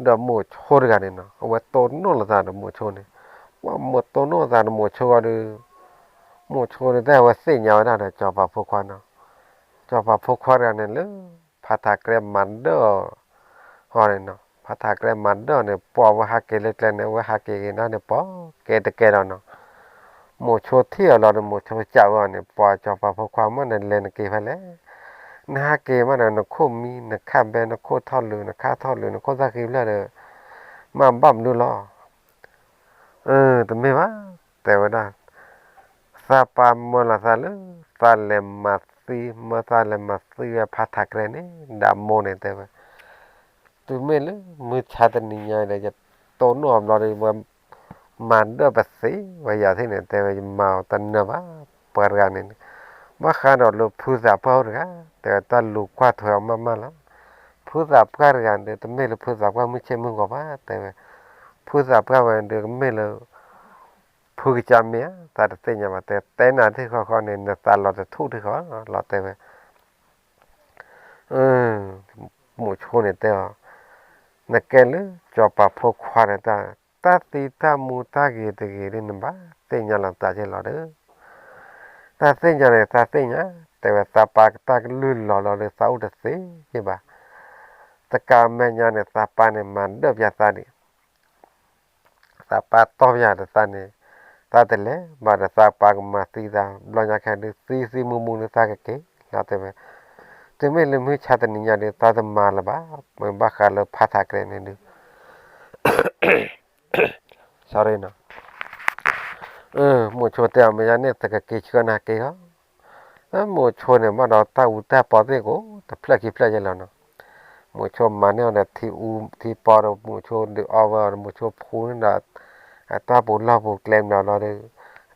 ဒီးမိၤဆိတဂၤန့ၣ်နီၤ, အဝဲတိၢ်နီၣ်လိာ်သးဒီးမိၤဆိန့ၣ်, ပှၢ်မိၢ်တိၢ်နီၣ်လိာ်သးဒီးမိၤဆိဒီး, မိၤဆိန့ၣ် တၢ်အဝဲသ့ၣ်ညါဝဲဒၣ်ဒီး စီၤပၤဖိခွါနီၤ, စီၤပၤဖိခွါတဂၤန့ၣ်လၢ ဖါထးကြဲမၤဒၢၣ်အီၤန့ၣ်နီၤ, ဖါထးကြဲမၤဒၢၣ်အီၤန့ၣ် ပှၢ်ဝဲဟးက့ၤလၢကျဲန့ၣ် အဝဲဟးက့ၤက့ၤဒၣ်န့ၣ် ပှၢ်ကဲတကဲလီၤနီၤ မိၤဆိထံၣ်အီၤလီၤဒီး မိၤဆိစံးဝဲအီၤန့ၣ်, ပှၤစီၤပၤဖိခွါမ့ၢ်နလဲၤနက့ၤဖဲလဲၣ်, နဟးက့ၤမးဒီး နခိၣ်မံ နခါဘဲ နခိၣ်ထီၣ်လုာ် နခါထီၣ်လုာ် နခိၣ်သၣ်ဃံဖျၢၣ်ဒီး မ့ၢ်ဘၣ်မနုၤလီၤ. အၢ တမ့ၢ်ဘၣ်, တဲဝဲဒၣ်, သးပၢ်မၢလီၤသးလၢ သးလဲၤမၤသံ မၢသးလဲၤမၤသံဝဲဖါထးကြဲန့ၣ် ဒီးမိၢ်န့ၣ်တဲဝဲ တုၤမ့ၢ်လၢ မုၢ်ဆါတနံၤညါဒီး ယတိၢ်နီၣ်အဘျီဒီး ဝဲမၤဒၢၣ်ပသ့ဝဲယၤသ့ၣ်န့ၣ် တဲဝဲ ယမၤအီၤတနၢၤဘၣ် ပှၤတဂၤန့ၣ်န့ၣ်, ဘၣ်ဃးဒီးလၢဖုသးပှၢ်အိၣ်တဂၤ တဲဝဲတၢ်လူၤကွၢ်ထွဲအီၤမးမးလီၤ. ဖုသးပှၢ်တဂၤဒီး တမ့ၢ်လၢဖုသးပှၢ်မုၢ်ဆ့ၣ်မုၢ်ဂီၤဘၣ် တဲဝဲ, ဖုသးပှၢ်ဝဲဒီးကမ့ၢ်လၢ ဖုကစၢ်မ့ၢ်ဧါ သးတသ့ၣ်ညါဘၣ် တဲ တဲနၤထံၣ်ဃီဃီန့ၣ် နသးလီၤတထူၣ်ထံၣ်ဃီလီၤ တဲဝဲ မိၤဆိန့ၣ်တဲအီၤ, နကဲလၢစီၤပၤဖိခွါန့ၣ် တၢ်သံတၢ်မူတၢ်ဂ့ၤတဂ့ၤဒ် နဘၣ်သ့ၣ်ညါလီၤသးက့ၤလီၤဒီး, တၢ်သ့ၣ်ညါန့ၣ် သးသ့ၣ်ညါ တဲဝဲ သးပၢ်ကတၢၢ်ကလုၢ်လီၤလီၤဒီး သးအိၣ်တသ့ဘၣ်, တကးမဲာ်ညါန့ၣ် သးပၢ်န့ၣ် မၤဒၢၣ်ပယၤသးဒံး သးပၢ်တီၢ်ပယၤဒီးသးန့ၣ်, သးတလဲၤဘၣ်ဒီးသးပၢ်ကမၤသံသး ဘျီညါခဲဒုး သံသံမူမူန့ၣ် သးကက့ၤလီၤ တဲဝဲ, တုၤမ့ၢ်လၢမုၢ်ဆါတနံၤညါဒီး သးတမၤလၢၤဘၣ်, မ့ၢ်ဘၣ်ဃးလၢဖးထးကြဲးန့ၣ်ဒုး sorry နီၤ, မိၤဆိတဲအီၤ မ့ၢ်ယါန့ၣ် သကက့ၤဆှၢနၤက့ၤဃီ, မိၤဆိန့ၣ် ဘၣ်ဒီးတၢ်အူတၢ်ပီသ့ၣ်ကိး တဖျၢၣ်ခံဖျၢၣ်ယဲလီၤနီၤ, မိၤဆိမၤန့ၢ်အီၤဒီးထံအူထံပီဒီး မိၤဆိဒုးအီၣ်ဝဲအီၤဒီး မိၤဆိဖှူန့ၣ်ဒီး အတၢ်ပူၤလီၢ်ပူၤကျဲမနီၤလီၤဒီး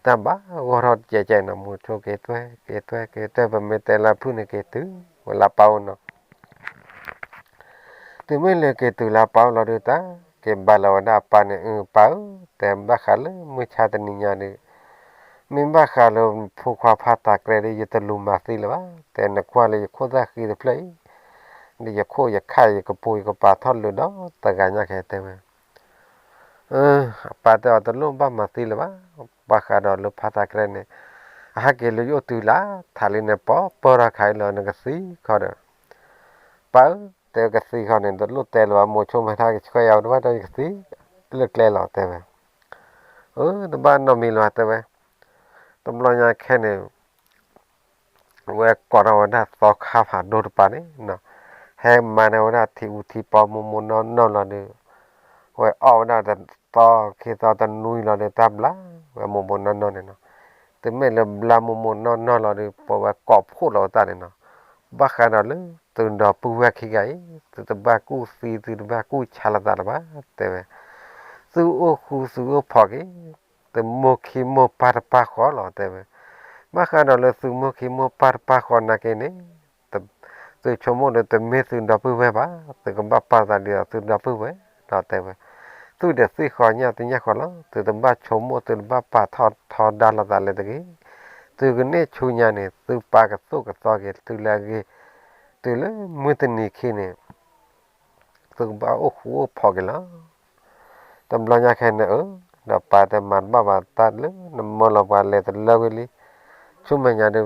တၢ်ဘၣ်ဂီၢ်ထီၣ်ကဲကဲနီၤ, မိၤဆိက့ၤတွဲက့ၤတွဲက့ၤတွဲ ပမ့ၢ်တဲလၢဖုၣ်န့ၣ် က့ၤတုၤဝဲလၢပၢ်အိၣ်နီၤ တုၤမ့ၢ်လၢက့ၤတုၤလၢပၢ်အိၣ်လီၤဒီး တၢ်က့ၤဘၣ်လီၤဝဲဒၣ်အပၢ်န့ၣ်, အပၢ်ဧၢ, တဲဘၣ်ဃးလၢမုၢ်ဆါတနံၤညါဒီး, မ့ၢ်ဘၣ်ဃးလၢဖိခွါဖးတးကြဲးဒီး ယတလူၤမၤသံလၢၤဘၣ်, တဲနကွၢ်လၢယခိၣ်သၣ်ဃံတဖျၢၣ်အံၤ, ဒီးယခိၣ်ယခါယကပူၤယကပာ်ထီၣ်လၢာ်ဒီးတဂၤညါခဲတဲဝဲ အပၢ်တဲအီၤ တလိၣ်ဘၣ်မၤသံလၢၤဘၣ်, ဘၣ်ဃးဒီးလၢဖးတးကြဲးန့ၣ်, အဟဲက့ၤလၢယအိၣ်တုၤလၢထးလံန့ၣ် ပီပၢၢ်ထီၣ်ခါအံၤလီၤ နကသံခီဒီး, ပၢ်ဧၢ, တဲကသံခီန့ၣ် တလိၣ်တဲလၢၤဘၣ်, မိၤဆိမၤတၢ်ကဆှၢယၤဝဲတဘၣ်ဒီး ယကသံလၢကျဲလီၤတဲဝဲ, အၢ တဘၣ်နီတမံၤလၢၤဘၣ်တဲဝဲ, တဘျီညါခဲန့ၣ် ဝဲကိးထီၣ်ဝဲဒၣ်သီခါဖးဒိၣ်တပၤန့ၣ်နီၤ, ဟဲမၤန့ၢ်ဝဲဒၣ်ထံအူထံပီမိၢ်မိၢ်နီၢ်နီၢ်လီၤဒီး, ဝဲအီၣ်ဝဲဒၣ်တသီခံသီတနွံလီၤဒီး တၢ်ဘျါဝဲမိၢ်မိၢ်နီၢ်နီၢ်န့ၣ်နီၤ, တုၤမ့ၢ်လၢဘျါမိၢ်မိၢ်နီၢ်နီၢ်လီၤဒီး ပဝဲကိးဖှိၣ်လီၤဝဲတၢ်န့ၣ်နီၤ, ဘၣ်ဃးဒီးလၢသုးဒီပုၢ်ဝဲၢ်ခံဂၤအံၤ သုတဘၣ်ကူၣ်သံ သုတဘၣ်ကူၣ်ဆါလိာ်သးလၢၤဘၣ် တဲဝဲ, သုအိၣ်ဃူသုအိၣ်ဖိးက့ၤ သုမိၢ်ခံမိၢ်ပၢ်တပၢ်ဃီလီၤ တဲဝဲ, ဘၣ်ဃးဒီးလၢသုမိၢ်ခံမိၢ်ပၢ်တပၢ်ဃီနာ်က့န့ၣ်, သုဆိကမိၣ်ဒီးတမ့ၢ်သုဒီပုၢ်ဝဲၢ်ဘၣ်, သုကဘၣ်ပာ်သးဒ်သိးသုဒီပုၢ်ဝဲၢ်လီၤ တဲဝဲ, သုဒီးသ့ၣ်ဃီညၣ်သ့ၣ်ညၣ်ဃီလီၤ, သုတဘၣ်ဆိကမိၣ် သုတဘၣ်ပာ်ထီၣ်ထီဒါလိာ်သးလၢၤတဂ့ၤ, သုကန့ၢ်ဆူညါန့ၣ် သုပၢ်ကသိၣ်ကသီက့ၤသုလၢအဂ့ၤ, တုၤလၢမုၢ်တနံၤခံန့ၣ် သုကဘၣ်အိၣ်ဃူအိၣ်ဖိးက့ၤလီၤ. တဘျီညါခဲန့ၣ်အၢ, ဒီးပၢ်တဲမၤတဘၣ်ဘၣ် တၢ်လၢနမၢလီၤပှၤလဲၤတလၢဝံၤလံ, ဆူမဲာ်ညါဒီး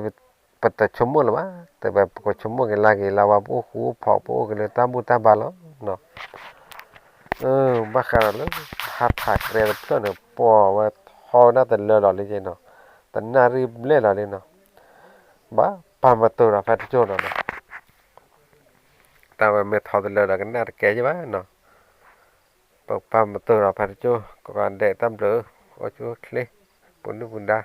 ပတဆိကမိၣ်လၢၤဘၣ်, တဲဝဲပကဆိကမိၣ်က့ၤလၢဂ့ၤလၢဝါ ပအိၣ်ဃူအိၣ်ဖိး ပအိၣ်က့ၤလၢတၢ်ဘူၣ်တၢ်ဘါလီၤ. ဘၣ်ဃးဒီးလၢ ဟးထးကြဲးတဖျၢၣ်န့ၣ် ပှၤဝဲထီဝဲဒၣ်တလၢလီၤလံက့နီၤ, တနၣ်ရံၣ်ဘျဲၣ်လီၤလံနီၤ, ဘၣ်ပာ်မတၢၤဒီးဖဲတကၠိၢ်နီၤနီၤ တၢ်ဝဲမ့ၢ်ထီတလၢဒီးကနၣ်တကဲယဘၣ်နီၤ, ပပာ်မတၢၤဒီးဖဲတကၠိၢ် ကိးဂၤဒဲးတၢ်ဘျုး, အိၣ်ဆူၣ်အိၣ်ချ့, ပူၤဒုၣ်ပူၤဒါ,